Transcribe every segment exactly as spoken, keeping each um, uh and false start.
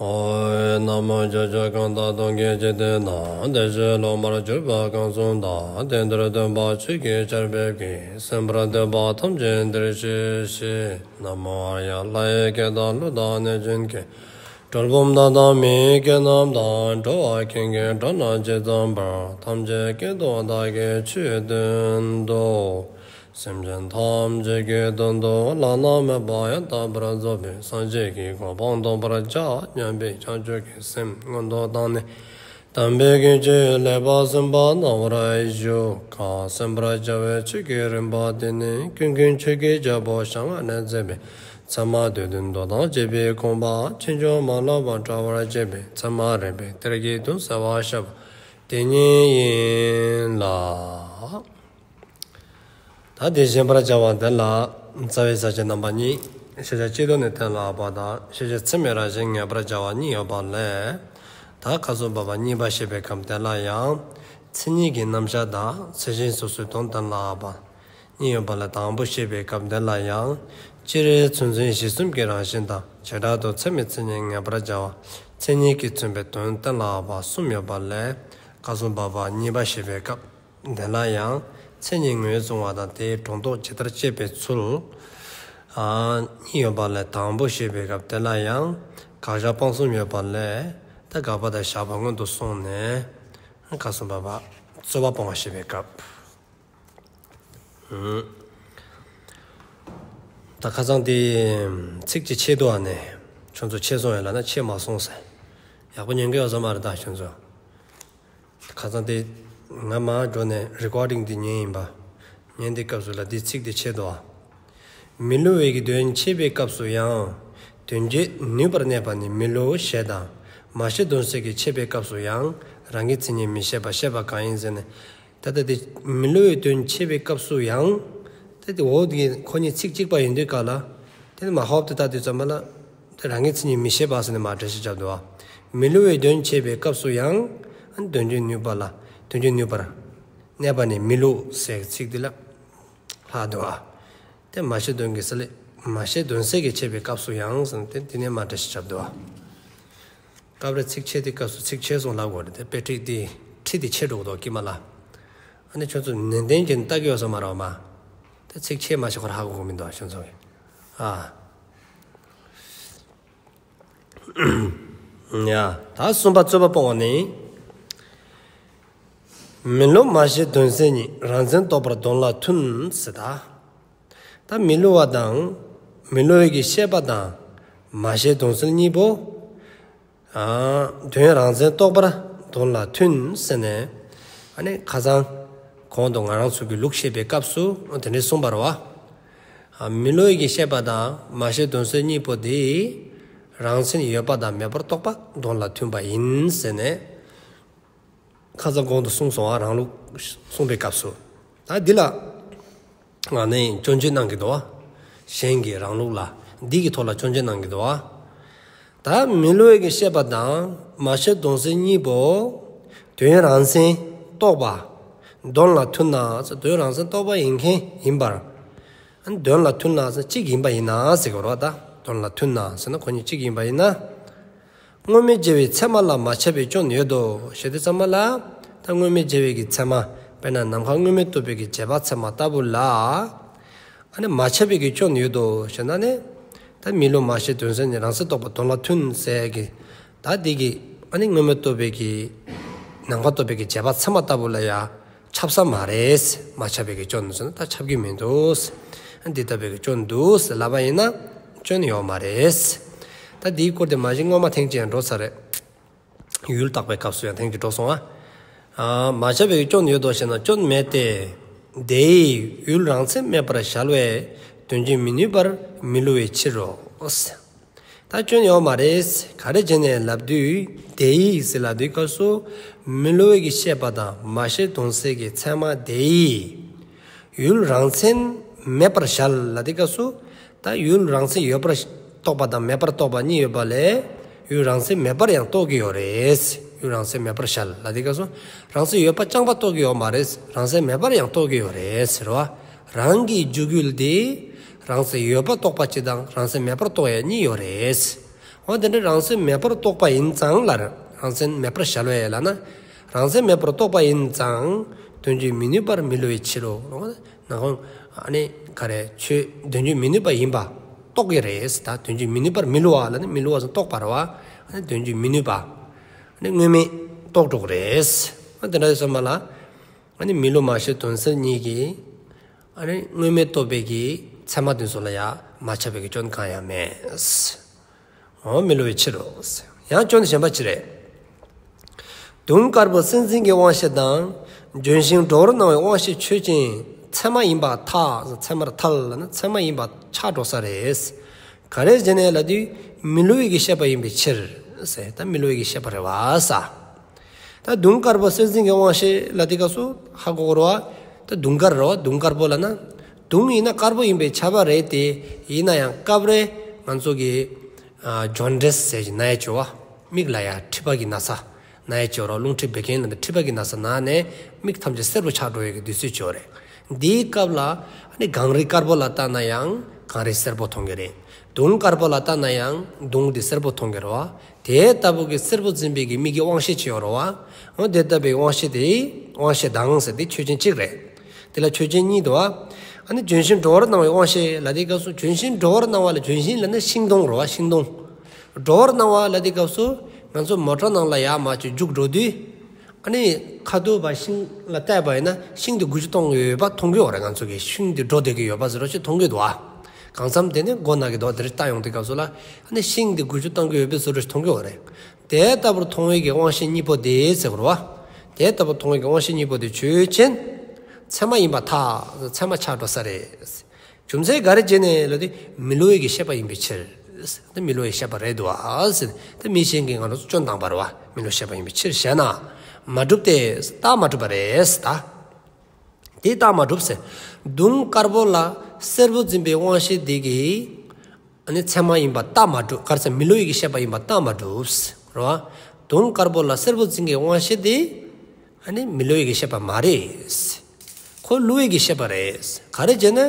ཨོ། ན་མོ། ཕྱོགས་བཅུ་གང་དག་སྟོང་གི་འཇིག་རྟེན་ན། བདེ་གཤེགས་སློབ་མར་གྱུར་པ་གང་གསུངས་དང་། དེང་འདིར་སྟོན་པ་ཆོས་ཀྱི་ཆར་འབེབས་ཀྱིས། གསན་པར་འདོད་པ་ཐམས་ཅད་འདིར་གཤེགས་ཤིག། ན་མོ་ཨཱརྱ། ལྷ་ཡི་སྐད་དང་ཀླུ་དང་གནོད་སྦྱིན་སྐད། གྲུལ་བུམ་དག་དང་མིའི་སྐད་རྣམས་དང་། འགྲོ་བ་ཀུན་གྱི་སྒྲ་རྣམས་ཇི་ཙམ་པར། ཐམས་ཅད་སྐད་དུ་བདག་གིས་ཆོས་བསྟན་ཏོ། སེམས་ཅན་ཐམས་ཅད་ཀྱི་དོན་དུ་བླ་ན་མེད་པ་ཡང་དག་པར་རྫོགས་པའི་སངས་རྒྱས་ཀྱི་གོ་འཕང་ཐོབ་པར་བྱ་སྙམ་པའི་བྱང་ཆུབ་ཀྱི་སེམས་མངོན་དུ་བཏང་ནས། དམ་པའི་ཆོས་ལེགས་པར་གསན་པ་གནང་བར་ཞུ། གང་གསན་པར་བྱ་བའི་ཆོས་ཀྱི་རིམ་པ་འདི་ནི། ཀུན་མཁྱེན་ཆོས་ཀྱི་རྒྱལ་པོ་ཞལ་སྔ་ནས་མཛད་པའི་ཚད་མ་སྡེ་བདུན་མདོ་དང་བཅས་པའི་དགོངས་པ་ཕྱིན་ཅི་མ་ལོག་པར་འགྲེལ་བར་བྱེད་པའི་ཚད་མ་རིགས་པའི་གཏེར་གྱི་དོན་གསལ་བར་བཤད་པ་དེ་ཉིད་ཡིན་ལ། ད་དེ་བཤད་པར་བྱ་བ་དེ་ལ། རྩ་བའི་ས་བཅད་རྣམ་པ་གཉིས། ཤེས་བྱ་སྤྱི་ལྡོག་ནས་གཏན་ལ་དབབ་པ་དང་། ཤེས་བྱེད་ཚད་མའི་རང་བཞིན་ངེས་པར་བྱ་བ་གཉིས་ཡོད་པ་ལས། ད་སྐབས་སུ་བབ་པ་གཉིས་པ་བཤད་པའི་སྐབས་དེ་ལ་ཡང་། མཚན་ཉིད་ཀྱི་རྣམ་གཞག་དང་མཚན་གཞི་སོ་སོའི་དོན་གཏན་ལ་དབབ་པ་གཉིས་ཡོད་པ་ལས། དང་པོ་བཤད་པའི་སྐབས་དེ་ལ་ཡང་། སྤྱིར་མཚན་མཚོན་གཞི་གསུམ་གྱི་རང་བཞིན་དང་། བྱེ་བྲག་ཏུ་ཚད་མའི་མཚན་ཉིད་ངེས་པར་བྱ་བ། མཚན་ཉིད་ཀྱིས་མཚོན་པའི་དོན་གཏན་ལ་དབབ་པ་གསུམ་ཡོད་པ་ལས། སྐབས་སུ་བབ་པ་གཉིས་པ་བཤད་པའི་སྐབས། དེ་ལ་ཡང་མཚན་ཉིད་ངོས་བཟུང་བ་དང་དེའི་སྒྲོ་འདོགས་ཇི་ལྟར་བཅད་པའི་ཚུལ། ཨ། གཉིས་ཡོད་པ་ལས། དང་པོ་བཤད་པའི་སྐབས་དེ་ལ་ཡང་དགག་བཞག་སྤང་གསུམ་ཡོད་པ་ལས། ད་དགག་པ་དང་བཞག་པ་སྔོན་དུ་སོང་ནས། སྐབས་སུ་བབ་པ་རྩོད་པ་སྤོང་བ་བཤད་པའི་སྐབས། ཨུམ། ད་ཁ་སང་དེ་ཚིགས་གཅིག་ཆད་འདུག་ཨ་ནི། ཁྱོད་ཚོ་ཆད་སོང་ཡོད་ལབ་ན་ཆད་མ་སོང་ཟེར། ཡག་པོ་ཉན་གི་ཡོད་ས་མ་རེད་ད་ཁྱོད་ཚོ། ཁ་སང་དེ་ང་མར་འགྲོ་ནས་རི་ཀོར་ཌིང་དེ་ཉན་ཡིན་པ། ཉན་དེའི་སྐབས་སུ་ལ་དེ་ཚིགས་དེ་ཆད་འདུག་ཨ། མི་སླུ་བའི་གི་དོན་འཆད་པའི་སྐབས་སུ་ཡང་། དོན་བྱེད་ནུས་པར་གནས་པ་ནི་མི་སླུ་ཞེས་དང་། མ་བྱས་དོན་གསལ་གྱི་འཆད་པའི་སྐབས་སུ་ཡང་། རང་གི་མཚན་ཉིད་མི་བཤད་པ་བཤད་པ་གང་ཡིན་ཟེར་ནས། ད་ལྟ་དེ་མི་སླུ་བའི་དོན་འཆད་པའི་སྐབས་སུ་ཡང་། ད་དེ་འོག་གི་ཁོ་གཉིས་ཚིག་གཅིག་པ་ཡིན་དུས་ག་ལ། དེ་ནི་མ་ཧོབ་ཏེ་ལྟ་དུས་ཙམ་པ་ལ། དེ་རང་གི་མཚན་ཉིད་མི་བཤད་པ་ཟེར་ནས་མར་འགྲེལ་བཤད་རྒྱབ་འདུག་བ། མི་སླུ་བའི་དོན་འཆད་པའི་སྐབས་སུ་ཡང་། ཨ་ནི་དོན་བྱེད་ནུས་པ་ལ། དོན་བྱེད་ནུས་པར་གནས་པ་ནི་མི་སླུ་ཟེར་ཚིག་འདི་ལ་ལྷག་འདུག་བ། དེ་མ་བྱས་དོན་གྱི་སེལ། མ་བྱས་དོན་གསལ་གྱི་འཆད་པའི་སྐབས་སུ་ཡང་ཟེར་ནས་དེ་དེ་ནས་མར་འགྲེལ་བཤད་རྒྱབ་འདུག་བ། སྐབས་རེ་ཚིགས་ཆད་དེ་སྐབས་སུ་ཚིགས་ཆད་སོང་ལབ་དགོས་རེད་དེ། དཔེ་ཁྲིད་དེ་ཁྲིད་དེ་ཆད་འགྲོ་གི་འདུག་དཀྱིལ་མ་ལ། ཨ་ནི་ཁྱོད་ཚོ་ནན་ཏན་གྱིས་ལྟ་གི་ཡོད་ས་མ་རེད་བ་མ། དེ་ཚིགས་ཆད་མ་ཆད་ཁོ་ར་ཧ་གོ་གི་མི་འདུག་ཁྱོད་ཚོ་གི། ཨ། ཡ། ད་གསུམ་པ་རྩོད་པ་སྤོང་བ་ནི། མི་སླུ་མ་བྱས་དོན་གསལ་གཉིས། རང་མཚན་རྟོགས་པར་དོན་ལ་མཐུན་ཟེར་ད། ད་མི་སླུ་བ་དང་། མི་སླུ་བའི་གི་བཤད་པ་དང་། མ་བྱས་དོན་གསལ་གཉིས་པོ། ཨ། དོན་རང་མཚན་རྟོགས་པར་དོན་ལ་མཐུན་ཟེར་ནས། ཨ་ནི་ཁ་སང་གོང་དུ་ང་རང་ཚོ་གི་ལུགས་བཤད་པའི་སྐབས་སུ་དེ་འདྲ་གསུངས་པ་རེད་བ། ཨ། མི་སླུ་བའི་གི་བཤད་པ་དང་མ་བྱས་དོན་གསལ་གཉིས་པོ་དེ་རང་མཚན་ཡོད་པ་དང་མེད་པར་རྟོགས་པ་དོན་ལ་མཐུན་པ་ཡིན་ཟེར་ནས། ཁ་སང་གོང་དུ་གསུངས་སོང་བ། རང་ལུགས་གསུངས་པའི་སྐབས་སུ། ད་འདི་ལ་ང་ནི་སྐྱོན་བརྗོད་གནང་གི་འདུག་བ། གཞན་གྱི་རང་ལུགས་ལ་འདི་གི་ཐོག་ལ་སྐྱོན་བརྗོད་གནང་གི་འདུག་བ། ད་མི་སླུ་བའི་གི་བཤད་པ་དང་མ་བྱས་དོན་གསལ་གཉིས་པོ་དོན་རང་མཚན་རྟོགས་པ་དོན་ལ་མཐུན་ན། དོན་རང་མཚན་རྟོགས་པ་ཡིན་མཁན་ཡིན་པར། ཨ་ནི་དོན་ལ་མཐུན་ན་ཟེར་གཅིག་ཡིན་པ་ཡིན་ན་ཟེར་གི་རེད་བ། ད་དོན་ལ་མཐུན་ན་ཟེར་ན་ཁོ་གཉིས་གཅིག་ཡིན་པ་ཡིན་ན། སྔོན་མེད་བྱ་བའི་ཚད་མ་ལ་མ་ཁྱབ་པའི་སྐྱོན་ཡོད་དོ་ཞེས་དེ་ཚང་མ་ལ། ད་སྔོན་མེད་བྱ་བའི་གི་ཚད་མ། དཔེར་ན་ནམ་མཁའ་སྔོན་མེད་རྟོགས་པའི་གི་རྗེས་དཔག་ཚད་མ་ལྟ་བུ་ལ། ཨ་ནི་མ་ཁྱབ་པའི་གི་སྐྱོན་ཡོད་དོ་ཞེ་ན་ནི། ད་མི་སླུ་མ་བྱས་དོན་གསལ་གཉིས། རང་མཚན་རྟོགས་པ་དོན་ལ་མཐུན་ཟེར་གི། ད་འདི་གི་ཨ་ནི་སྔོན་མེད་རྟོགས་པའི་གི། ནམ་མཁའ་རྟོགས་པའི་གི་རྗེས་དཔག་ཚད་མ་ལྟ་བུ་ལ་ཡ། ཁྱབ་ས་མ་རེད། མ་ཁྱབ་པའི་གི་སྐྱོན་ཟེར་ན་ད་ཁྱབ་ཀྱི་མི་འདུག། འདི་ལྟ་བུའི་གི་སྐྱོན་འདུག་ཟེར་ལབ་པ་ཡིན་ན་སྐྱོན་ཡོད་མ་རེད། ད་འདིའི་སྐོར་དེ་མ་གཞི་སྔོན་མ་ཐེངས་གཅིག་ཡང་འགྲོ་ཚར་རེད། ཡུལ་བརྟག་པའི་སྐབས་སུ་ཡང་ཐེངས་གཅིག་འགྲོ་སོང་ཨ། ཨ། མ་ཁྱབ་པའི་གི་སྐྱོན་ཡོད་དོ་ཞེ་ན་སྐྱོན་མེད་དེ། དེའི་ཡུལ་རང་མཚན་མེད་པར་བཞག་པས་དོན་བྱེད་མི་ནུས་པར་མི་སླུ་བའི་ཕྱིར་རོ། ད་སྐྱོན་ཡོད་མ་རེད། ག་རེ་བྱས་ནས་ལབ་དུས་དེའི་ཟེར་ལབ་དུས་སྐབས་སུ་མི་སླུ་བའི་གི་བཤད་པ་དང་མ་བྱས་དོན་གསལ་གྱི་ཚད་མ་དེའི་ཡུལ་རང་མཚན་མེད་པར་བཞག་ལབ་དུས་སྐབས་སུ། ད་ཡུལ་རང་མཚན་ཡོད་པར་རྟོགས་པ་དང་མེད་པར་རྟོགས་པ་གཉིས་ཡོད་པ་ལས། ཡུལ་རང་མཚན་མེད་པར་ཡང་རྟོགས་ཀྱི་ཡོད་རེད། ཡུལ་རང་མཚན་མེད་པར་བཞག་ལབ་དུས་སྐབས་སུ། རང་མཚན་ཡོད་པ་རྐྱང་པ་རྟོགས་ཀྱི་ཡོད་མ་རེད། རང་མཚན་མེད་པར་ཡང་རྟོགས་ཀྱི་ཡོད་རེད་ཟེར་བ། རང་གི་འཇུག་ཡུལ་དེ་རང་མཚན་ཡོད་པ་རྟོགས་པ་གཅིག་དང་རང་མཚན་མེད་པར་རྟོགས་ཡ་གཉིས་ཡོད་རེད། འོ་དེ་འདྲ་རང་མཚན་མེད་པར་རྟོགས་པ་ཡིན་ཙང་ལ། རང་མཚན་མེད་པར་བཞག་ལོས་ལ་ན། རང་མཚན་མེད་པར་རྟོགས་པ་ཡིན་ཙང་དོན་བྱེད་མི་ནུས་པར་མི་སླུ་བའི་ཕྱིར་རོ། ནག་ཁོང་ཨ་ནི་ག་རེ་ཆོས་དོན་བྱེད་མི་ནུས་པ་ཡིན་པ་རྟོགས་ཀྱི་རེད། ད་དོན་བྱེད་མི་ནུས་པར་མི་སླུ་བ་ལ་ནི་མི་སླུ་བ་ཟེར་རྟོགས་པ་རེད་བ། ཨ་ནི་དོན་བྱེད་མི་ནུས་པ། ཨ་ནི་དངོས་མེད་རྟོགས་འགྲོ་གི་རེད། ཨ་དེ་འདྲ་ཡོད་ས་མ་ལ། ཨ་ནི་མི་སླུ་མ་ཤེས་དོན་གསལ་གཉིས་ཀྱིས། ཨ་ནི་དངོས་མེད་རྟོགས་པའི་གི་ཚད་མ་དེ་ཚོ་ལ་ཡང་མ་ཁྱབ་པའི་གི་སྐྱོན་གང་ཡང་མེད། འོ་མི་སླུ་བའི་ཕྱིར་རོ། ཡང་སྐྱོན་གཞན་པ་ཅི་རེད། དུང་དཀར་པོ་སེམས་ཅན་གྱི་དབང་ཤེས་དང་། ལྗོན་ཤིང་སྒྲོ་བོར་སྣང་བའི་དབང་ཤེས་ཆོས་ཅན། ཚད་མ་ཡིན་པར་ཐལ། ཚད་མར་ཐལ་ལ་ན་ཚད་མ་ཡིན་པ་ཆགས་འགྲོ་ས་རེད། ག་རེ་བྱས་ནས་ལབ་དུས་མི་སླུ་བའི་གི་ཤེས་པ་ཡིན་པའི་ཕྱིར། ཟེར་ད་མི་སླུ་བའི་གི་ཤེས་པ་རེད་བ་ས། ད་དུང་དཀར་པོ་སེམས་ཅན་གྱི་དབང་ཤེས་ལ་དེ་སྐབས་སུ་ཧ་གོ་དགོས་རེད་བ། ད་དུང་དཀར་རེད་བ། དུང་དཀར་པོ་ལ་ན། དུང་ཡིན་ན་དཀར་པོ་ཡིན་པའི་ཁྱབ་པ་རེད་དེ། ཡིན་ན་ཡང་སྐབས་རེ་ང་ཚོ་གི་ཨ་ཇོན་ཌིས་ཟེར་གྱི་ན་ཡ་ཅིག་ཡོད་བ། མིག་ལ་ཡ་མཁྲིས་པ་གི་ན་ཚ། ན་ཡ་ཅིག་ཡོད་རེད་བ། རླུང་མཁྲིས་བད་ཀན་ལ་ནི་མཁྲིས་པ་གི་ན་ཚ་ན་ནས་མིག་ཐམས་ཅད་སེར་པོ་ཆགས་འགྲོ་ཡས་ཀྱི་དུས་ཚོད་ཅིག་ཡོད་རེད། འདིའི་སྐབས་ལ་ཨ་ནི་གངས་རི་དཀར་པོ་ལ་ལྟ་ན་ཡང་གངས་རི་སེར་པོ་མཐོང་གི་རེད། དུང་དཀར་པོ་ལ་ལྟ་ན་ཡང་དུང་འདི་སེར་པོ་མཐོང་གི་རེད་བ། དེ་ལྟ་བུ་གི་སེར་པོ་འཛིན་པའི་གི་མིག་གི་དབང་ཤེས་ཅིག་ཡོད་རེད་བ། འོ་དེ་ལྟ་བུའི་དབང་ཤེས་དེ། དབང་ཤེས་དང་ཟེར་དེ་ཆོས་ཅན་གཅིག་རེད། དེ་ལ་ཆོས་ཅན་གཉིས་འདུག་བ། ཨ་ནི་ལྗོན་ཤིང་སྒྲོ་བོར་སྣང་བའི་དབང་ཤེས་ལ་དེ་སྐབས་སུ་ལྗོན་ཤིང་སྒྲོ་བོར་སྣང་བ་ལ་ལྗོན་ཤིང་ལ་ནི་ཤིང་སྡོང་རེད་བ། ཤིང་སྡོང་། སྒྲོ་བོར་སྣང་བ་ལ་དེ་སྐབས་སུ་ང་ཚོ་མོ་ཊ་ནང་ལ་ཡར་མར་ཅིག་རྒྱུགས་འགྲོ་དུས། ཨ་ནི་ཁ་ཐུག་པ་ཤིང་ལ་བལྟས་པ་ཡིན་ན་ཤིང་དེ་འགུལ་སྐྱོད་གཏོང་གི་ཡོད་པ་མཐོང་གི་ཡོད་རེད། ང་ཚོ་གིས་ཤིང་དེ་འགྲོ་བསྡད་ཀྱི་ཡོད་པ་བཟོ་འདྲ་ཞིག་མཐོང་གི་འདུག་ཨ། གང་འཚམ་དེ་ནི་མགོ་ནག་གི་འདུག་དེ་རིང་ལྟ་ཡོང་དུས་སྐབས་སུ་ལ་ཨ་ནི་ཤིང་དེ་འགུལ་སྐྱོད་གཏོང་གི་ཡོད་པའི་བཟོ་འདྲ་ཞིག་མཐོང་གི་ཡོད་རེད། དེ་ལྟ་བུར་མཐོང་བའི་གི་དབང་ཤེས་གཉིས་པོ་དེ་ཟེར་དགོས་རེད་བ། དེ་ལྟ་བུར་མཐོང་བའི་གི་དབང་ཤེས་གཉིས་པོ་དེ་ཆོས་ཅན། ཚད་མ་ཡིན་པར་ཐལ། ཚད་མ་ཆགས་འགྲོ་ས་རེད། རྒྱུ་མཚན་ག་རེ་བྱས་ནས་ལབ་དུས་མི་སླུ་བའི་གི་ཤེས་པ་ཡིན་པའི་ཕྱིར། དེ་མི་སླུ་བའི་ཤེས་པ་རེད་འདུག་ཨ་ཟེར། དེ་མི་གཞན་གྱིས་ང་རང་ཚོ་སྐྱོན་བཏང་བ་རེད་བ། མི་སླུ་ཤེས་པ་ཡིན་པའི་ཕྱིར་ཞེ་ན། མ་གྲུབ་སྟེ། རྟགས་མ་གྲུབ་པ་རེད་ད། དེ་རྟགས་མ་གྲུབ་ཟེར། དུང་དཀར་པོ་ལ་སེར་པོ་འཛིན་པའི་དབང་ཤེས་དེ་གིས། ཨ་ནི་ཚད་མ་ཡིན་པ་རྟགས་མ་གྲུབ། ག་རེ་ཟེར་མི་སླུ་བའི་གི་ཤེས་པ་ཡིན་པ་རྟགས་མ་གྲུབ་ཟེར་རེད་བ། དུང་དཀར་པོ་ལ་སེར་པོ་འཛིན་གྱི་དབང་ཤེས་དེ། ཨ་ནི་མི་སླུ་བའི་གི་ཤེས་པ་མ་རེད། ཁོ་སླུ་བའི་གི་ཤེས་པ་རེད། ག་རེ་བྱས་ན།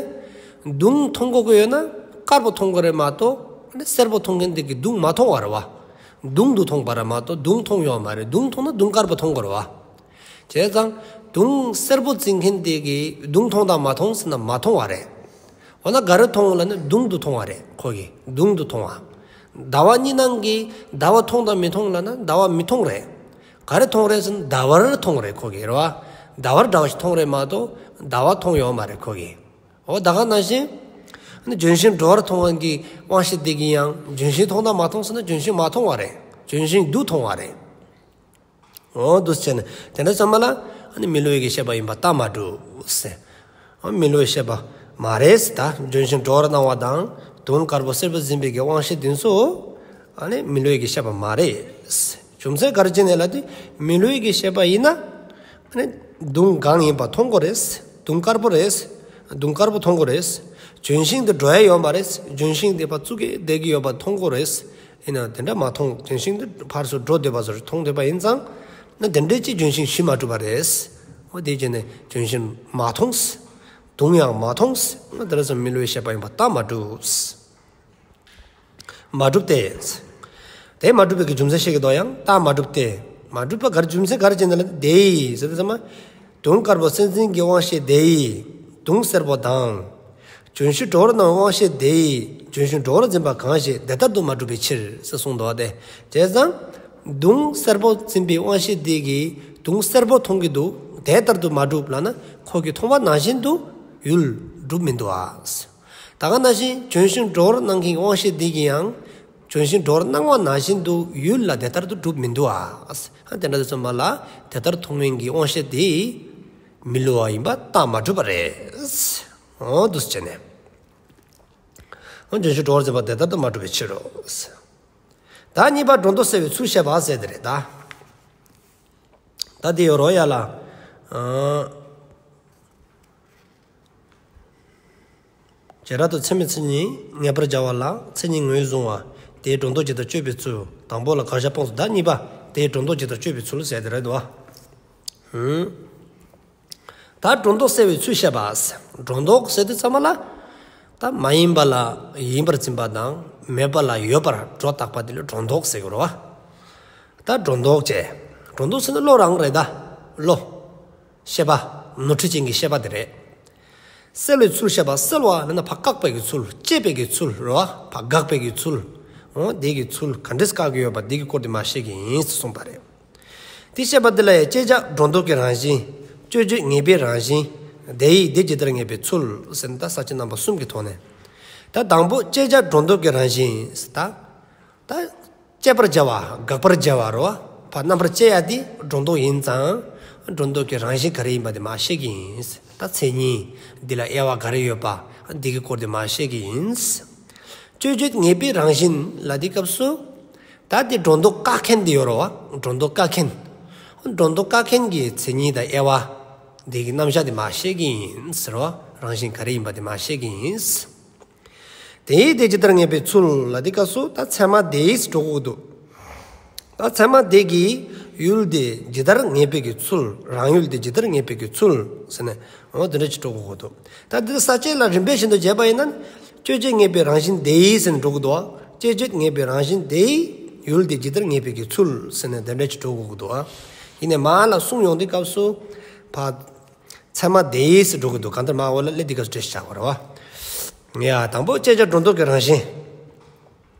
དུང་མཐོང་དགོས་ཀྱི་ཡོད་ན་དཀར་པོ་མཐོང་དགོས་རེད་མ་གཏོགས་ཨ་ནི་སེར་པོ་མཐོང་མཁན་དེ་གིས་དུང་མ་མཐོང་བ་རེད་བ། དུང་དུ་མཐོང་བ་རེད་མ་གཏོགས་དུང་མཐོང་ཡོད་མ་རེད། དུང་མཐོང་ན་དུང་དཀར་པོ་མཐོང་དགོས་རེད་བ། བྱས་ཙང་དུང་སེར་པོ་འཛིན་མཁན་དེ་གིས་དུང་མཐོང་དང་མ་མཐོང་ཟེར་ན་མ་མཐོང་བ་རེད། འོ་ན་ག་རེ་མཐོང་ལབ་ན་དུང་དུ་མཐོང་བ་རེད་ཁོ་གིས། དུང་དུ་མཐོང་བ། ཟླ་བ་གཉིས་སྣང་གིས་ཟླ་བ་མཐོང་དང་མི་མཐོང་ལབ་ན་ཟླ་བ་མི་མཐོང་རེད། ག་རེ་མཐོང་རེད་ཟེར་ན་ཟླ་བར་མཐོང་རེད་ཁོ་གིས་རེད་བ། ཟླ་བར་འདྲ་བ་ཞིག་མཐོང་རེད་མ་གཏོགས་ཟླ་བ་མཐོང་ཡོད་མ་རེད་ཁོ་གིས། འོ་ད་ག་ནང་བཞིན། ཨ་ནི་ལྗོན་ཤིང་སྒྲོ་བོར་མཐོང་བའི་གི་དབང་ཤེས་དེ་གིས་ཡང་ལྗོན་ཤིང་མཐོང་དང་མ་མཐོང་ཟེར་ན་ལྗོན་ཤིང་མ་མཐོང་བ་རེད། ལྗོན་ཤིང་དུ་མཐོང་བ་རེད། འོ་འདུག་སེ་བྱས་ནས་དེ་འདྲ་ཙམ་པ་ལ་ཨ་ནི་མི་སླུ་བའི་གི་ཤེས་པ་ཡིན་པ་རྟགས་མ་གྲུབ་ཟེར། འོ་མི་སླུ་བའི་ཤེས་པ་མ་རེད་ཟེར། ད་ལྗོན་ཤིང་སྒྲོ་བོར་སྣང་བ་དང་དུང་དཀར་པོ་སེར་པོ་འཛིན་པའི་གི་དབང་ཤེས་དེ་ཚོ་ཨ་ནི་མི་སླུ་བའི་གི་ཤེས་པ་མ་རེད་ཟེར། རྒྱུ་མཚན་ག་རེ་བྱས་ནས་ལབ་དུས་མི་སླུ་བའི་གི་ཤེས་པ་ཡིན་ན། ཨ་ནི་དུང་གང་ཡིན་པ་མཐོང་དགོས་རེད། དུང་དཀར་པོ་རེད། དུང་དཀར་པོ་མཐོང་དགོས་རེད། ལྗོན་ཤིང་དེ་འགྲོ་ཡ་ཡོད་མ་རེད། ལྗོན་ཤིང་དེ་ཕར་བཙུགས་ཀྱི་བསྡད་ཀྱི་ཡོད་པ་མཐོང་དགོས་རེད། ཡིན་ན་དེ་འདྲ་མ་མཐོང་། ལྗོན་ཤིང་དེ་ཕར་ཚུར་འགྲོ་བསྡད་པ་ཚོར་མཐོང་བསྡད་པ་ཡིན་ཙང་། ན་དེ་འདྲའི་ཅིག་ལྗོན་ཤིང་གཞི་མ་གྲུབ་པ་རེད། འོ་དེ་བྱས་ནས་ལྗོན་ཤིང་མ་མཐོང་། དུང་ཡང་མ་མཐོང་། ན་དེ་ར་ཙམ་མི་སླུ་བའི་ཤེས་པ་ཡིན་པ་རྟགས་མ་གྲུབ། མ་གྲུབ་སྟེ། དེ་མ་གྲུབ་པའི་གི་རྒྱུ་མཚན་བཤད་ཀྱི་འདུག་ཡང་རྟགས་མ་གྲུབ་སྟེ། མ་གྲུབ་པ་ག་རེ་རྒྱུ་མཚན་ག་རེ་བྱས་ནས་ལབ་ན་དེ་ཡིས་ཟེར་དུས་ཙམ་པ། དུང་དཀར་པོ་སེམས་ཅན་གྱི་དབང་ཤེས་དེ་ཡིས་དུང་སེར་པོ་དང་། ལྗོན་ཤིང་སྒྲོ་བོར་སྣང་དབང་ཤེས་དེ་ཡིས་ལྗོན་ཤིང་སྒྲོ་བོར་འཛིན་པ་གང་ཞིག་དེ་ལྟར་དུ་མ་གྲུབ་པའི་ཕྱིར་ཟེར་གསུངས་འདུག་བ། དེ་བྱས་ཙང་། དུང་སེར་པོ་འཛིན་པའི་དབང་ཤེས་དེ་གིས་དུང་སེར་པོ་མཐོང་གི་འདུག་དེ་ལྟར་དུ་མ་གྲུབ་ལབ་ན་ཁོ་གིས་མཐོང་བ་ནང་བཞིན་དུ་ཡུལ་གྲུབ་མི་འདུག་ཨ། ད་ག་ནང་བཞིན་ལྗོན་ཤིང་སྒྲོ་བོར་སྣང་མཁན་གྱི་དབང་ཤེས་འདི་གིས་ཡང་ལྗོན་ཤིང་སྒྲོ་བོར་སྣང་བ་ནང་བཞིན་དུ་ཡུལ་ལ་དེ་ལྟར་དུ་གྲུབ་མི་འདུག་ཨ། དེ་འདྲ་དུས་ཙམ་པ་ལ་དེ་ལྟར་མཐོང་མཁན་གྱི་དབང་ཤེས་དེ་མི་སླུ་བ་ཡིན་པ་རྟགས་མ་གྲུབ་པ་རེད། འོ་འདུག་སེ་བྱས་ནས། འོ་ལྗོན་ཤིང་སྒྲོ་བོར་འཛིན་པ་དེ་ལྟར་དུ་མ་གྲུབ་པའི་ཕྱིར་རོ། ད་གཉིས་པ་སྒྲོ་འདོགས་སེལ་བའི་ཚུལ་བཤད་པ་ཟེར་དེ་རེད་ད། ད་དེ་ཡོད་རོ་ཡ་ལ། ཨ། བྱེ་བྲག་ཏུ་ཚད་མའི་མཚན་ཉིད་ངེས་པར་བྱ་བ་ལ་མཚན་ཉིད་ངོས་བཟུང་བ། དེའི་སྒྲོ་འདོགས་ཀྱི་དང་གཅོད་པའི་ཚུལ། དང་པོ་ལ་དགག་བཞག་སྤོང་ཚུལ། ད་གཉིས་པ་དེའི་སྒྲོ་འདོགས་ཀྱི་དང་གཅོད་པའི་ཚུལ་ཟེར་དེ་རེད་དོ། ཧུམ། ད་སྒྲོ་འདོགས་སེལ་བའི་ཚུལ་བཤད་པ། སྒྲོ་འདོགས་ཟེར་དུས་ཙམ་པ་ལ། ད་མ་ཡིན་པ་ལ་ཡིན་པར་འཛིན་པ་དང་ མེད་པ་ལ་ཡོད་པར་སྒྲོ་བཏགས་པ་དེ་ལ་སྒྲོ་འདོགས་ཟེར་གྱི་རེད་བ། ད་སྒྲོ་འདོགས་བྱས། སྒྲོ་འདོགས་ཟེར་ན་བློ་རང་རེད་ད། བློ། ཤེས་པ། ནོར་འཁྲུལ་ཅན་གྱི་ཤེས་པ་དེ་རེད། སེལ་བའི་ཚུལ་བཤད་པ། སེལ་བ་ལབ་ན་ཕར་བཀག་པའི་གི་ཚུལ། བཅད་པའི་གི་ཚུལ་རེད་བ། ཕར་དགག་པའི་གི་ཚུལ། འོ་དེ་གི་ཚུལ་ག་འདྲས་བཀག་གི་ཡོད་པ་དེ་གི་སྐོར་དེ་མར་བཤད་ཀྱི་ཡིན་ཟེར་གསུངས་པ་རེད། དེ་བཤད་པ་དེ་ལ་ཡང་བཅད་བྱ་སྒྲོ་འདོགས་ཀྱི་རང་བཞིན། དཔྱོད་བརྗོད་ངེས་པའི་རང་བཞིན། དེ་ཡིས་དེ་ཇི་ལྟར་ངེས་པའི་ཚུལ་ཟེར་ན་ད་ས་བཅད་རྣམ་པ་གསུམ་གྱི་ཐོག་ནས། ད་དང་པོ་བཅད་བྱ་སྒྲོ་འདོགས་ཀྱི་རང་བཞིན་ཟེར་ད། ད་བཅད་པར་བྱ་བ་དགག་པར་བྱ་བ་རེད་བ། ཕར་རྣམ་པར་བཅད་ཡ་དེ་སྒྲོ་འདོགས་ཡིན་ཙང་། སྒྲོ་འདོགས་ཀྱི་རང་བཞིན་ག་རེ་ཡིན་པ་དེ་མར་བཤད་ཀྱི་ཡིན། ད་མཚན་ཉིད་འདི་ལ་དབྱེ་བ་ག་རེ་ཡོད་པ་འདི་གི་སྐོར་དེ་མར་བཤད་ཀྱི་ཡིན། དཔྱོད་བརྗོད་ངེས་པའི་རང་བཞིན་ལ་དེ་སྐབས་སུ། ད་དེ་སྒྲོ་འདོགས་བཀག་མཁན་དེ་ཡོད་རེད་བ། སྒྲོ་འདོགས་བཀག་མཁན། སྒྲོ་འདོགས་བཀག་མཁན་གྱི་མཚན་ཉིད་དང་དབྱེ་བ། འདི་གི་རྣམ་གཞག་དེ་མར་བཤད་ཀྱི་ཡིན་ཟེར་བ། རང་བཞིན་ག་རེ་ཡིན་པ་དེ་མར་བཤད་ཀྱི་ཡིན། དེ་ཡིས་དེ་ཇི་ལྟར་ངེས་པའི་ཚུལ་ལ་དེ་སྐབས་སུ་ད་ཚད་མ་དེས་འགྲོ་དགོས་འདུག་ད་ཚད་མ་དེ་གིས་ཡུལ་དེ་ཇི་ལྟར་ངེས་པའི་གི་ཚུལ། རང་ཡུལ་དེ་ཇི་ལྟར་ངེས་པའི་གི་ཚུལ་ཟེར་ནས་འོ་དེ་འདྲ་ཅིག་འགྲོ་དགོས་འདུག་ད་དེ་ས་བཅད་ལ་རིམ་པས་བཞིན་དུ་བྱས་པ་ཡིན་ན། དཔྱོད་བྱེད་ངེས་པའི་རང་བཞིན་དེས་ཟེར་ནས་འགྲོ་དགོས་འདུག་དཔྱོད་བྱེད་ངེས་པའི་རང་བཞིན་དེས་ཡུལ་དེ་ཇི་ལྟར་ངེས་པའི་གི་ཚུལ་ཟེར་ནས་དེ་འདྲ་ཅིག་འགྲོ་དགོས་འདུག་ཡིན་ནས་མར་ལ་གསུངས་ཡོང་དུས་སྐབས་སུ་ཕར། ཚད་མ་དེས་འགྲོ་གི་འདུག་གང་ལྟར་མར་འོག་ལ་སླེབས་དུས་སྐབས་སུ་འགྲེལ་བཤད་བྱ་དགོས་རེད་བ། ཡ་དང་པོ་བཅད་བྱ་སྒྲོ་འདོགས་ཀྱི་རང་བཞིན།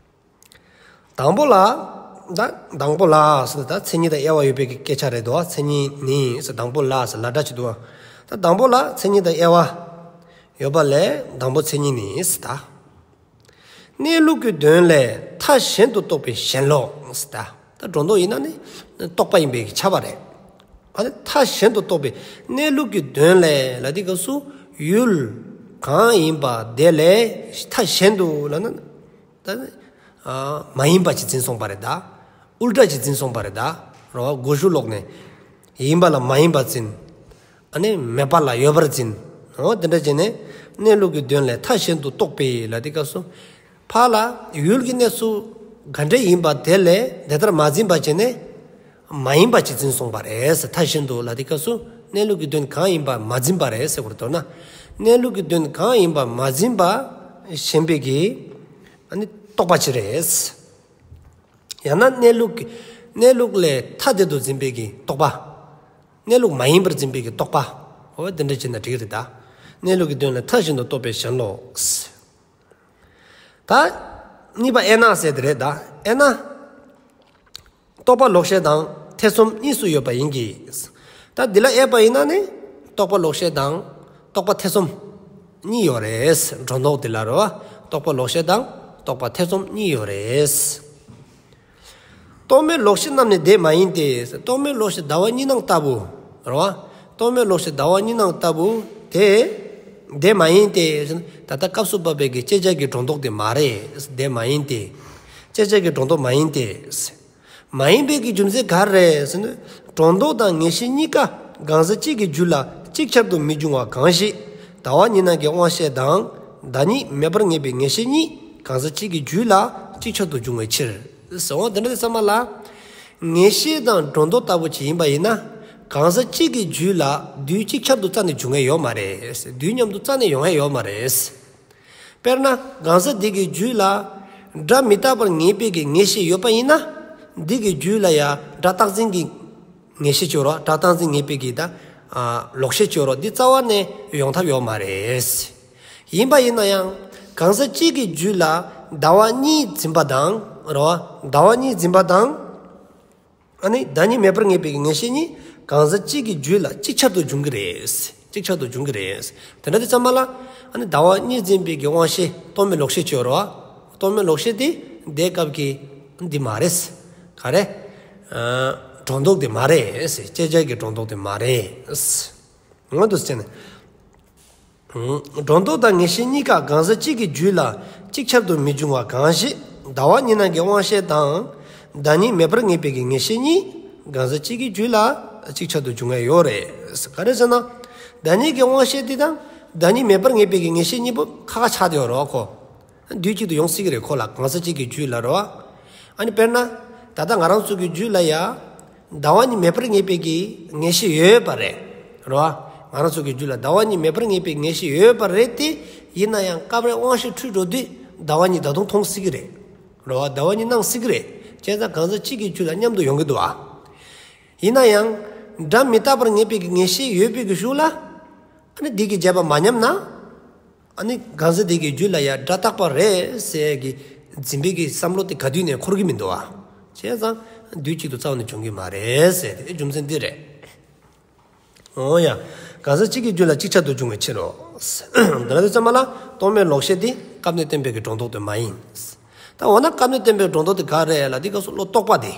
དང་པོ་ལ། ད་དང་པོ་ལ་ཟེར་ད་མཚན་ཉིད་དང་དབྱེ་བ་ཡོད་པའི་སྐད་ཆ་རེད་དོ། མཚན་ཉིད་ནི་ཟེར་དང་པོ་ལ་ཟེར་ལ་སྒྲ་ཅིག་འདུག་ད་དང་པོ་ལ་མཚན་ཉིད་དང་དབྱེ་བ་ཡོད་པ་ལས་དང་པོ་མཚན་ཉིད་ནི་ཟེར་ད། གནས་ལུགས་ཀྱི་དོན་ལས་མཐའ་གཞན་དུ་རྟོགས་པའི་ཞེན་ལོག་ཟེར་ད། ད་སྒྲོ་འདོགས་ཡིན་ན་ནི་རྟོག་པ་ཡིན་པའི་ཁྱབ་པ་རེད། ཨ་ནི་མཐའ་གཞན་དུ་རྟོགས་པའི་གནས་ལུགས་ཀྱི་དོན་ལས་ལ་དེ་སྐབས་སུ་ཡུལ་གང་ཡིན་པ་དེ་ལས་མཐའ་གཞན་དུ་ལ་ན་ད་ནི་ཨ་མ་ཡིན་པ་ཅིག་འཛིན་སོང་པ་རེད་ད། ཨུལ་ཊ་ཅིག་འཛིན་སོང་པ་རེད་ད། རོ་བ་གོ་ཤུ་ལོག་ནས་ཡིན་པ་ལ་མ་ཡིན་པ་འཛིན། ཨ་ནི་མེད་པ་ལ་ཡོད་པར་འཛིན། འོ་དེ་འདྲ་བྱས་ནས་གནས་ལུགས་ཀྱི་དོན་ལས་མཐའ་གཞན་དུ་རྟོགས་པའི་ལ་དེ་སྐབས་སུ། ཕར་ལ་ཡུལ་གྱི་གནས་ཚུལ་ག་འདྲ་ཡིན་པ་དེ་ལས་དེ་ལྟར་མ་འཛིན་པ་བྱས་ནས་མ་ཡིན་པ་ཅིག་འཛིན་སོང་པ་རེད་ཟེར། མཐའ་གཞན་དུ་ལ་དེ་སྐབས་སུ་གནས་ལུགས་ཀྱི་དོན་གང་ཡིན་པ་མ་འཛིན་པ་རེད་ཟེར་བར་དོ་ན། གནས་ལུགས་ཀྱི་དོན་གང་ཡིན་པ་མ་འཛིན་པ་ཞེན་པའི་གི་ཨ་ནི་རྟོག་པ་ཅིག་རེད། ཡང་ན་གནས་ལུགས་ཀྱི་གནས་ལུགས་ལས་ཐ་དད་དུ་འཛིན་པའི་གི་རྟོག་པ། གནས་ལུགས་མ་ཡིན་པར་འཛིན་པའི་གི་རྟོག་པ། འོ་དེ་འདྲ་བྱས་ན་འགྲིག་གི་རེད་ད། གནས་ལུགས་ཀྱི་དོན་ལས་མཐའ་གཞན་དུ་རྟོགས་པའི་ཞེན་ལོག་ད་གཉིས་པ་དབྱེ་ན་ཟེར་དེ་རེད་ད། དབྱེ་ན། རྟོག་པ་ལོག་ཤེས་དང་ཐེ་ཚོམ་གཉིས་སུ་ཡོད་པ་ཡིན་གྱི། ད་འདི་ལ་དབྱེ་བ་ཡིན་ན་ནི་རྟོག་པ་ལོག་ཤེས་དང་རྟོག་པ་ཐེ་ཚོམ་གཉིས་ཡོད་རེད། སྒྲོ་འདོགས་འདི་ལ་རོ། རྟོག་པ་ལོག་ཤེས་དང་རྟོག་པ་ཐེ་ཚོམ་གཉིས་ཡོད་རེད། རྟོག་མེད་ལོག་ཤེས་རྣམས་ནི་དེ་མ་ཡིན་ཏེ། རྟོག་མེད་ལོག་ཤེས་ཟླ་བ་གཉིས་སྣང་ལྟ་བུ་རོ། རྟོག་མེད་ལོག་ཤེས་ཟླ་བ་གཉིས་སྣང་ལྟ་བུ་དེ་དེ་མ་ཡིན་ཏེ། ད་ལྟ་སྐབས་སུ་བབ་པའི་གི་བཅད་བྱ་གི་སྒྲོ་འདོགས་དེ་མ་རེད། དེ་མ་ཡིན་ཏེ། བཅད་བྱ་གི་སྒྲོ་འདོགས་མ་ཡིན་ཏེ། མ་ཡིན་པའི་གི་རྒྱུ་མཚན་ག་རེ་ཟེར་ན། སྒྲོ་འདོགས་དང་ངེས་ཤེས་གཉིས་ཀ་གང་ཟག་གཅིག་གི་རྒྱུད་ལ་ཅིག་ཆར་དུ་མི་འབྱུང་བ་གང་ཞིག་ཟླ་བ་གཉིས་སྣང་གི་དབང་ཤེས་དང་བདག་ཉིད་མེད་པར་ངེས་པའི་ངེས་ཤེས་གཉིས་གང་ཟག་གཅིག་གི་རྒྱུད་ལ་ཅིག་ཆར་དུ་འབྱུང་བའི་ཕྱིར། ཟེར་འོ་དེ་འདྲ་དེ་ཚང་མ་ལ། ངེས་ཤེས་དང་སྒྲོ་འདོགས་ལྟ་བུ་ཅིག་ཡིན་པ་ཡིན་ན། གང་ཟག་གཅིག་གི་རྒྱུད་ལ་དུས་ཅིག་ཆར་དུ་རྩ་ནས་འབྱུང་ཡས་ཡོད་མ་རེད། དུས་མཉམ་དུ་རྩ་ནས་ཡོང་ཡས་ཡོད་མ་རེད། དཔེར་ན་གང་ཟག་འདི་གི་རྒྱུད་ལ་སྒྲ་མི་རྟག་པར་ངེས་པའི་གི་ངེས་ཤེས་ཡོད་པ་ཡིན་ན། འདི་གི་རྒྱུད་ལ་ཡང་སྒྲ་རྟག་འཛིན་གྱི་ངེས་ཤེས་ཅིག་ཡོད་རེད། སྒྲ་རྟག་འཛིན་ངེས་པའི་གི་ད་ཨ་ལོག་ཤེས་ཅིག་ཡོད་རེད། འདི་རྩ་བ་ནས་ཡོང་ཐབས་ཡོད་མ་རེད། ཡིན་པ་ཡིན་ན་ཡང་གང་ཟག་གཅིག་གི་རྒྱུད་ལ་ཟླ་བ་གཉིས་འཛིན་པ་དང་རེད་བ། ཟླ་བ་གཉིས་འཛིན་པ་དང་། ཨ་ནི་བདག་ཉིད་མེད་པར་ངེས་པའི་ངེས་ཤེས་གཉིས་གང་ཟག་གཅིག་གི་རྒྱུད་ལ་ཅིག་ཆར་དུ་འབྱུང་གི་རེད། ཅིག་ཆར་དུ་འབྱུང་གི་རེད། དེ་འདྲ་དེ་ཚང་མ་ལ་ཨ་ནི་ཟླ་བ་གཉིས་འཛིན་པའི་གི་དབང་ཤེས་རྟོག་མེད་ལོག་ཤེས་ཅིག་ཡོད་རེད་བ། རྟོག་མེད་ལོག་ཤེས་དེ་དེའི་སྐབས་ཀྱི་འདི་མ་རེད། ག་རེ། ཨ་སྒྲོ་འདོགས་དེ་མ་རེད། བཅད་བྱ་གི་སྒྲོ་འདོགས་དེ་མ་རེད། ངོ་དུ་བྱས་ནས། སྒྲོ་འདོགས་དང་ངེས་ཤེས་གཉིས་ཀ་གང་ཟག་གཅིག་གི་རྒྱུད་ལ་ཅིག་ཆར་དུ་མི་འབྱུང་བ་གང་ཞིག་ཟླ་བ་གཉིས་སྣང་གི་དབང་ཤེས་དང་། བདག་ཉིད་མེད་པར་ངེས་པའི་གི་ངེས་ཤེས་གཉིས་གང་ཟག་གཅིག་གི་རྒྱུད་ལ་ཅིག་ཆར་དུ་འབྱུང་ཡས་ཡོད་རེད། ག་རེ་ཟེར་ན། བདག་ཉིད་ཀྱི་དབང་ཤེས་དེ་དང་བདག་ཉིད་མེད་པར་ངེས་པའི་གི་ངེས་ཤེས་གཉིས་པོ་ཁ་ཁ་ཆགས་བསྡད་ཡོད་རེད་བ་ཁོ། དུས་གཅིག་ཏུ་ཡོང་སྲིད་ཀྱི་རེད་ཁོ་ལ་གང་ཟག་གཅིག་གི་རྒྱུད་ལ་རེད་བ། ཨ་ནི་དཔེར་ན། ད་ལྟ་ང་རང་ཚོ་གི་རྒྱུད་ལ་ཡ། ཟླ་བ་གཉིས་མེད་པར་ངེས་པའི་གི་ངེས་ཤེས་ཡོད་པ་རེད། རེད་བ། ང་རང་ཚོ་གི་རྒྱུད་ལ་ཟླ་བ་གཉིས་མེད་པར་ངེས་པའི་ངེས་ཤེས་ཡོད་པ་རེད་དེ། ཡིན་ན་ཡང་སྐབས་རེ་དབང་ཤེས་འཁྲུལ་འགྲོ་དུས། ཟླ་བ་གཉིས་ད་དུང་མཐོང་སྲིད་ཀྱི་རེད། རེད་བ། ཟླ་བ་གཉིས་སྣང་སྲིད་ཀྱི་རེད། བྱས་ཙང་གང་ཟག་གཅིག་གི་རྒྱུད་ལ་མཉམ་དུ་ཡོང་གི་འདུག་བ། ཡིན་ན་ཡང་། སྒྲ་མི་རྟག་པར་ངེས་པའི་གི་ངེས་ཤེས་ཡོད་པའི་གི་གཞུག་ལ། ཨ་ནི་འདི་གི་བྱས་པ་མ་ཉམས་ན། ཨ་ནི་གང་ཟག་དེ་གི་རྒྱུད་ལ་ཡང་སྒྲ་རྟག་པ་རེད་ཟེར་གི་འཛིན་པའི་གི་བསམ་བློ་དེ་ག་དུས་ནས་འཁོར་གི་མི་འདུག་བ། བྱས་ཙང་དུས་གཅིག་ཏུ་རྩ་བ་ནས་འབྱུང་གི་མ་རེད་ཟེར་དེ་རྒྱུ་མཚན་འདི་རེད། འོ་ཡ། གང་ཟག་གཅིག་གི་རྒྱུད་ལ་ཅིག་ཆར་དུ་འབྱུང་བའི་ཕྱིར་རོ། དེ་ལ་དེ་ཙམ་པ་ལ་རྟོག་མེད་ལོག་ཤེས་དེ་སྐབས་ནས་བསྟན་པའི་གི་སྒྲོ་འདོགས་དེ་མ་ཡིན། ད་འོ་ན་སྐབས་ནས་བསྟན་པའི་སྒྲོ་འདོགས་དེ་ག་རེ་ལ་དེ་སྐབས་སུ་བློ་རྟོག་པ་དེ།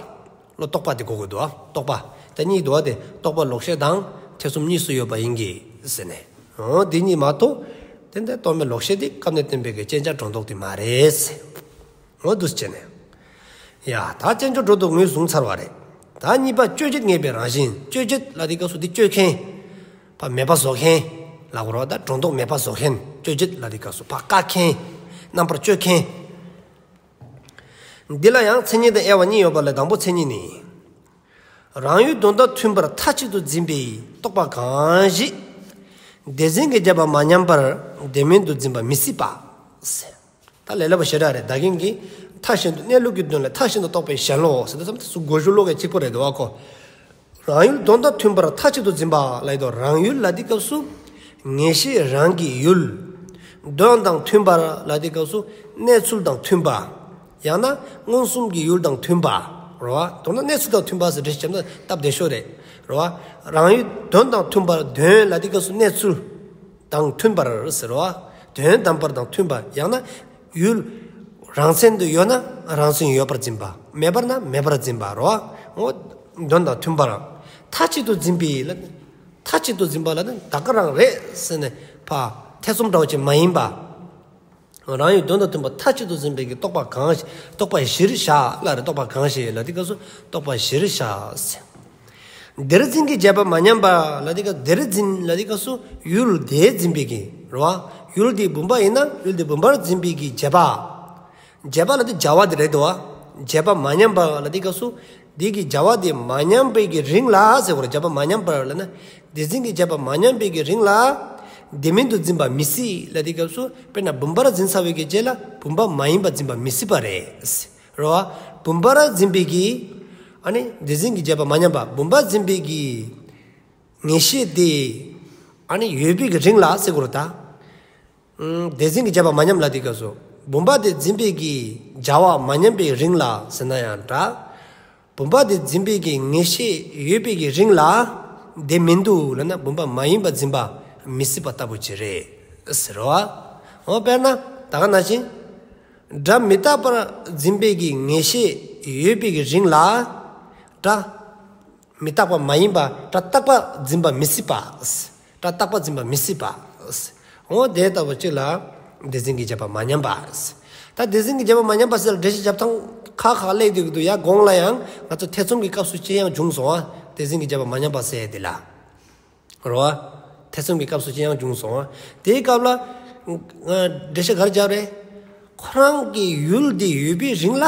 བློ་རྟོག་པ་དེ་གོ་དགོས་འདུག་ཨ། རྟོག་པ། དེ་གཉིས་འདུག་ཨ། དེ་རྟོག་པ་ལོག་ཤེས་དང་ཐེ་ཚོམ་གཉིས་སུ་ཡོད་པ་ཡིན་གྱི་ཟེར་ནས། འོ་དེ་གཉིས་མ་གཏོགས། དེ་འདྲ་རྟོག་མེད་ལོག་ཤེས་དེ་སྐབས་ནས་བསྟན་པའི་གི་རྐྱེན་ཆགས་སྒྲོ་འདོགས་དེ་མ་རེད་ཟེར། འོ་འདུག་སེ་བྱས་ནས། ཡ། ད་རྐྱེན་ཆགས་སྒྲོ་འདོགས་ངོས་བཟུང་ཚར་བ་རེད། ད་གཉིས་པ་དཔྱོད་བྱེད་ངེས་པའི་རང་བཞིན། དཔྱོད་བྱེད་ལ་དེ་སྐབས་སུ་དེ་དཔྱོད་མཁན། ཕར་མེད་པ་བཟོ་མཁན། ལ་གོ་རོ། ད་སྒྲོ་འདོགས་མེད་པ་བཟོ་མཁན། དཔྱོད་བྱེད་ལ་དེ་སྐབས་སུ་ཕར་བཀག་མཁན། རྣམ་པར་དཔྱོད་མཁན། འདི་ལ་ཡང་མཚན་ཉིད་དང་དབྱེ་བ་གཉིས་ཡོད་པ་ལས་དང་པོ་མཚན་ཉིད་ནི། རང་ཡུལ་དོན་དང་མཐུན་པར་མཐའ་གཅིག་ཏུ་འཛིན་པའི་རྟོག་པ་གང་ཞིག་དེ་འཛིན་གྱི་བྱས་པ་མ་ཉམས་པར་དེ་མིན་དུ་འཛིན་པ་མི་སྲིད་པ། ཟེར། ད་ལས་སླ་པོ་ཞེ་དྲག་རེད། ད་གིན་གྱི་མཐའ་གཞན་དུ་གནས་ལུགས་ཀྱི་དོན་ལ་མཐའ་གཞན་དུ་རྟོག་པའི་ཞེན་ལོག་ཟེར་དུས་ཙམ་དེ་ཚོ་གོ་ཤུ་ལོག་གི་གཅིག་པོ་རེད་འདུག་བ་ཁོ། རང་ཡུལ་དོན་དང་མཐུན་པར་མཐའ་གཅིག་ཏུ་འཛིན་པ་ལ་ཡིན་དུས་རང་ཡུལ་ལ་དེ་སྐབས་སུ་ངེས་ཤེས་རང་གི་ཡུལ། དོན་དང་མཐུན་པར་ལ་དེ་སྐབས་སུ་གནས་ཚུལ་དང་མཐུན་པ། ཡང་ན་མངོན་སུམ་གྱི་ཡུལ་དང་མཐུན་པ། རེད་བ། མདོར་ན་གནས་ཚུལ་དང་མཐུན་པ་ཟེར་འགྲེལ་བཤད་བརྒྱབ་ན་སྟབས་བདེ་ཤོས་རེད། རེད་བ། རང་ཡུལ་དོན་དང་མཐུན་པར་དོན་ལ་དེ་སྐབས་སུ་གནས་ཚུལ་དང་མཐུན་པར་ཟེར་བ། དོན་དམ་པར་དང་མཐུན་པ། ཡང་ན་ཡུལ་རང་མཚན་དུ་ཡོད་ན་རང་མཚན་ཡོད་པར་འཛིན་པ། མེད་པར་ན་མེད་པར་འཛིན་པ། རེད་བ། འོ། དོན་དང་མཐུན་པར་མཐའ་གཅིག་ཏུ་འཛིན་པའི་ལ། མཐའ་གཅིག་ཏུ་འཛིན་པ་ལ་ནི་ད་ག་རང་རེད་ཟེར་ནས་ཕར་ཐེ་ཚོམ་འདྲ་བོ་ཅིག་མ་ཡིན་པ། རང་ཡུལ་དོན་དང་མཐུན་པ་མཐའ་གཅིག་ཏུ་འཛིན་པའི་གི་རྟོག་པ་གང་ཞིག་རྟོག་པ་གཞིར་བཞག་ལ་རེད། རྟོག་པ་གང་ཞིག་ལ་དེ་སྐབས་སུ་རྟོག་པ་གཞིར་བཞག་ཟེར། དེར་འཛིན་གྱི་བྱས་པ་མ་ཉམས་པ་ལ་དེ་སྐབས་དེར་འཛིན་ལ་དེ་སྐབས་སུ་ཡུལ་དེ་འཛིན་པའི་གི་རེད་བ། ཡུལ་དེ་བུམ་པ་ཡིན་ན་ཡུལ་དེ་བུམ་པར་འཛིན་པའི་གི་བྱས་པ། བྱས་པ་ལ་དེ་བྱ་བ་དེ་རེད་དོ། བྱས་པ་མ་ཉམས་པ་ལ་དེ་སྐབས་སུ། དེ་གི་བྱ་བ་དེ་མ་ཉམས་པའི་གི་རིང་ལ་ཟེར་བ་རེད། བྱས་པ་མ་ཉམས་པར་ལ་ན། དེར་འཛིན་གྱི་བྱས་པ་མ་ཉམས་པའི་གི་རིང་ལ། དེ་མིན་དུ་འཛིན་པ་མི་སྲིད་ལ་དེ་སྐབས་སུ་དཔེར་ན་བུམ་པར་འཛིན་ཚར་བའི་གི་རྗེས་ལ་བུམ་པ་མ་ཡིན་པ་འཛིན་པ་མི་སྲིད་པ་རེད། རེད་བ། བུམ་པར་འཛིན་པའི་གི། ཨ་ནི་དེར་འཛིན་གྱི་བྱས་པ་མ་ཉམས་པ་བུམ་པར་འཛིན་པའི་གི། ངེས་ཤེས་དེ། ཨ་ནི་ཡོད་པའི་གི་རིང་ལ་ཟེར་དགོས་རེད་ད། ཨུམ། དེར་འཛིན་གྱི་བྱས་པ་མ་ཉམས་ལ་དེ་སྐབས་སུ། བུམ་པ་དེ་འཛིན་པའི་གི་བྱ་བ་མ་ཉམས་པའི་རིང་ལ་ཟེར་ན་ཡང་འདྲ། བུམ་པ་དེ་འཛིན་པའི་གི་ངེས་ཤེས་ཡོད་པའི་གི་རིང་ལ། དེ་མིན་དུ་ལ་ན་བུམ་པ་མ་ཡིན་པ་འཛིན་པ་མི་སྲིད་པ་ལྟ་བུ་ཅིག་རེད་ཟེར་བ། འོ་དཔེར་ན་ད་ག་ནང་བཞིན། སྒྲ་མི་རྟག་པར་འཛིན་པའི་གི་ངེས་ཤེས་ཡོད་པའི་གི་རིང་ལ། སྒྲ། མི་རྟག་པ་མ་ཡིན་པ་སྒྲ་རྟག་པ་འཛིན་པ་མི་སྲིད་པ། སྒྲ་རྟག་པ་འཛིན་པ་མི་སྲིད་པ། འོ་དེ་ལྟ་བུ་ཅིག་ལ་དེར་འཛིན་གྱི་བྱས་པ་མ་ཉམས་པ། ད་དེར་འཛིན་གྱི་བྱས་པ་མ་ཉམས་པ་ཟེར་ལ་འགྲེལ་བཤད་རྒྱབ་ཐངས་ཁ་ཁ་སླེབས་དུས་ཀྱི་འདུག་ཡ། གོང་ལ་ཡང་ང་ཚོ་ཐེ་ཚོམ་གྱི་སྐབས་སུ་ཅི་ཡང་བྱུང་སོང་ཨ། དེར་འཛིན་གྱི་བྱས་པ་མ་ཉམས་པ་ཟེར་དེ་ལ། རོ། ཐེ་ཚོམ་གྱི་སྐབས་སུ་ཅི་ཡང་བྱུང་སོང་ཨ། དེའི་སྐབས་ལ། འགྲེལ་བཤད་ག་རེ་རྒྱབ་རེད། ཁོ་རང་གི་ཡུལ་དེ་ཡོད་པའི་རིང་ལ།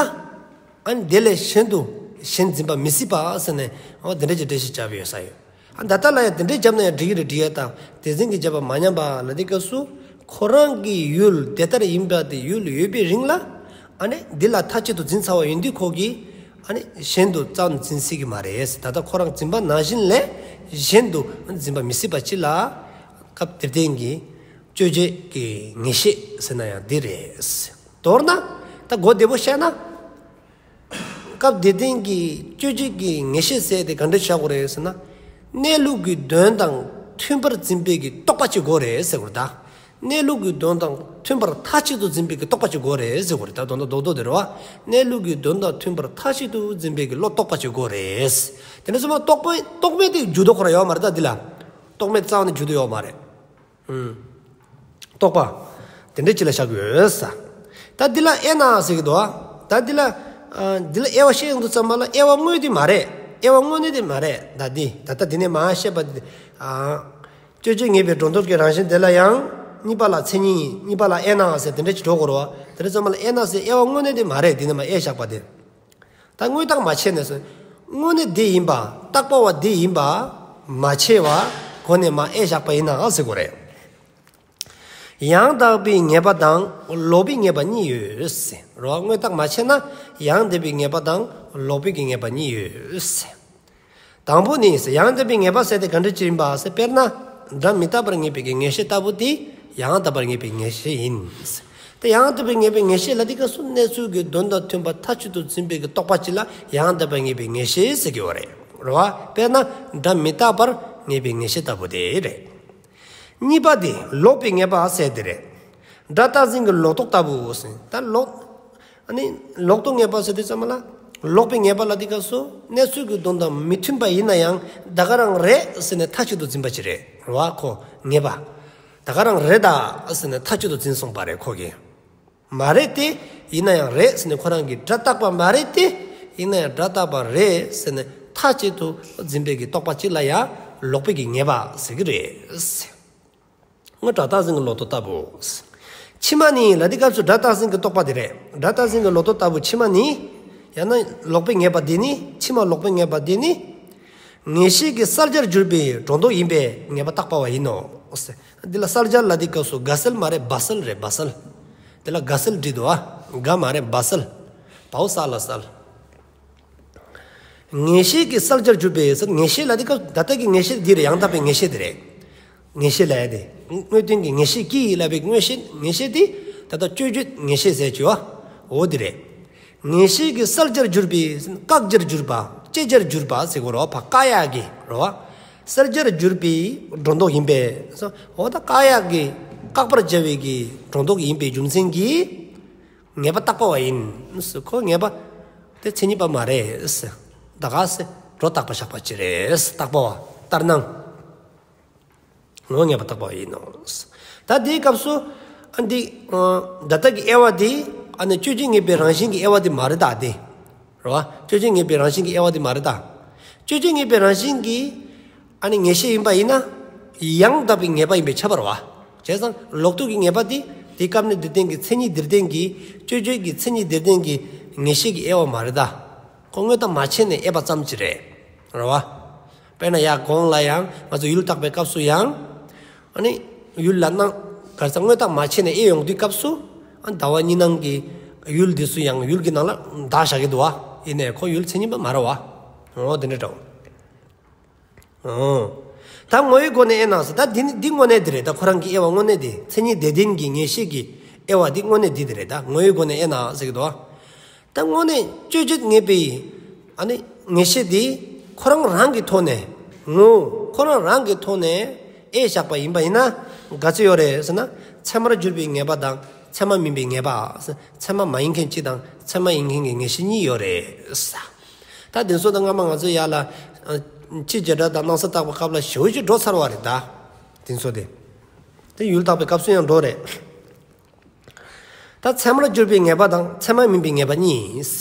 ཨ་ནི་དེ་ལས་གཞན་དུ་གཞན་འཛིན་པ་མི་སྲིད་པ་ཟེར་ནས་འོ་དེ་འདྲ་ཅིག་འགྲེལ་བཤད་བརྒྱབ་ཡོད་ས་ཡོད། ཨ་ད་ལྟ་ལ་ཡང་དེ་འདྲ་བརྒྱབ་ན་ཡང་འགྲིག་གི་རེད་འགྲིག་ཡ་དང་དེར་འཛིན་གྱི་བྱས་པ་མ་ཉམས་པ་ལ་དེ་སྐབས་སུ་ཁོ་རང་གི་ཡུལ་དེ་ལྟར་ཡིན་པ་དེ་ཡུལ་ཡོད་པའི་རིང་ལ་ཨ་ནི་འདི་ལ་མཐའ་གཅིག་ཏུ་འཛིན་ཚར་བ་ཡིན་དུས་ཁོ་གིས་ཨ་ནི་གཞན་དུ་རྩ་ནས་འཛིན་སྲིད་ཀྱི་མ་རེད། ད་ལྟ་ཁོ་རང་འཛིན་པ་ནང་བཞིན་ལས་གཞན་དུ་འཛིན་པ་མི་སྲིད་པ་ཅིག་ལ་སྐབས་དེར་བརྟེན་གྱི་དཔྱོད་བྱེད་ཀྱི་ངེས་ཤེས་ཟེར་ན་ཡང་འདི་རེད། མདོར་ན་ད་གོ་བདེ་པོ་བཤད་ན། སྐབས་དེར་བརྟེན་གྱི་དཔྱོད་བྱེད་ཀྱི་ངེས་ཤེས་ཟེར་དེ་ག་འདྲ་བཞག་དགོས་རེད་ཟེར་ན། གནས་ལུགས་ཀྱི་དོན་དང་མཐུན་པར་འཛིན་པའི་གི་རྟོག་པ་ཅིག་དགོས་རེད་ཟེར་དགོས་རེད་ད། གནས་ལུགས་ཀྱི་དོན་དང་མཐུན་པར་མཐའ་གཅིག་ཏུ་འཛིན་པའི་གི་རྟོག་པ་ཅིག་དགོས་རེད་ཟེར་དགོས་རེད་ད། དོན་དག་རྡོག་རྡོག་དེ་རེད་བ། གནས་ལུགས་ཀྱི་དོན་དང་མཐུན་པར་མཐའ་གཅིག་ཏུ་འཛིན་པའི་གི་བློ་རྟོག་པ་ཅིག་དགོས་རེད། དེ་འདྲ་སོང་ཙང་རྟོག་པ་རྟོག་མེད་དེ་འཇུག་ལྡོག་ཁོ་རང་ཡོད་མ་རེད་ད་འདི་ལ། རྟོག་མེད་རྩ་བ་ནས་འཇུག་ལྡོག་ཡོད་མ་རེད། ཨུམ། རྟོག་པ། དེ་འདྲ་ཅིག་ལ་བཞག་ཡོད་ས། ད་འདི་ལ་དབྱེ་ན་ཟེར་གྱི་འདུག་ཨ། ད་འདི་ལ། ཨ། འདི་ལ་དབྱེ་བ་བཤད་ཡོང་དུས་ཙམ་པ་ལ་དབྱེ་བ་དངོས་དེ་མ་རེད། དབྱེ་བ་དངོས་གནས་དེ་མ་རེད། ད་འདི་ད་ལྟ་འདི་ནས་མར་བཤད་པ་འདི། ཨ། དཔྱོད་བྱེད་ངེས་པའི་སྒྲོ་འདོགས་ཀྱི་རང་བཞིན་དེ་ལ་ཡང་། གཉིས་པ་ལ་མཚན་ཉིད། གཉིས་པ་ལ་དབྱེ་ན་ཟེར་དེ་འདྲ་ཅིག་འགྲོ་དགོས་རེད་བ། དེ་འདྲ་ཙམ་པ་ལ་དབྱེ་ན་ཟེར་དབྱེ་བ་དངོས་གནས་དེ་མ་རེད། འདི་ནས་མར་དབྱེ་བཞག་པ་དེ། ད་དངོས་བཏགས་མ་ཕྱེ་ནས་སོ། དངོས་གནས་འདི་ཡིན་པ། རྟག་པ་བ་འདི་ཡིན་པ། མ་ཕྱེ་བ། སྒོ་ནས་མར་དབྱེ་བཞག་པ་ཡིན་ན་ཟེར་དགོས་རེད། ཡང་དག་པའི་ངེས་པ་དང་ལོག་པའི་ངེས་པ་གཉིས་ཡོད་ཟེར། རོ། དངོས་བཏགས་མ་ཕྱེ་ན་ཡང་དག་པའི་ངེས་པ་དང་ལོག་པའི་གི་ངེས་པ་གཉིས་ཡོད་ཟེར། དང་པོ་ནི་ཡང་དག་པའི་ངེས་པ་ཟེར་དེ་ག་འདྲ་ཅིག་ཡིན་པ་ཟེར། དཔེར་ན་སྒྲ་མི་རྟག་པར་ངེས་པའི་གི་ངེས་ཤེས་ལྟ་བུ་དེ་ཡང་དག་པར་ངེས་པའི་ངེས་ཤེས་ཡིན། དེ་ཡང་དག་པར་ངེས་པའི་ངེས་ཤེས་ལ་དེ་སྐབས་སུ་གནས་ཚུལ་གྱི་དོན་དང་མཐུན་པ་མཐའ་གཅིག་ཏུ་འཛིན་པའི་གི་རྟོག་པ་ཅིག་ལ་ཡང་དག་པར་ངེས་པའི་ངེས་ཤེས་ཟེར་གྱི་ཡོད་རེད། རེད་བ། དཔེར་ན་སྒྲ་མི་རྟག་པར་ངེས་པའི་ངེས་ཤེས་ལྟ་བུ་དེ་རེད། གཉིས་པ་དེ་ལོག་པའི་ངེས་པ་ཟེར་དེ་རེད། སྒྲ་རྟག་འཛིན་གྱི་ལོག་རྟོག་ལྟ་བུ་ཟེར། ད་ལོག་ཨ་ནི་ལོག་རྟོག་ངེས་པ་ཟེར་དུས་ཙམ་ལ། ལོག་པའི་ངེས་པ་ལ་དེ་སྐབས་སུ་གནས་ཚུལ་གྱི་དོན་དང་མི་མཐུན་པ་ཡིན་ན་ཡང་ད་ག་རང་རེད་ཟེར་ནས་མཐའ་གཅིག་ཏུ་འཛིན་པ་ཅིག་རེད། རེད་བ། ཁོ་ངེས་པ། ད་ག་རང་རེད་ད་ཟེར་ནས་མཐའ་གཅིག་ཏུ་འཛིན་སོང་པ་རེད་ཁོ་གིས། མ་རེད་དེ། ཡིན་ན་ཡང་རེད་ཟེར་ནས་ཁོ་རང་གིས་སྒྲ་རྟག་པ་མ་རེད་དེ། ཡིན་ན་ཡང་སྒྲ་རྟག་པ་རེད་ཟེར་ནས་མཐའ་གཅིག་ཏུ་འཛིན་པའི་གི་རྟོག་པ་གཅིག་ལ་ཡང་ལོག་པའི་གི་ངེས་པ་ཟེར་གྱི་རེད། སྒྲ་རྟག་འཛིན་གྱི་ལོག་རྟོག་ལྟ་བུ། ཕྱི་མ་ནི་ལ་དེ་སྐབས་སུ་སྒྲ་རྟག་འཛིན་གྱི་རྟོག་པ་དེ་རེད། སྒྲ་རྟག་འཛིན་གྱི་ལོག་རྟོག་ལྟ་བུ་ཕྱི་མ་ནི། ཡང་ན་ལོག་པའི་ངེས་པ་དེ་ནི། ཕྱི་མ་ལོག་པའི་ངེས་པ་དེ་ནི། ངེས་ཤེས་ཀྱི་གསལ་བྱར་གྱུར་པའི་སྒྲོ་འདོགས་ཡིན་པས་ངེས་པ་བརྟག་པ་བ་ཡིན་ནོ། འདི་ལ་གསལ་བྱར་ལ་དེ་སྐབས་སུ་དགའ་གསལ་མ་རེད་བ་གསལ་རེད་བ་གསལ། འདི་ལ་དགའ་གསལ་བྲིས་འདུག་ཨ། དགའ་མ་རེད་བ་གསལ། བའོ་གསལ་ལ་གསལ། ངེས་ཤེས་ཀྱི་གསལ་བྱར་གྱུར་པའི་ཟེར། ངེས་ཤེས་ལ་དེ་སྐབས་ད་ལྟ་གི་ངེས་ཤེས་འདི་རེད། ཡང་དག་པའི་ངེས་ཤེས་འདི་རེད། ངེས་ཤེས་ལ་ཡ་དེ། དངོས་བསྟན་གྱི་ངེས་ཤེས་ཀྱིས་ལབ་པའི་དངོས་ཤེས་ངེས་ཤེས་དེ། ད་ལྟ་སྤྱོད་བརྗོད་ངེས་ཤེས་ཟེར་གྱི་བ། འོ་དེ་རེད། ངེས་ཤེས་ཀྱི་གསལ་བྱར་གྱུར་པའི་བཀག་བྱར་གྱུར་པ་བཅད་བྱར་གྱུར་པ་ཟེར་གོ་རོ་བ། བཀག་ཡག་གི་རོ་བ། གསལ་བྱར་གྱུར་པའི་སྒྲོ་འདོགས་ཡིན་པས། འོ་ད་བཀག་ཡག་གི་བཀག་པར་བྱ་བའི་གི་སྒྲོ་འདོགས་ཡིན་པའི་རྒྱུ་མཚན་གྱིས། ངེས་པ་བརྟག་པ་བ་ཡིན། ཁོ་ངེས་པ་དེ་མཚན་ཉིད་པ་མ་རེད། ད་ག་ཟེ་སྒྲོ་བཏགས་པ་བཞག་པ་ཅི་རེད། བརྟག་པ་བ་ལྟར་སྣང་། ངོ་ངེས་པ་བརྟག་པ་བ་ཡིན་ནོ། ད་དེའི་སྐབས་སུ་ཨ་འདི་ད་ལྟ་གི་དབྱེ་བ་འདི་ཨ་ནི་དཔྱོད་བྱེད་ངེས་པའི་རང་བཞིན་གྱི་དབྱེ་བ་འདི་མ་རེད་ད་དེ། རེད་བ། དཔྱོད་བྱེད་ངེས་པའི་རང་བཞིན་གྱི་དབྱེ་བ་འདི་མ་རེད་ད། དཔྱོད་བྱེད་ངེས་པའི་རང་བཞིན་གྱི་ཨ་ནི་ངེས་ཤེས་ཡིན་པ་ཡིན་ན། ཡང་དག་པའི་ངེས་པ་ཡིན་པས་ཁྱབ་པ་རེད་བ། བྱས་ཙང་ལོག་རྟོག་གི་ངེས་པ་དེ་དེའི་སྐབས་ནས་འདིར་བསྟན་གྱི་མཚན་ཉིད་འདིར་བསྟན་གྱི་དཔྱོད་བྱེད་ཀྱི་མཚན་ཉིད་འདིར་བསྟན་གྱི་ངེས་ཤེས་ཀྱི་དབྱེ་བ་མ་རེད་ད། ཁོ་དངོས་བཏགས་མ་ཕྱེ་ནས་དབྱེ་བ་ཙམ་ཅིག་རེད། རེད་བ། དཔེར་ན་ཡར་གོང་ལ་ཡང་ང་ཚོ་ཡུལ་བརྟག་པའི་སྐབས་སུ་ཡང་། ཨ་ནི་ཡུལ་ལ་སྣང་། ག་རེ་ཟེར། དངོས་བཏགས་མ་ཕྱེ་ནས་དབྱེ་ཡོང་དུས་སྐབས་སུ། ཨ་ཟླ་བ་གཉིས་སྣང་གི་ཡུལ་འདི་ཚུ་ཡང་ཡུལ་གྱི་ནང་ལ་བདག་བཞག་གི་འདུག་བ། ཡིན་ནའི་ཁོ་ཡུལ་མཚན་ཉིད་པ་མ་རེད་བ། འོ་དེ་འདྲ་འདྲ་བོ། འོ། ད་ངོ་བོའི་སྒོ་ནས་དབྱེ་ན་ཟེར། ད་འདི་ནི་འདི་དངོས་གནས་འདི་རེད། ད་ཁོ་རང་གི་དབྱེ་བ་དངོས་གནས་འདི་མཚན་ཉིད་དེ་ལྡན་གྱི་ངེས་ཤེས་ཀྱི་དབྱེ་བ་འདི་དངོས་གནས་འདི་འདི་རེད། ད་ངོ་བོའི་སྒོ་ནས་དབྱེ་ན་ཟེར་གྱི་འདུག་བ། ད་དངོས་གནས་དཔྱོད་བྱེད་ངེས་པའི་ཨ་ནི་ངེས་ཤེས་འདི་ཁོ་རང་རང་གི་ཐོག་ནས། ངོ་ཁོ་རང་རང་གི་ཐོག་ནས་དབྱེ་བཞག་པ་ཡིན་པ་ཡིན་ན་ག་ཚོད་ཡོད་རེད་ཟེར་ན། ཚད་མར་གྱུར་པའི་ངེས་པ་དང་ཚད་མ་མིན་པའི་ངེས་པ། ཚད་མ་མ་ཡིན་མཁན་གཅིག་དང་ཚད་མ་ཡིན་མཁན་གྱི་ངེས་ཤེས་གཉིས་ཡོད་རེད། ད་འདི་ཚོ་ད་སྔ་མ་ང་ཚོ་ཡར་ལ་ཨ་སྤྱིའི་བྱེ་བྲག་དང་སྣང་ས་བརྟག་པའི་སྐབས་ལ་ཞེ་པོ་ཅིག་འགྲོ་ཚར་བ་རེད་ད། འདི་ཚོ་དེ། དེ་ཡུལ་བརྟག་པའི་སྐབས་སུ་ཡང་འགྲོ་རེད། ད་ཚད་མར་གྱུར་པའི་ངེས་པ་དང་ཚད་མ་མིན་པའི་ངེས་པ་གཉིས།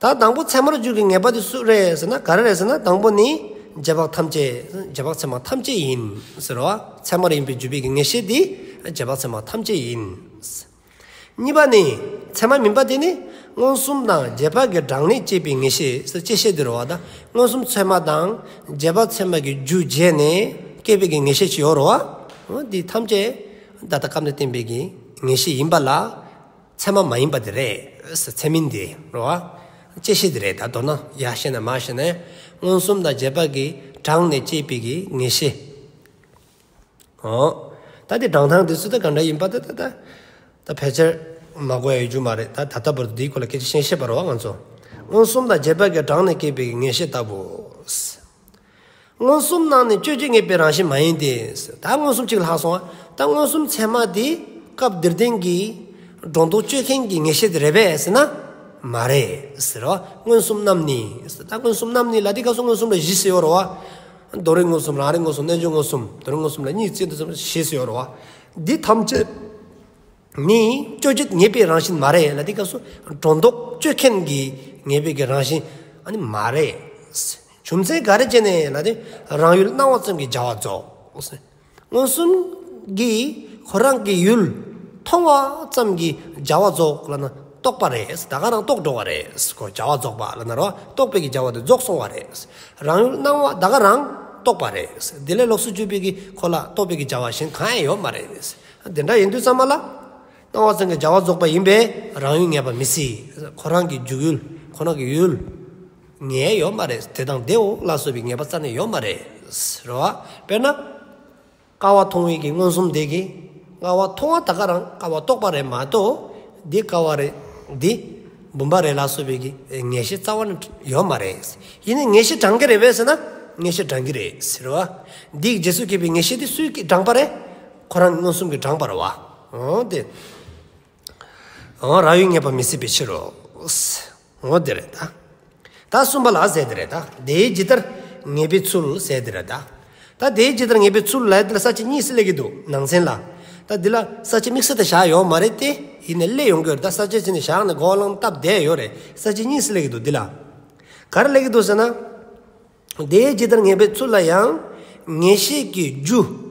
ད་དང་པོ་ཚད་མར་གྱུར་གྱི་ངེས་པ་དེ་སུ་རེད་ཟེར་ན། ག་རེ་རེད་ཟེར་ན། དང་པོ་ནི་རྗེས་དཔག་ཐམས་ཅད། རྗེས་དཔག་ཚད་མ་ཐམས་ཅད་ཡིན་ཟེར་བ། ཚད་མར་ཡིན་པའི་གྱུར་པའི་གི་ངེས་ཤེས་དེ་རྗེས་དཔག་ཚད་མ་ཐམས་ཅད་ཡིན། གཉིས་པ་ནི་ཚད་མ་མིན་པ་དེ་ནི་མངོན་སུམ་དང་རྗེས་དཔག་གི་གྲངས་ནས་བཅད་པའི་ངེས་ཤེས་ཟེར། བཅད་ཤེས་དེ་རེད་བ། ད་མངོན་སུམ་ཚད་མ་དང་རྗེས་དཔག་ཚད་མ་གི་རྒྱུ་བྱས་ནས་སྐྱེས་པའི་གི་ངེས་ཤེས་ཅིག་ཡོད་རེད་བ། འོ་འདི་ཐམས་ཅད་ད་ལྟ་སྐབས་ནས་བསྟན་པའི་གི་ངེས་ཤེས་ཡིན་པ་ལ། ཚད་མ་མ་ཡིན་པ་དེ་རེད། ཚད་མིན་དེ་རེད་བ། བཅད་ཤེས་དེ་རེད། ད་མདོར་ན་ཡར་བཤད་ན་མར་བཤད་ན་མངོན་སུམ་དང་རྗེས་དཔག་གི་གྲངས་ནས་བཅད་པའི་གི་ངེས་ཤེས། འོ། ད་དེ་དྲང་ཐང་དེ་ཚོ་ད་ག་འདྲ་ཡིན་པ་ད་ད་ད་ད་ཕལ་ཆེར་མ་གོ་ཡ་ཡོད་རྒྱུ་མ་རེད། ད་ད་ལྟ་བར་དུ་དེའི་སྐོར་ལ་སྐད་ཆ་བཤད་ཤེས་པ་རེད་བ་ང་ཚོ། མངོན་སུམ་དང་རྗེས་དཔག་གི་གྲངས་ནས་སྐྱེས་པའི་གི་ངེས་ཤེས་ལྟ་བུ། མངོན་སུམ་རྣམས་ནི་དཔྱོད་བྱེད་ངེས་པའི་རང་བཞིན་མ་ཡིན་ཏེ། ད་མངོན་སུམ་གཅིག་ལྷག་སོང་བ། ད་མངོན་སུམ་ཚད་མ་དེ་སྐབས་འདིར་བསྟན་གྱི་སྒྲོ་འདོགས་གཅོད་མཁན་གྱི་ངེས་ཤེས་དེ་རེད་པས་ཟེར་ན་མ་རེད་ཟེར་བ། མངོན་སུམ་རྣམས་ནི་ཟེར། ད་མངོན་སུམ་རྣམས་ནི་ལ་དེ་སྐབས་སུ་མངོན་སུམ་ལ་བཞི་ཟེར་ཡོད་རེད་བ། དོན་རིག་མངོན་སུམ། རང་རིག་མངོན་སུམ། རྣལ་འབྱོར་མངོན་སུམ། དོན་རིག་མངོན་སུམ་ལ་གཉིས་བརྩི་དུས་ཙམ་བཞི་ཟེར་ཡོད་རེད་བ། འདི་ཐམས་ཅད་ནི་དཔྱོད་བྱེད་ངེས་པའི་རང་བཞིན་མ་རེད་ལ་དེ་སྐབས་སུ་སྒྲོ་འདོགས་གཅོད་མཁན་གྱི་ངེས་པའི་གི་རང་བཞིན་ཨ་ནི་མ་རེད། རྒྱུ་མཚན་ག་རེ་བྱས་ནས་ལ་དེ་རང་ཡུལ་སྣང་བ་ཙམ་གྱིས་བྱ་བ་རྫོགས། མངོན་སུམ་གྱིས་ཁོ་རང་གི་ཡུལ་མཐོང་བ་ཙམ་གྱིས་བྱ་བ་རྫོགས་ལ་ན་རྟོགས་པ་རེད། ད་ག་རང་རྟོགས་འགྲོ་བ་རེད། ཁོ་བྱ་བ་རྫོགས་པ་ལ་ན་རོ་རྟོགས་པའི་གི་བྱ་བ་དེ་རྫོགས་སོང་བ་རེད། རང་ཡུལ་སྣང་བ་ད་ག་རང་རྟོགས་པ་རེད། དེ་ལས་ལོགས་སུ་གྱུར་པའི་གི་ཁོ་ལ་རྟོགས་པའི་གི་བྱ་བ་གཞན་གང་ཡང་ཡོད་མ་རེད། དེ་འདྲ་ཡིན་དུས་ཙམ་པ་ལ། སྣང་བ་ཅན་གྱི་བྱ་བ་རྫོགས་པ་ཡིན་པས་རང་ཡུལ་ངེས་པ་མི་སྲིད། ཁོ་རང་གི་འཇུག་ཡུལ་ཁོ་རང་གི་ཡུལ་ངེས་ཡོད་མ་རེད། དེ་དང་དེའོ་ལ་སོགས་པའི་ངེས་པ་རྩ་ནས་ཡོད་མ་རེད། རེད་བ། དཔེར་ན། ཀ་བ་མཐོང་བའི་གི་མངོན་སུམ་དེ་གིས་ཀ་བ་མཐོང་བ་ད་ག་རང་ཀ་བ་རྟོགས་པ་རེད་མ་གཏོགས། འདི་ཀ་བ་རེད། འདི་བུམ་པ་རེད་ལ་སོགས་པའི་གི་ངེས་ཤེས་རྩ་བ་ནས་ཡོད་མ་རེད། ཡིན་ནའི་ངེས་ཤེས་དྲང་གི་རེད་པས་ཟེར་ན། ངེས་ཤེས་དྲང་གི་རེད་ཟེར་བ། འདིའི་རྗེས་སུ་སྐྱེས་པའི་ངེས་ཤེས་དེ་སུས་ཀྱིས་དྲངས་པ་རེད། ཁོ་རང་མངོན་སུམ་གྱིས་དྲངས་པ་རེད་བ། འོ་དེ། འོ་རང་ཡུལ་ངེས་པ་མི་སྲིད་པའི་ཕྱིར་རོ། འོ་དེ་རེད་ད། ད་གསུམ་པ་ལ་ཟེར་དེ་རེད་ད། དེའི་ཇི་ལྟར་ངེས་པའི་ཚུལ་ཟེར་དེ་རེད་ད། ད་དེའི་ཇི་ལྟར་ངེས་པའི་ཚུལ་ལ་དེ་ལ་ས་བཅད་གཉིས་སུ་སླེབས་ཀྱི་འདུག་ནང་ཚན་ལ། ད་འདི་ལ་ས་བཅད་དམིགས་བསལ་དུ་བཞག་ཡོད་མ་རེད་དེ། ཡིན་ནའི་སླེབས་ཡོང་གི་ཡོད་རེད་ད། ས་བཅད་ཅིག་ནས་བཞག་ནས་གོ་ལོང་སྟབས་བདེ་ཡོད་རེད། ས་བཅད་གཉིས་སུ་སླེབས་ཀྱི་འདུག་འདི་ལ། ག་རེ་སླེབས་ཀྱི་འདུག་ཟེར་ན། དེའི་ཇི་ལྟར་ངེས་པའི་ཚུལ་ལ་ཡང་། ངེས་ཤེས་ཀྱི་རྒྱུ།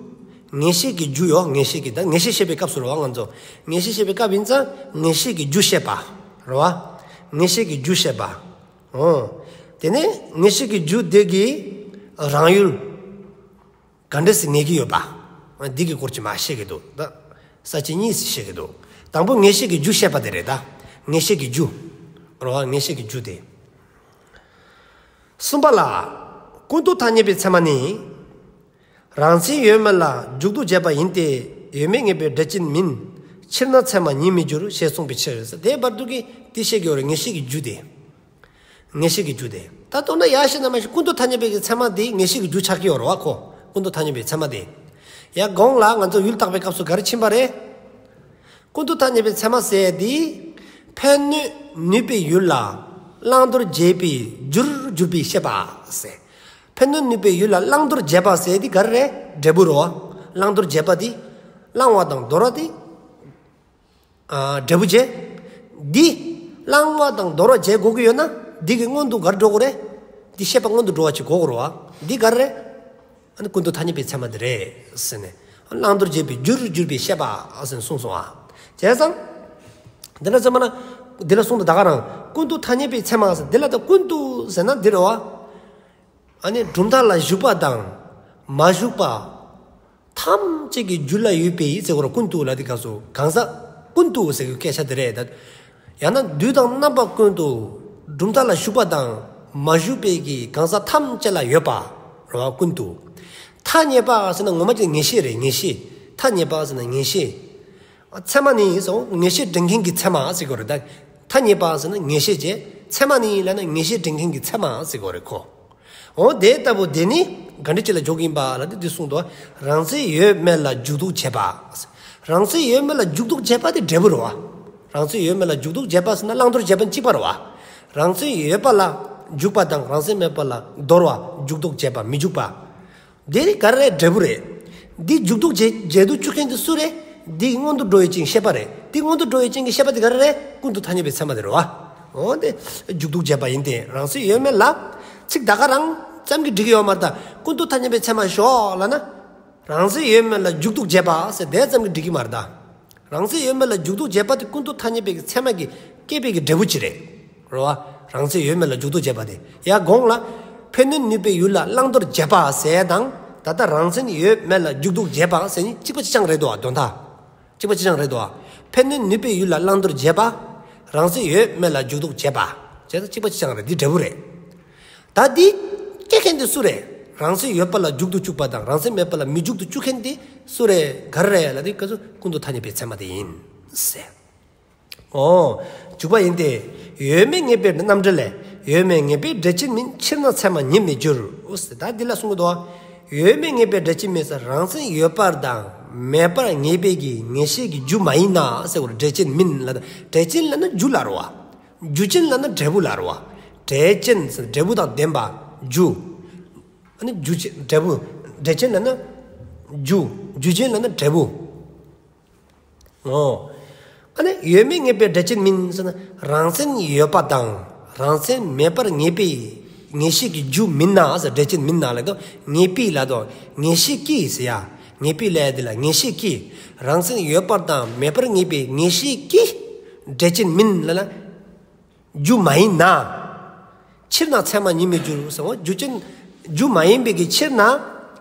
ངེས་ཤེས་ཀྱི་རྒྱུ་ཡོད། ངེས་ཤེས་ཀྱི་ད་ངེས་ཤེས་བཤད་པའི་སྐབས་སུ་རེད་བ་ང་ཚོ། ངེས་ཤེས་བཤད་པའི་སྐབས་ཡིན་ཙང་ངེས་ཤེས་ཀྱི་རྒྱུ་བཤད་པ། རེད་བ། ངེས་ཤེས་ཀྱི་རྒྱུ་བཤད་པ། འོ། དེ་ནས་ངེས་ཤེས་ཀྱི་རྒྱུ་དེ་གིས་རང་ཡུལ་ག་འདྲ་སེ་ངེས་ཀྱི་ཡོད་པ། འདི་གི་སྐོར་གྱི་མར་བཤད་ཀྱི་འདུག་ད། ས་བཅད་གཉིས་སུ་བཤད་ཀྱི་འདུག་དང་པོ་ངེས་ཤེས་ཀྱི་རྒྱུ་བཤད་པ་དེ་རེད་ད། ངེས་ཤེས་ཀྱི་རྒྱུ། རེད་བ། ངེས་ཤེས་ཀྱི་རྒྱུ་དེ། གསུམ་པ་ལ། ཀུན་ཏུ་ཐ་སྙད་པའི་ཚད་མ་ནི། རང་མཚན་ཡོད་མེད་ལ་འཇུག་ལྡོག་བྱེད་པ་ཡིན་ཏེ། ཡོད་མེད་ངེས་པའི་འབྲས་ཅན་མིན། ཕྱིར་ན་ཚད་མ་ཉིད་མི་འགྱུར། ཞེས་གསུངས་པའི་ཕྱིར། དེའི་བར་དུ་གི་དེ་བཤད་ཀྱི་ཡོད་རེད། ངེས་ཤེས་ཀྱི་རྒྱུ་དེ། ངེས་ཤེས་ཀྱི་རྒྱུ་དེ། ད་མདོར་ན་ཡར་བཤད་ན་མ་ཤེས་ཀུན་ཏུ་ཐ་སྙད་པའི་གི་ཚད་མ་དེ་ངེས་ཤེས་ཀྱི་རྒྱུ་ཆགས་ཀྱི་ཡོད་རེད་བ་ཁོ། ཀུན་ཏུ་ཐ་སྙད་པའི་ཚད་མ་དེ། ཡར་གོང་ལ་ང་ཚོ་ཡུལ་བརྟག་པའི་སྐབས་སུ་ག་རེ་ཕྱིན་པ་རེད། ཀུན་ཏུ་ཐ་སྙད་པའི་ཚད་མ་ཟེར་དེ། ཕན་གནོད་ནུས་པའི་ཡུལ་ལ་བླང་དོར་བྱེད་པའི་རྒྱུར་གྱུར་པའི་ཤེས་པ་ཟེར། ཕན་གནོད་ནུས་པའི་ཡུལ་ལ་བླང་དོར་བྱེད་པ་ཟེར་དེ་ག་རེ་རེད། འབྲས་བུ་རེད་བ། བླང་དོར་བྱེད་པ་དེ། བླང་བ་དང་དོར་བ་དེ། ཨ། འབྲས་བུ་བྱེད། འདི། བླང་བ་དང་དོར་བ་བྱེད་དགོས་ཀྱི་ཡོད་ན། འདི་གི་སྔོན་དུ་ག་རེ་འགྲོ་དགོས་རེད། འདི་ཤེས་པ་སྔོན་དུ་འགྲོ་བ་ཅིག་དགོས་ཀྱི་རེད་བ། འདི་ག་རེ་རེད། ཨ་ནི་ཀུན་ཏུ་ཐ་སྙད་པའི་ཚད་མ་འདི་རེད་ཟེར་ནས། བླང་དོར་བྱེད་པའི་རྒྱུར་གྱུར་པའི་ཤེས་པ་ཟེར་ནས་གསུངས་སོང་ཨ། བྱས་ཙང་། འདི་ལ་ཚད་མ་ན། འདི་ལ་གསུངས་དང་ད་ག་རང་། ཀུན་ཏུ་ཐ་སྙད་པའི་ཚད་མ་ཟེར། འདི་ལ་ད་ཀུན་ཏུ་ཟེར་ན་འདི་རེད་བ། ཨ་ནི་གྲུབ་མཐའ་ལ་ཞུགས་པ་དང་མ་ཞུགས་པ་ཐམས་ཅད་ཀྱི་རྒྱུད་ལ་ཡོད་པའི་ཟེར་གོ་ར། ཀུན་ཏུ་ལ་དེ་ག་སོ་གང་ཟག་ཀུན་ཏུ་ཟེར་གི་སྐད་ཆ་དེ་རེད་ད། ཡང་ན་དུས་དང་རྣམ་པ་ཀུན་ཏུ་གྲུབ་མཐའ་ལ་ཞུགས་པ་དང་མ་ཞུགས་པའི་གི་གང་ཟག་ཐམས་ཅད་ལ་ཡོད་པ། རེད་བ། ཀུན་ཏུ། ཐ་སྙད་པ་ཟེར་ན་ངོ་མ་ཅིག་ངེས་ཤེས་རེད། ངེས་ཤེས། ཐ་སྙད་པ་ཟེར་ན་ངེས་ཤེས། ཚད་མ་ནི་ཟེར་ངེས་ཤེས་འདྲེན་མཁན་གྱི་ཚད་མ་ཟེར་གོ་རེད་ད། ཐ་སྙད་པ་ཟེར་ན་ངེས་ཤེས་བྱས། ཚད་མ་ནི་ལབ་ན་ངེས་ཤེས་འདྲེན་མཁན་གྱི་ཚད་མ་ཟེར་གོ་རེད་ཁོ། འོ་དེ་ལྟ་བུ་དེ་ནི་ག་འདྲ་ཅིག་ལ་འཇོག་གི་ཡིན་པ་ལབ་དུས་འདི་གསུངས་འདུག་རང་མཚན་ཡོད་མེད་ལ་འཇུག་ལྡོག་བྱེད་པ། རང་མཚན་ཡོད་མེད་ལ་འཇུག་ལྡོག་བྱེད་པ་དེ་འབྲས་བུ་རེད་བ། རང་མཚན་ཡོད་མེད་ལ་འཇུག་ལྡོག་བྱེད་པ་ཟེར་ན་བླང་དོར་བྱེད་པ་གཅིག་པ་རེད་བ། རང་མཚན་ཡོད་པ་ལ་འཇུག་པ་དང་རང་མཚན་མེད་པ་ལ་དོར་བ། འཇུག་ལྡོག་བྱེད་པ། མི་འཇུག་པ། འདི་ག་རེ་རེད། འབྲས་བུ་རེད། འདི་འཇུག་ལྡོག་བྱེད་འཇུག་ལྡོག་བཅུག་མཁན་དེ་སུ་རེད། འདི་སྔོན་དུ་འགྲོ་བའི་རྐྱེན་ཤེས་པ་རེད། འདི་སྔོན་དུ་འགྲོ་བའི་རྐྱེན་གྱི་ཤེས་པ་དེ་ག་རེ་རེད། ཀུན་ཏུ་ཐ་སྙད་པའི་ཚད་མ་དེ་རེད་བ། འོ་དེ་འཇུག་ལྡོག་བྱེད་པ་ཡིན་ཏེ། རང་མཚན་ཡོད་མེད་ལ་ཚིག་ད་ག་རང་ཙམ་གྱིས་འགྲིག་གི་ཡོད་མ་རེད་ད། ཀུན་ཏུ་ཐ་སྙད་པའི་ཚད་མ་ཞོག་ལབ་ན། རང་མཚན་ཡོད་མེད་ལ་འཇུག་ལྡོག་བྱེད་པ་ཟེར་དེ་ཙམ་གྱིས་འགྲིག་གི་མ་རེད་ད། རང་མཚན་ཡོད་མེད་ལ་འཇུག་ལྡོག་བྱེད་པ་དེ་ཀུན་ཏུ་ཐ་སྙད་པའི་ཚད་མ་གིས་བསྐྱེད་པའི་གི་འབྲས་བུ་ཅིག་རེད། རེད་བ། རང་མཚན་ཡོད་མེད་ལ་འཇུག་ལྡོག་བྱེད་པ་དེ། ཡར་གོང་ལ། ཕན་གནོད་ནུས་པའི་ཡུལ་ལ་བླང་དོར་བྱེད་པ་ཟེར་དང་། ད་ལྟ་རང་མཚན་ཡོད་མེད་ལ་འཇུག་ལྡོག་བྱེད་པ་ཟེར་གཉིས་གཅིག་པ་གཅིག་རྐྱང་རེད་དོ། དོན་དག་གཅིག་པ་གཅིག་རྐྱང་རེད་དོ། ཕན་གནོད་ནུས་པའི་ཡུལ་ལ་བླང་དོར་བྱེད་པ། རང་མཚན་ཡོད་མེད་ལ་འཇུག་ལྡོག་བྱེད་པ། བྱས་ཙང་གཅིག་པ་གཅིག་རྐྱང་རེད། འདི་འབྲས་བུ་རེད། ད་འདི་སྐྱེ་མཁན་དེ་སུ་རེད། རང་མཚན་ཡོད་པ་ལ་འཇུག་ཏུ་བཅུག་པ་དང་རང་མཚན་མེད་པ་ལ་མི་འཇུག་ཏུ་བཅུག་མཁན་དེ་སུ་རེད། ག་རེ་རེད་ལབ་དུས་སྐབས་སུ་ཀུན་ཏུ་ཐ་སྙད་པའི་ཚད་མ་དེ་ཡིན་ཟེར། འོ། འཇུག་པ་ཡིན་ཏེ། ཡོད་མེད་ངེས་པའི་རྣམ་འགྲེལ་ལས། ཡོད་མེད་ངེས་པའི་འབྲས་ཅན་མིན། ཕྱིར་ན་ཚད་མ་ཉིད་མི་འགྱུར། ད་འདི་ལ་གསུང་གི་འདུག་ཡོད་མེད་ངེས་པའི་འབྲས་ཅན་མིན་ཟེར། རང་མཚན་ཡོད་པར་དང་མེད་པར་ངེས་པའི་གི་ངེས་ཤེས་ཀྱི་རྒྱུ་མ་ཡིན་ན་ཟེར་བ་རེད། འབྲས་ཅན་མིན་ལབ་ན། འབྲས་ཅན་ལབ་ན་རྒྱུ་ལ་རེད་བ། རྒྱུ་ཅན་ལབ་ན་འབྲས་བུ་ལ་རེད་བ། འབྲས་ཅན་ཟེར་འབྲས་བུ་དང་ལྡན་པ། རྒྱུ། ཨ་ནི་རྒྱུ་ཅན་འབྲས་བུ། འབྲས་ཅན་ལབ་ན་རྒྱུ། རྒྱུ་ཅན་ལབ་ན་འབྲས་བུ། འོ། ཨ་ནི་ཡོད་མེད་ངེས་པའི་འབྲས་ཅན་མིན་ཟེར་ན། རང་མཚན་ཡོད་པ་དང་རང་མཚན་མེད་པར་ངེས་པའི་ངེས་ཤེས་ཀྱི་རྒྱུ་མིན་ན་ཟེར། འབྲས་ཅན་མིན་ན་ལབ་དུས་ངེས་པའི་ལབ་དུས་ངེས་ཤེས་ཀྱི་ཟེར་ཡ། ངེས་པའི་ལབ་ཡ་དེ་ལ་ངེས་ཤེས་ཀྱི། རང་མཚན་ཡོད་པར་དང་མེད་པར་ངེས་པའི་ངེས་ཤེས་ཀྱི་འབྲས་ཅན་མིན་ལབ་ན། རྒྱུ་མ་ཡིན་ན། ཕྱིར་ན་ཚད་མ་ཉིད་མི་འགྱུར་ཟེར་བ། རྒྱུ་ཅན། རྒྱུ་མ་ཡིན་པའི་གི་ཕྱིར་ན།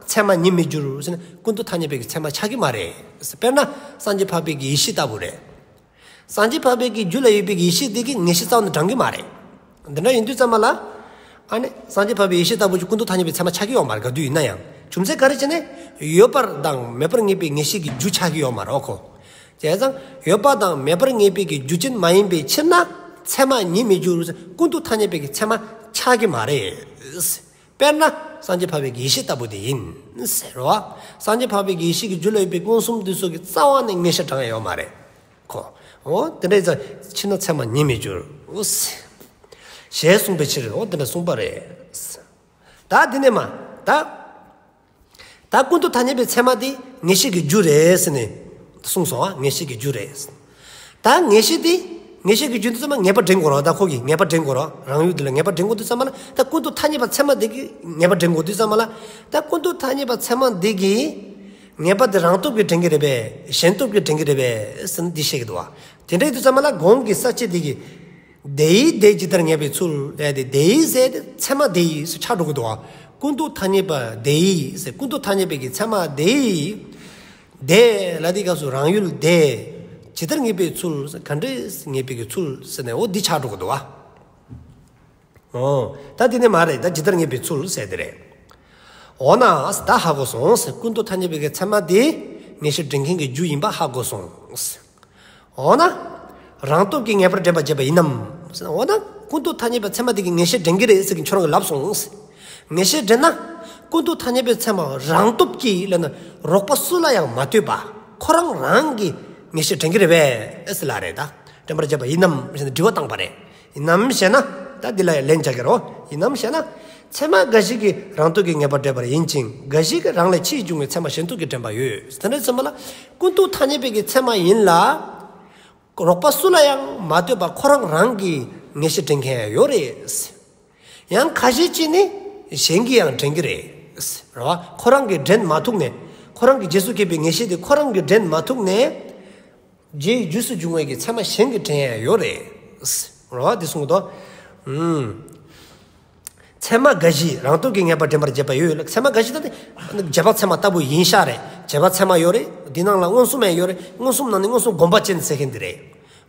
ཚད་མ་ཉིད་མི་འགྱུར་ཟེར་ན་ཀུན་རྟོག་ཐ་སྙད་པའི་གི་ཚད་མ་ཆགས་ཀྱི་མ་རེད། དཔེར་ན་སངས་རྒྱས་འཕགས་པའི་གི་ཡེ་ཤེས་ལྟ་བུ་རེད། སངས་རྒྱས་འཕགས་པའི་གི་རྒྱུད་ལ་ཡོད་པའི་གི་ཡེ་ཤེས་དེ་གིས་ངེས་ཤེས་རྩ་བ་ནས་དྲང་གི་མ་རེད། འདི་འདྲ་ཡིན་དུས་ཙམ་པ་ལ། ཨ་ནི་སངས་རྒྱས་འཕགས་པའི་ཡེ་ཤེས་ལྟ་བུ་ཅིག་ཀུན་རྟོག་ཐ་སྙད་པའི་ཚད་མ་ཆགས་ཀྱི་ཡོད་མ་རེད། ག་དུས་ཡིན་ན་ཡང་། རྒྱུ་མཚན་ག་རེ་བྱས་ནས། ཡོད་པར་དང་མེད་པར་ངེས་པའི་ངེས་ཤེས་ཀྱི་རྒྱུ་ཆགས་ཀྱི་ཡོད་མ་རེད་ཨོ་ཁོ། བྱས་ཙང་ཡོད་པ་དང་མེད་པར་ངེས་པའི་གི་རྒྱུ་ཅན་མ་ཡིན་པའི་ཕྱིར་ན། ཚད་མ་ཉིད་མི་འགྱུར། ཀུན་རྟོག་ཐ་སྙད་པའི་གི་ཚད་མ་ཆགས་ཀྱི་མ་རེད། དཔེར་ན་སངས་རྒྱས་འཕགས་པའི་གི་ཡེ་ཤེས་ལྟ་བུ་དེ་ཡིན་ཟེར་བ། སངས་རྒྱས་འཕགས་པའི་གི་ཡེ་ཤེས་ཀྱི་རྒྱུད་ལ་ཡོད་པའི་མངོན་སུམ་དེ་ཚོ་གི་རྩ་བ་ནས་ངེས་ཤེས་དྲང་ཡ་ཡོད་མ་རེད་ཁོ། འོ་དེ་འདྲ་ཡིན་ཙང་ཕྱིར་ན་ཚད་མ་ཉིད་མི་འགྱུར། འོ་ཞེས་གསུངས་པའི་ཕྱིར། འོ་དེ་འདྲ་གསུངས་པ་རེད། ད་འདི་ནས་མ་ད། ད་ཀུན་རྟོག་ཐ་སྙད་པའི་ཚད་མ་དེ་ངེས་ཤེས་ཀྱི་རྒྱུ་རེད་ཟེར་ནས་གསུངས་སོང་ཨ། ངེས་ཤེས་ཀྱི་རྒྱུ་རེད། ད་ངེས་ཤེས་དེ་ངེས་ཤེས་ཀྱི་རྒྱུ་དེ་ཚང་མ་ངེས་པ་འདྲེན་དགོས་རེད། ད་ཁོ་གིས་ངེས་པ་འདྲེན་དགོས་རེད། རང་ཡུལ་དེ་ལ་ངེས་པ་འདྲེན་དགོས་དུས་ཙམ་པ་ལ། ད་ཀུན་རྟོག་ཐ་སྙད་པ་ཚད་མ་དེ་གིས་ངེས་པ་འདྲེན་དགོས་དུས་ཙམ་པ་ལ། ད་ཀུན་རྟོག་ཐ་སྙད་པ་ཚད་མ་དེ་གིས་ངེས་པ་དེ་རང་སྟོབས་ཀྱིས་འདྲེན་གྱི་རེད་པས། གཞན་སྟོབས་ཀྱིས་འདྲེན་གྱི་རེད་པས་ཟེར་ནས་འདི་བཤད་ཀྱི་འདུག་བ། དེ་འདྲ་ཡིན་དུས་ཙམ་པ་ལ་གོང་གི་ས་བཅད་དེ་གིས། དེ་ཡིས་དེ་ཇི་ལྟར་ངེས་པའི་ཚུལ་ལབ་དེ། དེ་ཡིས་ཟེར་དེ་ཚད་མ་དེ་ཡིས་ཆགས་འགྲོ་གི་འདུག་བ། ཀུན་རྟོག་ཐ་སྙད་པ་དེ་ཡིས་ཟེར། ཀུན་རྟོག་ཐ་སྙད་པའི་གི་ཚད་མ་དེ་ཡིས། དེ་ལབ་དེ་སྐབས་སུ་རང་ཡུལ་དེ། ཇི་ལྟར་ངེས་པའི་ཚུལ། ག་འདྲས་ངེས་པའི་གི་ཚུལ་ཟེར་ནས་འོ་འདི་ཆགས་འགྲོ་གི་འདུག་བ། འོ། ད་དེ་ནས་མ་རེད། ད་ཇི་ལྟར་ངེས་པའི་ཚུལ་ཟེར་དེ་རེད། འོ་ན། ད་ཧ་གོ་སོང་ཟེར། ཀུན་རྟོག་ཐ་སྙད་པའི་གི་ཚད་མ་དེ་ངེས་ཤེས་འདྲེན་མཁན་གྱི་རྒྱུ་ཡིན་པ་ཧ་གོ་སོང་ཟེར། འོ་ན། རང་སྟོབས་ཀྱིས་ངེས་པར་འདྲེན་པར་བྱེད་པ་ཡིན་ནམ་ཟེར། འོ་ན་ཀུན་རྟོག་ཐ་སྙད་པའི་ཚད་མ་དེ་གིས་ངེས་ཤེས་འདྲེན་གྱི་རེད་ཟེར་གྱི་ཁྱོད་རང་གིས་ལབ་སོང་ཟེར། ངེས་ཤེས་འདྲེན་ན། ཀུན་རྟོག་ཐ་སྙད་པའི་ཚད་མ་རང་སྟོབས་ཀྱིས་ལབ་ན་རོགས་པ་སུ་ལ་ཡང་མ་ལྟོས་པ། ཁོ་རང་རང་གིས་ངེས་ཤེས་འདྲེན་གྱི་རེད་པས་ཟེར་ལབ་རེད་ད། འདྲེན་པར་བྱེད་པ་ཡིན་ནམ་ཞེས་ནས་དྲི་བ་བཏང་པ་རེད། ཡིན་ནམ་ཞེ་ན། ད་འདི་ལ་ཡང་ལན་རྒྱག་གི་རེད། ཡིན་ནམ་ཞེ་ན། ཚད་མ་འགའ་ཞིག་གིས་རང་སྟོབས་ཀྱིས་ངེས་པར་འདྲེན་པ་ཡིན་ཅིང་། འགའ་ཞིག་གིས་རང་ལས་ཕྱིས་འབྱུང་བའི་ཚད་མ་གཞན་སྟོབས་ཀྱིས་འདྲེན་པ་ཡོད། དེ་འདྲའི་ཚད་མ་ལ་ཀུན་རྟོག་ཐ་སྙད་པའི་གི་ཚད་མ་ཡིན་ལ། རོགས་པ་སུ་ལ་ཡང་མ་ལྟོས་པ་ཁོ་རང་རང་གིས་ངེས་ཤེས་འདྲེན་མཁན་ཡོད་རེད། ཡང་ཁ་ཤས་ཅིག་ནི་གཞན་གྱིས་ཡང་འདྲེན་གྱི་རེད། རེད་བ། ཁོ་རང་གིས་འདྲེན་མ་ཐུབ་ནས། ཁོ་རང་གི་རྗེས་སུ་སྐྱེས་པའི་ངེས་ཤེས་དེ་ཁོ་རང་གིས་འདྲེན་མ་ཐུབ་ནས། རྗེས་རྗེས་སུ་འབྱུང་བའི་གི་ཚད་མ་གཞན་གྱིས་འདྲེན་ཡང་ཡོད་རེད། རེད་བ། དེ་གསུངས་འདུག་ཨུམ། ཚད་མ་འགའ་ཞིག་རང་སྟོབས་ཀྱིས་ངེས་པར་འདྲེན་པར་བྱེད་པ་ཡོད། ཚད་མ་འགའ་ཞིག་ད་ནི་རྗེས་དཔག་ཚད་མ་ལྟ་བུ་ཡིན་ཤག་རེད། རྗེས་དཔག་ཚད་མ་ཡོད་རེད། འདི་ནང་ལ་མངོན་སུམ་ཡང་ཡོད་རེད། མངོན་སུམ་ནང་ནས་མངོན་སུམ་སྒོམ་པ་ཅན་ཟེར་མཁན་འདི་རེད།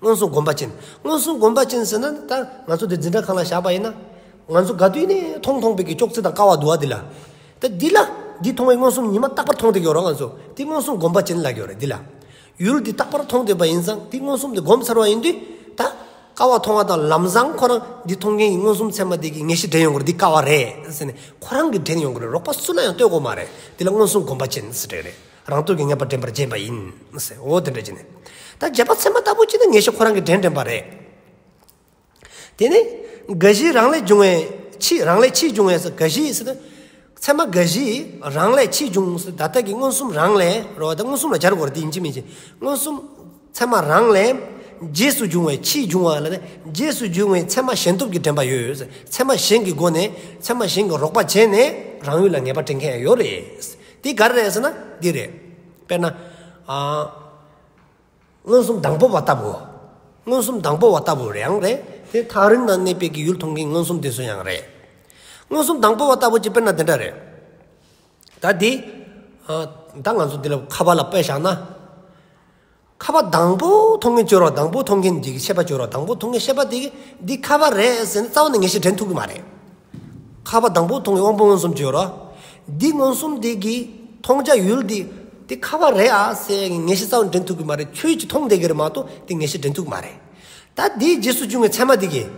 མངོན་སུམ་སྒོམ་པ་ཅན། མངོན་སུམ་སྒོམ་པ་ཅན་ཟེར་ན་ད་ང་ཚོ་འདི་འཛིན་གྲྭ་ཁང་ལ་བཞག་པ་ཡིན་ན། ང་ཚོ་ག་དུས་ནས་མཐོང་མཐོང་པའི་གི་ཅོག་ཙེ་དང་ཀ་བ་འདུག་བ་འདི་ལ། ད་འདི་ལ་འདི་མཐོང་བའི་མངོན་སུམ་ཉི་མ་རྟག་པར་མཐོང་བསྡད་ཀྱི་ཡོད་རེད་ང་ཚོ། འདི་མངོན་སུམ་སྒོམ་པ་ཅན་ལབ་ཀྱི་ཡོད་རེད་འདི་ལ། ཡུལ་འདི་རྟག་པར་མཐོང་བསྡད་པ་ཡིན་ཙང་འདི་མངོན་སུམ་འདི་སྒོམ་ཚར་བ་ཡིན་དུས་ད། ཀ་བ་མཐོང་བ་དང་ལམ་སང་ཁོ་རང་འདི་མཐོང་མཁན་གྱི་མངོན་སུམ་ཚད་མ་འདི་གིས་ངེས་ཤེས་འདྲེན་ཡོང་གི་རེད། འདི་ཀ་བ་རེད་ཟེར་ནས་ཁོ་རང་གིས་འདྲེན་ཡོང་གི་རེད། རོགས་པ་སུ་ལ་ཡང་ལྟོས་དགོས་མ་རེད། འདི་ལ་མངོན་སུམ་སྒོམ་པ་ཅན་ཟེར་གྱི་རེད། རང་སྟོབས་ཀྱིས་ངེས་པར་འདྲེན་པར་བྱེད་པ་ཡིན་ཟེར། འོ་དེ་འདྲ་བྱས་ནས། ད་རྗེས་དཔག་ཚད་མ་ལྟ་བུ་ཅིག་ནི་ངེས་ཤེས་ཁོ་རང་གིས་འདྲེན་འདྲེན་པ་རེད། དེ་ནས་འགའ་ཞིག་རང་ལས་འབྱུང་བའི་ཕྱིས། རང་ལས་ཕྱིས་འབྱུང་བའི་ཟེར། འགའ་ཞིག་ཟེར་ན། ཚད་མ་འགའ་ཞིག་རང་ལས་ཕྱིས་འབྱུང་ཟེར། ད་ལྟ་གི་མངོན་སུམ་རང་ལས་རོ། ད་མངོན་སུམ་ལ་སྦྱར་དགོས་རེད། དེ་ཡིན་གཅིག་མིན་གཅིག་མངོན་སུམ། ཚད་མ་རང་ལས་རྗེས་སུ་འབྱུང་བའི་ཕྱིས་འབྱུང་བ་ལ་ནི་རྗེས་སུ་འབྱུང་བའི་ཚད་མ་གཞན་སྟོབས་ཀྱིས་འདྲེན་པ་ཡོད་ཟེར། ཚད་མ་གཞན་གྱི་སྒོ་ནས་ཚད་མ་གཞན་གྱི་རོགས་པ་བྱས་ནས་རང་ཡུལ་ལ་ངེས་པ་འདྲེན་མཁན་ཡང་ཡོད་རེད། དེ་ག་རེ་རེད་ཟེར་ན་འདི་རེད། དཔེར་ན། ཨ། མངོན་སུམ་དང་པོ་བ་ལྟ་བུ། མངོན་སུམ་དང་པོ་བ་ལྟ་བུ་རེད་ཡང་རེད། དེ་ཐག་རིང་ན་གནས་པའི་གི་ཡུལ་མཐོང་མཁན་མངོན་སུམ་དེ་ཚོ་ཡང་རེད། མངོན་སུམ་དང་པོ་བ་ལྟ་བུ་ཅིག་དཔེར་ན་དེ་འདྲ་རེད། ད་འདི། ཨ། ད་ང་ཚོ་འདི་ལ་ཁ་བ་ལ་དཔེ་བཞག་ན། ཁ་བ་དང་པོ་མཐོང་མཁན་ཅིག་ཡོད་རེད་བ། དང་པོ་མཐོང་མཁན་འདི་གི་ཤེས་པ་ཅིག་ཡོད་རེད་བ། དང་པོ་མཐོང་མཁན་ཤེས་པ་འདི་གིས་འདི་ཁ་བ་རེད་ཟེར་ནས་རྩ་བ་ནས་ངེས་ཤེས་འདྲེན་ཐུབ་ཀྱི་མ་རེད། ཁ་བ་དང་པོ་མཐོང་བའི་དབང་པོ་མངོན་སུམ་ཅིག་ཡོད་རེད། འདི་མངོན་སུམ་འདི་གི་མཐོང་བྱ་ཡུལ་འདི་འདི་ཁ་བ་རེད་ཨ་ཟེར་ངེས་ཤེས་རྩ་བ་ནས་འདྲེན་ཐུབ་ཀྱི་མ་རེད། ཆོས་ཅིག་མཐོང་བསྡད་ཀྱི་རེད་མ་གཏོགས་འདི་ངེས་ཤེས་འདྲེན་ཐུབ་ཀྱི་མ་རེད། ད་འདིའི་རྗེས་སུ་འབྱུང་བའི་ཚད་མ་འདི་གིས།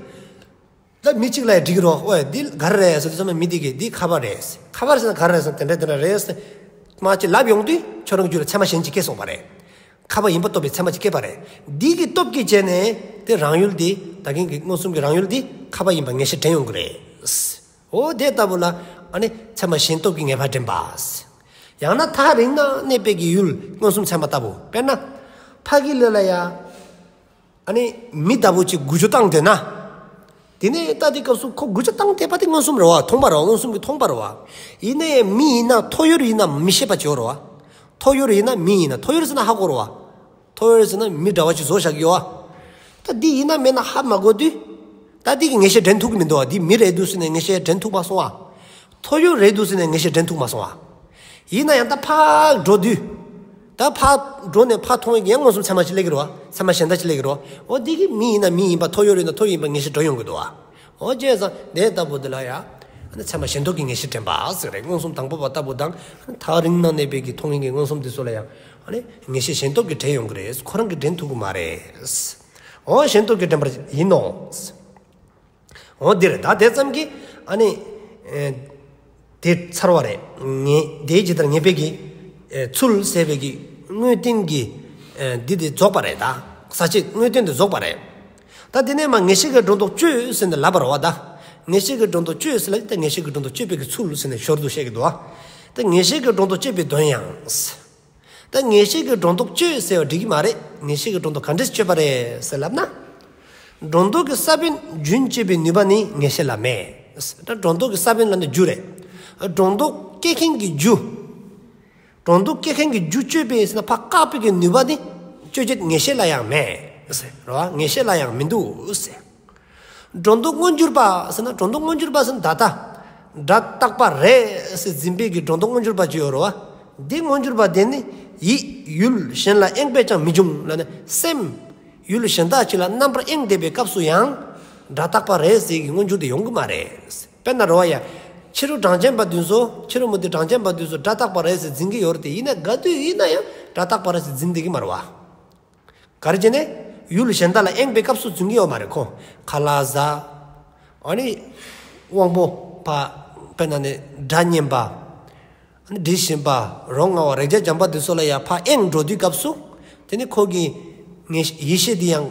ད་མི་གཅིག་ལ་ཡང་འདྲི་གི་རེད། ཨོ་འདི་ག་རེ་རེད་ཟེར་དུས་ཙམ་པ་མི་འདི་གིས་འདི་ཁ་བ་རེད། ཁ་བ་རེད་ཟེར་ན་ག་རེ་རེད་ཟེར་ན་དེ་འདྲ་དེ་འདྲ་རེད་ཟེར། མ་གཅིག་ལབ་ཡོང་དུས་ཁྱོད་རང་རྒྱུད་ལ་ཚད་མ་གཞན་ཅིག་སྐྱེས་སོང་བ་རེད། ཁ་བ་ཡིན་པ་རྟོགས་པའི་ཚད་མ་ཅིག་སྐྱེས་པ་རེད། འདི་གི་སྟོབས་ཀྱིས་བྱས་ནས་དེ་རང་ཡུལ་འདི་ད་གིན་གྱི་མངོན་སུམ་གྱི་རང་ཡུལ་འདི་ཁ་བ་ཡིན་པ་ངེས་ཤེས་འདྲེན་ཡོང་གི་རེད། འོ་དེ་ལྟ་བུ་ལ་ཨ་ནི་ཚད་མ་གཞན་སྟོབས་ཀྱིས་ངེས་པ་འདྲེན་པ། ཡང་ན་ཐག་རིང་ན་གནས་པའི་གི་ཡུལ་མངོན་སུམ་ཚད་མ་ལྟ་བུ། དཔེར་ན་ཕ་གི་ལ་ལ་ཡ། ཨ་ནི་མི་ལྟ་བུ་ཅིག་འགུལ་སྐྱོད་བཏང་བསྡད་ན། དེ་ནས་ལྟ་དུས་སྐབས་སུ་ཁོ་འགུལ་སྐྱོད་བཏང་བསྡད་པ་དེ་མངོན་སུམ་རེད་བ། མཐོང་བ་རེད་བ། མངོན་སུམ་གྱིས་མཐོང་བ་རེད་བ། ཡིན་ནའི་མི་ཡིན་ན་ཐོ་ཡོར་ཡིན་ན་མི་ཤེས་པ་ཅིག་ཡོད་རེད་བ། ཐོ་ཡོར་ཡིན་ན་མི་ཡིན་ན་ཐོ་ཡོར་ཟེར་ན་ཧ་གོ་རེད་བ། ཐོ་ཡོར་ཟེར་ན་མི་འདྲ་བ་ཅིག་བཟོ་བཞག་གི་ཡོད་བ། ད་འདི་ཡིན་ན་མིན་ན་ཧ་མ་གོ་དུས། ད་འདི་གི་ངེས་ཤེས་འདྲེན་ཐུབ་ཀྱི་མི་འདུག་བ། འདི་མི་རེད་འདུག་ཟེར་ནས་ངེས་ཤེས་འདྲེན་ཐུབ་མ་སོང་བ། ཐོ་ཡོར་རེད་འདུག་ཟེར་ནས་ངེས་ཤེས་འདྲེན་ཐུབ་མ་སོང་བ། ཡིན་ན་ཡང་ད་ཕར་འགྲོ་དུས། ད་ཕར་འགྲོ་ནས་ཕར་མཐོང་བའི་གི་ཡང་མངོན་སུམ་ཚད་མ་ཅིག་སླེབས་ཀྱི་རེད་བ། ཚད་མ་གཞན་དག་ཅིག་སླེབས་ཀྱི་རེད་བ། འོ་འདི་གི་མིང་ཡིན་ན་མིང་ཡིན་པ། ཐོགས་ཡོད་རེད་ན་ཐོགས་ཡོད་ཡིན་པ་ངེས་ཤེས་འདྲ་ཡོང་གི་འདུག་བ། འོ་བྱས་ཙང་དེ་ལྟ་བུ་དེ་ལ་ཡང་། ཨ་ནི་ཚད་མ་གཞན་སྟོབས་ཀྱིས་ངེས་ཤེས་འདྲེན་པ་ཟེར་རེད། མངོན་སུམ་དང་པོ་པ་ལྟ་བུ་དང་། ཐག་རིང་ན་གནས་པའི་གི་མཐོང་ཡིན་གྱི་མངོན་སུམ་དེ་ཚོ་ལ་ཡང་། ཨ་ནི་ངེས་ཤེས་གཞན་སྟོབས་ཀྱིས་འདྲེན་ཡོང་གི་རེད། ཁོ་རང་གིས་འདྲེན་ཐུབ་ཀྱི་མ་རེད། འོ་གཞན་སྟོབས་ཀྱིས་འདྲེན་པ་ཡིན་ནོ། འོ་འདི་རེད། ད་དེ་ཙམ་གྱིས་ཨ་ནི། ཨེ། དེ་ཚར་བ་རེད། ངེས། དེའི་ཇི་ལྟར་ངེས་པའི་གི། ཨེ། ཚུལ་ཟེར་བའི་གི་དངོས་བསྟན་གྱི། ཨེ། འདི་དེ་རྫོགས་པ་རེད་ད། ས་བཅད་དངོས་བསྟན་དེ་རྫོགས་པ་རེད། ད་དེ་ནས་མར་ངེས་ཤེས་ཀྱི་སྒྲོ་འདོགས་གཅོད་ཟེར་ནས་ལབ་པ་རེད་བ་ད། ངེས་ཤེས་ཀྱི་སྒྲོ་འདོགས་གཅོད་ཟེར་ལབ་ད། ངེས་ཤེས་ཀྱི་སྒྲོ་འདོགས་གཅོད་པའི་གི་ཚུལ་ཟེར་ནས་ཞོར་དུ་བཤད་ཀྱི་འདུག་བ། ད་ངེས་ཤེས་ཀྱི་སྒྲོ་འདོགས་གཅོད་པའི་དོན་ཡང་། ད་ངེས་ཤེས་ཀྱི་སྒྲོ་འདོགས་གཅོད་ཟེར་བ་འགྲིག་གི་མ་རེད། ངེས་ཤེས་ཀྱི་སྒྲོ་འདོགས་ག་འདྲས་གཅོད་པ་རེད་ཟེར་ལབ་ན། སྒྲོ་འདོགས་ཀྱི་ས་བོན་རྒྱུན་གཅོད་པའི་ནུས་པ་ནི་ངེས་ཤེས་ལ་མེད། ད་སྒྲོ་འདོགས་ཀྱི་ས་བོན་ལབ་ན་རྒྱུ་རེད། སྒྲོ་འདོགས་སྐྱེ་མཁན་གྱི་རྒྱུ། སྒྲོ་འདོགས་སྐྱེ་མཁན་གྱི་རྒྱུ་གཅོད་པའི་ཟེར་ན་ཕར་བཀག་པའི་གི་ནུས་པ་ནི་གཅོད་བྱེད་ངེས་ཤེས་ལ་ཡང་མེད་ཟེར་རོ། ངེས་ཤེས་ལ་ཡང་མི་འདུག་ཟེར། སྒྲོ་འདོགས་མངོན་གྱུར་པ་ཟེར་ན། སྒྲོ་འདོགས་མངོན་གྱུར་པ་ཟེར་ན་ད་ལྟ་སྒྲ་རྟག་པ་རེད་ཟེར་འཛིན་པའི་གི་སྒྲོ་འདོགས་མངོན་གྱུར་པ་ཅིག་ཡོད་རེད་བ། འདི་མངོན་གྱུར་པ་དེ་ནི་ཡིད་ཡུལ་གཞན་ལ་གཡེངས་པས་ཀྱང་མི་འབྱུང་ལབ་ནས། སེམས་ཡུལ་གཞན་དག་ཅིག་ལ་རྣམ་པར་གཡེངས་བསྡད་པའི་སྐབས་སུ་ཡང་སྒྲ་རྟག་པ་རེད་ཟེར་གྱི་མངོན་གྱུར་དེ་ཡོང་གི་མ་རེད། དཔེར་ན་རེད་བ་ཡ། ཕྱི་རོལ་གྲངས་ཅན་པ་དེ་ཚོ། ཕྱི་རོལ་མུ་སྟེགས་གྲངས་ཅན་པ་དེ་ཚོ་སྒྲ་རྟག་པ་རེད་ཟེར་འཛིན་གྱི་ཡོད་རེད་དེ། ཡིན་ན་ག་དུས་ཡིན་ན་ཡང་སྒྲ་རྟག་པ་རེད་ཟེར་འཛིན་བསྡད་ཀྱི་མ་རེད་བ། ག་རེ་བྱས་ནས། ཡུལ་གཞན་དག་ལ་གཡེངས་པའི་སྐབས་སུ་འཛིན་གྱི་ཡོད་མ་རེད་ཁོ། ཁ་ལག་ཟ། ཨ་ནི་དབང་པོ་ཕར་དཔེར་ན་ནི་སྒྲ་སྙན་པ། ཨ་ནི་དྲི་ཞིམ་པ། རོ་མངར་བ། རེག་བྱ་འཇམ་པ་འདི་ཚོ་ལ་ཡ་ཕར་གཡེངས་འགྲོ་དུས་སྐབས་སུ། དེ་ནི་ཁོ་གི་ངེས་ཡིད་ཤེས་འདི་ཡང་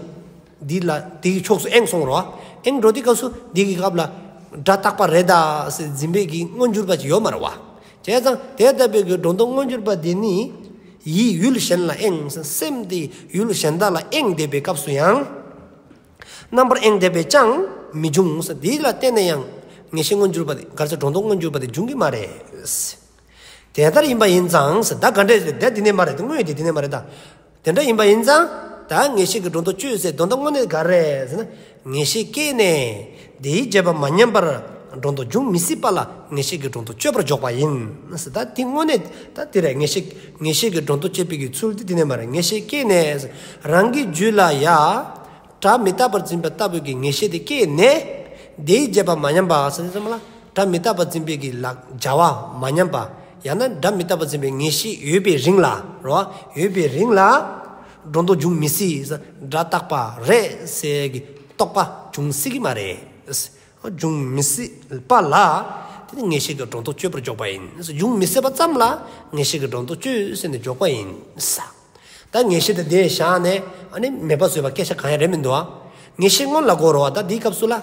འདི་ལ་འདི་གི་ཕྱོགས་སུ་གཡེངས་སོང་རོ། གཡེངས་འགྲོ་དུས་སྐབས་སུ་འདི་གི་སྐབས་ལ་སྒྲ་རྟག་པ་རེད་ད་ཟེར་འཛིན་པའི་གི་མངོན་གྱུར་པ་ཅིག་ཡོད་མ་རེད་བ། བྱས་ཙང་དེ་ལྟ་བུའི་གི་སྒྲོ་འདོགས་མངོན་གྱུར་པ་འདི་ནི། ཡིད་ཡུལ་གཞན་ལ་གཡེངས། སེམས་འདི་ཡུལ་གཞན་དག་ལ་གཡེངས་བསྡད་པའི་སྐབས་སུ་ཡང་། རྣམ་པར་གཡེངས་བསྡད་པས་ཀྱང་མི་འབྱུང་ཟེར། འདི་ལ་བརྟེན་ནས་ཡང་ངེས་ཤེས་མངོན་གྱུར་པ་དེ། ག་རེ་ཟེར། སྒྲོ་འདོགས་མངོན་གྱུར་པ་དེ་འབྱུང་གི་མ་རེད། དེ་ལྟར་ཡིན་པ་ཡིན་ཙང་ཟེར། ད་ག་འདྲས་ཟེར། དེ་འདི་ནས་མ་རེད། དེ་དངོས་དེ་འདི་ནས་མ་རེད་ད། དེ་འདྲ་ཡིན་པ་ཡིན་ཙང་། ད་ངེས་ཤེས་ཀྱི་སྒྲོ་འདོགས་གཅོད་ཟེར་དོན་དག་དངོས་གནས་ག་རེ་རེད་ཟེར་ན། ངེས་ཤེས་སྐྱེས་ནས་དེའི་བྱེད་པ་མ་ཉམས་པར་སྒྲོ་འདོགས་འབྱུང་མི་སྲིད་པ་ལ་ངེས་ཤེས་ཀྱི་སྒྲོ་འདོགས་གཅོད་པར་འཇོག་པ་ཡིན་ཟེར། ད་དེ་དངོས་གནས་ད་དེ་རེད། ངེས་ཤེས་ངེས་ཤེས་ཀྱི་སྒྲོ་འདོགས་གཅོད་པའི་གི་ཚུལ་དེ་དེ་ནས་མ་རེད། ངེས་ཤེས་སྐྱེས་ནས་རང་གི་རྒྱུད་ལ་ཡ། སྒྲ་མི་རྟག་པར་འཛིན་པ་ལྟ་བུའི་གི་ངེས་ཤེས་དེ་སྐྱེས་ནས། དེའི་བྱེད་པ་མ་ཉམས་པ་ཟེར་དུས་ཙམ་ལ། སྒྲ་མི་རྟག་པར་འཛིན་པའི་གི་ལག་བྱ་བ་མ་ཉམས་པ། ཡང་ན་སྒྲ་མི་རྟག་པར་འཛིན་པའི་ངེས་ཤེས་ཡོད་པའི་རིང་ལ་རོ། ཡོད་པའི་རིང་ལ་སྒྲོ་འདོགས་འབྱུང་མི་སྲིད། སྒྲ་རྟག་པ་རེད་ཟེར་གྱི་རྟོག་པ་འབྱུང་སྲིད་ཀྱི་མ་རེད། འབྱུང་མི་སྲིད་པ་ལ་དེ་ནི་ངེས་ཤེས་ཀྱི་སྒྲོ་འདོགས་གཅོད་པར་འཇོག་པ་ཡིན། འབྱུང་མི་སྲིད་པ་ཙམ་ལ་ངེས་ཤེས་ཀྱི་སྒྲོ་འདོགས་གཅོད་ཟེར་ནས་འཇོག་པ་ཡིན། ད་ངེས་ཤེས་དེ་དེ་བཞག་ནས་ཨ་ནི་མེད་པ་བཟོས་པ་སྐད་ཆ་གང་ཡང་རེད་མི་འདུག་ཨ། ངེས་ཤེས་སྔོན་ལ་འགོར་རོ་བ། ད་འདིའི་སྐབས་སུ་ལ།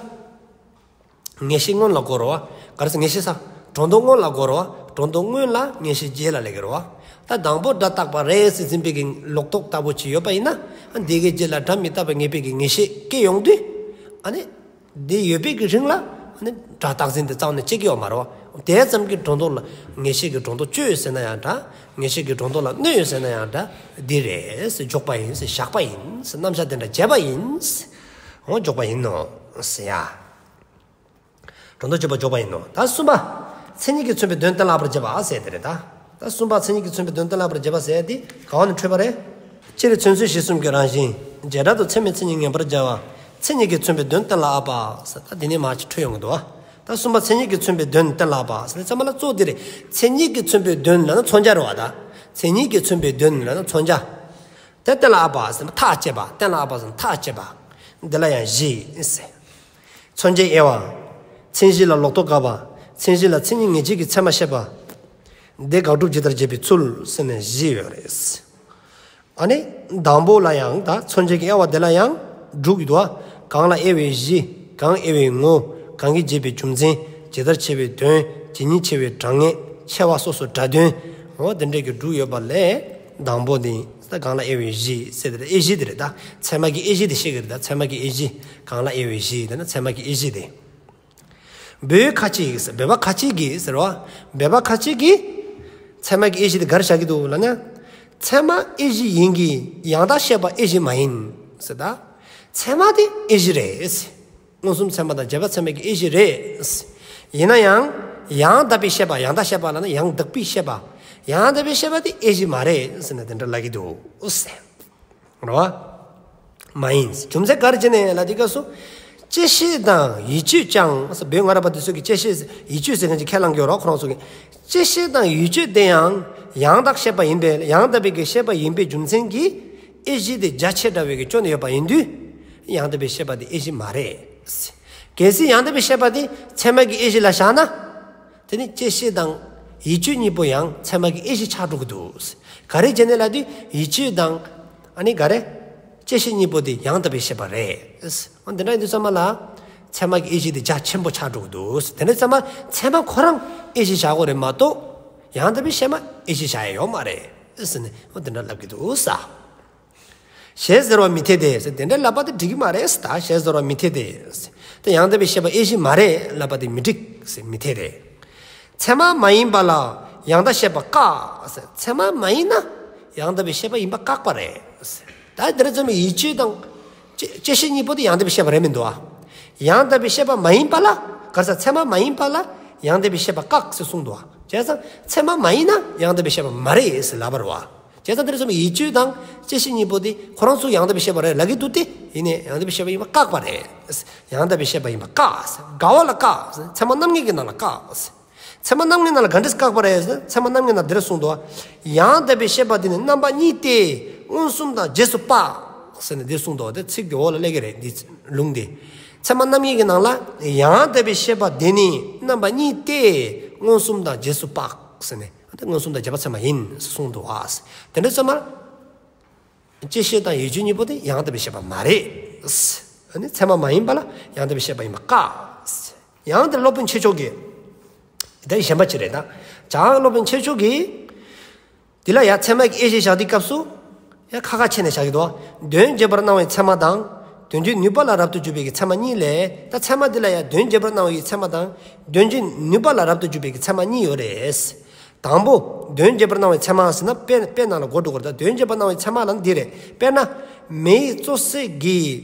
ངེས་ཤེས་སྔོན་ལ་འགོར་རོ་བ། ག་རེ་ཟེར། ངེས་ཤེས་ས། སྒྲོ་འདོགས་སྔོན་ལ་འགོར་རོ་བ། སྒྲོ་འདོགས་སྔོན་ལ་ངེས་ཤེས་རྗེས་ལ་སླེབས་ཀྱི་རོ་བ། ད་དང་པོ་སྒྲ་རྟག་པ་རེད་ཟེར་འཛིན་པའི་གི་ལོག་རྟོག་ལྟ་བུ་ཅིག་ཡོད་པ་ཡིན་ན། ཨ་འདི་གི་རྗེས་ལ་སྒྲ་མི་རྟག་པ་ངེས་པའི་གི་ངེས་ཤེས་སྐྱེ་ཡོང་དུས། ཨ་ནི། འདི་ཡོད་པའི་གི་རིང་ལ་ཨ་ནི་སྒྲ་རྟག་འཛིན་དེ་རྩ་བ་ནས་སྐྱེ་གི་ཡོད་མ་རེད་བ། དེ་ཙམ་གྱི་སྒྲོ་འདོགས་ལ་ངེས་ཤེས་ཀྱི་སྒྲོ་འདོགས་གཅོད་ཟེར་ན་ཡང་འདྲ། ངེས་ཤེས་ཀྱི་སྒྲོ་འདོགས་ལ་གནོད་ཡོད་ཟེར་ན་ཡང་འདྲ། འདི་རེད་ཟེར་འཇོག་པ་ཡིན་ཟེར། བཞག་པ་ཡིན་ཟེར། རྣམ་གཞག་དེ་འདྲ་བྱས་པ་ཡིན་ཟེར། འོ་འཇོག་པ་ཡིན་ནོ་ཟེར་ཡ། སྒྲོ་འདོགས་གཅོད་པར་འཇོག་པ་ཡིན་ནོ། ད་གསུམ་པ། མཚན་ཉིད་ཀྱིས་མཚོན་པའི་དོན་གཏན་ལ་དབབ་པར་བྱེད་པ་ཟེར་དེ་རེད་ད། ད་གསུམ་པ་མཚན་ཉིད་ཀྱིས་མཚོན་པའི་དོན་གཏན་ལ་དབབ་པར་བྱེད་པ་ཟེར་དེ་ག་བ་ནས་འཕྲོས་པ་རེད། སྤྱིར་མཚན་མཚོན་གཞི་གསུམ་གྱི་རང་བཞིན། བྱེ་བྲག་ཏུ་ཚད་མའི་མཚན་ཉིད་ངེས་པར་བྱ་བ། མཚན་ཉིད་ཀྱིས་མཚོན་པའི་དོན་གཏན་ལ་དབབ་པ་ཟེར། ད་དེ་ནས་མར་ཅིག་འཕྲོས་ཡོང་གི་འདུག་བ། ད་གསུམ་པ་མཚན་ཉིད་ཀྱིས་མཚོན་པའི་དོན་གཏན་ལ་དབབ་པ་ཟེར་དེ་ཚང་མ་ལ་གཙོ་བོ་དེ་རེད། མཚན་ཉིད་ཀྱིས་མཚོན་པའི་དོན་ལབ་ན་མཚོན་བྱ་རེད་བ་ད། མཚན་ཉིད་ཀྱིས་མཚོན་པའི་དོན་ལབ་ན་མཚོན་བྱ། དེ་གཏན་ལ་དབབ་པ་ཟེར་ན་ཐག་བཅད་པ། གཏན་ལ་དབབ་པ་ཟེར་ན་ཐག་བཅད་པ། འདི་ལ་ཡང་གཞི་ཟེར། མཚོན་བྱའི་དབྱེ་བ། མཚན་གཞི་ལ་ལོག་རྟོག་དགག་པ། མཚན་གཞི་ལ་མཚན་ཉིད་ངེས་བྱེད་ཀྱི་ཚད་མ་བཤད་པ། དེ་དགག་སྒྲུབ་ཇི་ལྟར་བྱེད་པའི་ཚུལ་ཟེར་ནས་བཞི་ཡོད་རེད། ཨ་ནི། དང་པོ་ལ་ཡང་ད་མཚོན་བྱེད་ཀྱི་དབྱེ་བ་དེ་ལ་ཡང་དྲུག་ཡོད་དོ། གང་ལ་དབྱེ་བའི་གཞི། གང་དབྱེ་བའི་ངོ་། གང་གིས་འབྱེད་པའི་རྒྱུ་མཚན། ཇི་ལྟར་ཕྱེ་བའི་དོན། ཇི་སྙེད་ཕྱེ་བའི་གྲངས་ངེས། ཕྱེ་བ་སོ་སོའི་སྒྲ་དོན། འོ་དེ་འདྲའི་གི་དྲུག་ཡོད་པ་ལས། དང་པོ་དེ། ད་གང་ལ་དབྱེ་བའི་གཞི་ཟེར་དེ་དབྱེ་གཞི་དེ་རེད་ད། ཚད་མ་གི་དབྱེ་གཞི་དེ་བཤད་ཀྱི་རེད་ད། ཚད་མ་གི་དབྱེ་གཞི། གང་ལ་དབྱེ་བའི་གཞི་དེ་ན་ཚད་མ་གི་དབྱེ་གཞི་དེ། བོད་ཁ་ཅིག་ཟེར། བོད་པ་ཁ་ཅིག་གིས་ཟེར་བ། བོད་པ་ཁ་ཅིག་གིས་ཚད་མ་གི་དབྱེ་གཞི་དེ་ག་རེ་བཞག་གི་འདུག་ལབ་ན། ཚད་མ་དབྱེ་གཞི་ཡིན་གྱི་ཡང་དག་བཤད་པ་དབྱེ་གཞི་མ་ཡིན་ཟེར་ད། ཚད་མ་དེ་དབྱེ་གཞི་རེད་ཟེར། མངོན་སུམ་ཚད་མ་དང་རྗེས་དཔག་ཚད་མ་གི་དབྱེ་གཞི་རེད་ཟེར། ཡིན་ན་ཡང་། ཡང་དག་པའི་བཤད་པ། ཡང་དག་བཤད་པ་ལབ་ན་ཡང་དག་པའི་བཤད་པ། ཡང་དག་པའི་ཤེས་པ་དེ་དབྱེ་གཞི་མ་རེད་ཟེར་ནས་དེ་འདྲ་ལབ་ཀྱི་འདུག་ཟེར། རེད་བ། མ་ཡིན། རྒྱུ་མཚན་ག་རེ་བྱས་ནས་ལབ་དུས་སྐབས་སུ། བཅད་ཤེས་དང་ཡིད་དཔྱོད་ཀྱང་ཟེར། བོད་སྔ་རབས་པ་དེ་ཚོས་ཀྱི་བཅད་ཤེས་ཡིད་དཔྱོད་ཟེར་མཁན་ཅིག་ཁས་བླངས་ཀྱི་ཡོད་རེད་བ། ཁོ་རང་ཚོ་གིས། བཅད་ཤེས་དང་ཡིད་དཔྱོད་དེ་ཡང་ཡང་དག་ཤེས་པ་ཡིན་པས། ཡང་དག་པའི་གི་ཤེས་པ་ཡིན་པའི་རྒྱུ་མཚན་གྱིས་དབྱེ་གཞི་དེ་རྒྱ་ཆེ་དྲགས་པའི་གི་སྐྱོན་ཡོད་པ་ཡིན་དུས། ཡང་དག་པའི་ཤེས་པ་དེ་དབྱེ་གཞི་མ་རེད། གལ་སྲིད་ཡང་དག་པའི་ཤེས་པ་དེ་ཚད་མ་གི་དབྱེ་གཞི་ལ་བཞག་ན། དེ་ནི་བཅད་ཤེས་དང་ཡིད་དཔྱོད་གཉིས་པོ་ཡང་ཚད་མ་གི་དབྱེ་གཞི་ཆགས་འགྲོ་གི་འདུག། ག་རེ་བྱས་ནས་ལབ་དུས་ཡིད་དཔྱོད་དང་། ཨ་ནི་ག་རེ། བཅད་ཤེས་གཉིས་པོ་དེ་ཡང་དག་པའི་ཤེས་པ་རེད། འོ་འདི་འདྲ་ཡིན་དུས་ཙམ་པ་ལ། ཚད་མ་གི་དབྱེ་གཞི་དེ་རྒྱ་ཆེན་པོ་ཆགས་འགྲོ་གི་འདུག། དེ་འདྲ་ཡིན་དུས་ཙམ་པ་ཚད་མ་ཁོ་རང་དབྱེ་གཞི་བཞག་དགོས་རེད་མ་གཏོགས། ཡང་དག་པའི་ཤེས་པ་དབྱེ་གཞི་བཞག་ཡ་ཡོད་མ་རེད་ཟེར་ནས། འོ་འདི་འདྲ་ལབ་ཀྱི་འདུག་ས། ཞེས་ཟེར་བ་མི་འཐད་དེ་ཟེར། དེ་འདྲ་ལབ་པ་དེ་འགྲིག་གི་མ་རེད་ཟེར། ད་ཞེས་ཟེར་བ་མི་འཐད་དེ་ཟེར། དེ་ཡང་དག་པའི་ཤེས་པ་དབྱེ་གཞི་མ་རེད་ལབ་པ་དེ་མི་འགྲིག་ཟེར། མི་འཐད་དེ། ཚད་མ་མ་ཡིན་པ་ལ་ཡང་དག་ཤེས་པ་བཀག་ཟེར། ཚད་མ་མ་ཡིན་ན་ཡང་དག་པའི་ཤེས་པ་ཡིན་པ་བཀག་པ་རེད་ཟེར། ད་དེ་རེད་ཙམ་ཡིད་དཔྱོད་དང་བཅད་བཅད་ཤེས་གཉིས་པོ་དེ་ཡང་དག་པའི་ཤེས་པ་རེད་མི་འདུག་ཨ། ཡང་དག་པའི་ཤེས་པ་མ་ཡིན་པ་ལ། ག་རེ་ཟེར། ཚད་མ་མ་ཡིན་པ་ལ་ཡང་དག་པའི་ཤེས་པ་བཀག་ཟེར་གསུངས་འདུག་ཨ། བྱས་ཙང་ཚད་མ་མ་ཡིན་ན་ཡང་དག་པའི་ཤེས་པ་མ་རེད་ཟེར་ལབ་པ་རེད་བ། བྱས་ཙང་དེ་རེད་ཙམ་ཡིད་དཔྱོད་དང་བཅད་ཤེས་གཉིས་པོ་དེ་ཁོ་རང་ཚོ་ཡང་དག་པའི་ཤེས་པ་རེད་ལབ་ཀྱི་འདུག་སྟེ། ཡིན་ནའི་ཡང་དག་པའི་ཤེས་པ་ཡིན་པ་བཀག་པ་རེད། ཡང་དག་པའི་ཤེས་པ་ཡིན་པ་བཀག་ཟེར། ག་བ་ལ་བཀག་ཟེར། ཚད་མ་རྣམ་ངེས་ཀྱི་ནང་ལ་བཀག་ཟེར། ཚད་མ་རྣམ་ངེས་ནང་ལ་ག་འདྲས་བཀག་པ་རེད་ཟེར། ཚད་མ་རྣམ་ངེས་ནང་འདི་འདྲ་གསུངས་འདུག། ཡང་དག་པའི་ཤེས་པ་དེ་ནི་རྣམ་པ་གཉིས་ཏེ། མངོན་སུམ་དང་རྗེས་སུ་དཔག་ཟེར་ནས་འདི་གསུངས་འདུག། དེ་ཚིག་དེ་འོག་ལ་སླེབས་ཀྱི་རེད། འདི་ལུང་དེ། ཚད་མ་རྣམ་ངེས་ཀྱི་ནང་ལ་ཡང་དག་པའི་ཤེས་པ་དེ་ནི་རྣམ་པ་གཉིས་ཏེ། མངོན་སུམ་དང་རྗེས་སུ་དཔག་ཟེར་ནས། དེ་མངོན་སུམ་དང་རྗེས་དཔག་ཚད་མ་ཡིན་གསུངས་འདུག་བ། དེ་འདྲ་ཚད་མ། བཅད་ཤེས་དང་ཡིད་དཔྱོད་གཉིས་པོ་དེ་ཡང་དག་པའི་ཤེས་པ་མ་རེད། ཨ་ནི་ཚད་མ་མ་ཡིན་པ་ལ་ཡང་དག་པའི་ཤེས་པ་ཡིན་པ་བཀག། ཡང་དེ་སློབ་དཔོན་ཆོས་མཆོག་གིས། དེ་གཞན་པ་ཅིག་རེད་ད། བྱང་སློབ་དཔོན་ཆོས་མཆོག་གིས། འདི་ལ་ཡང་ཚད་མ་གི་དབྱེ་གཞི་བཞག་དུས་སྐབས་སུ། ཡང་ཁ་ཁ་ཕྱེ་ནས་བཞག་གི་འདུག། དོན་བརྗོད་པར་སྣང་བའི་ཚད་མ་དང་། དོན་བརྗོད་ནུས་པ་ལ་རབ་ཏུ་འཇུག་པའི་གི་ཚད་མ་གཉིས་ལས། ད་ཚད་མ་འདི་ལ་ཡང་དོན་བརྗོད་པར་སྣང་བའི་ཚད་མ་དང་། དོན་བརྗོད་ནུས་པ་ལ་རབ་ཏུ་འཇུག་པའི་གི་ཚད་མ་གཉིས་ཡོད་རེད། དང་པོ། དོན་བརྗོད་པར་སྣང་བའི་ཚད་མ་ཟེར་ན་དཔེ་དཔེ་ནང་ལ་གོ་འགྲོ་གི་རེད། ད་དོན་བརྗོད་པར་སྣང་བའི་ཚད་མ་ལབ་ན་འདི་རེད། དཔེར་ན། མེ་ཡིས་བཙོ་བསྲེག་གི་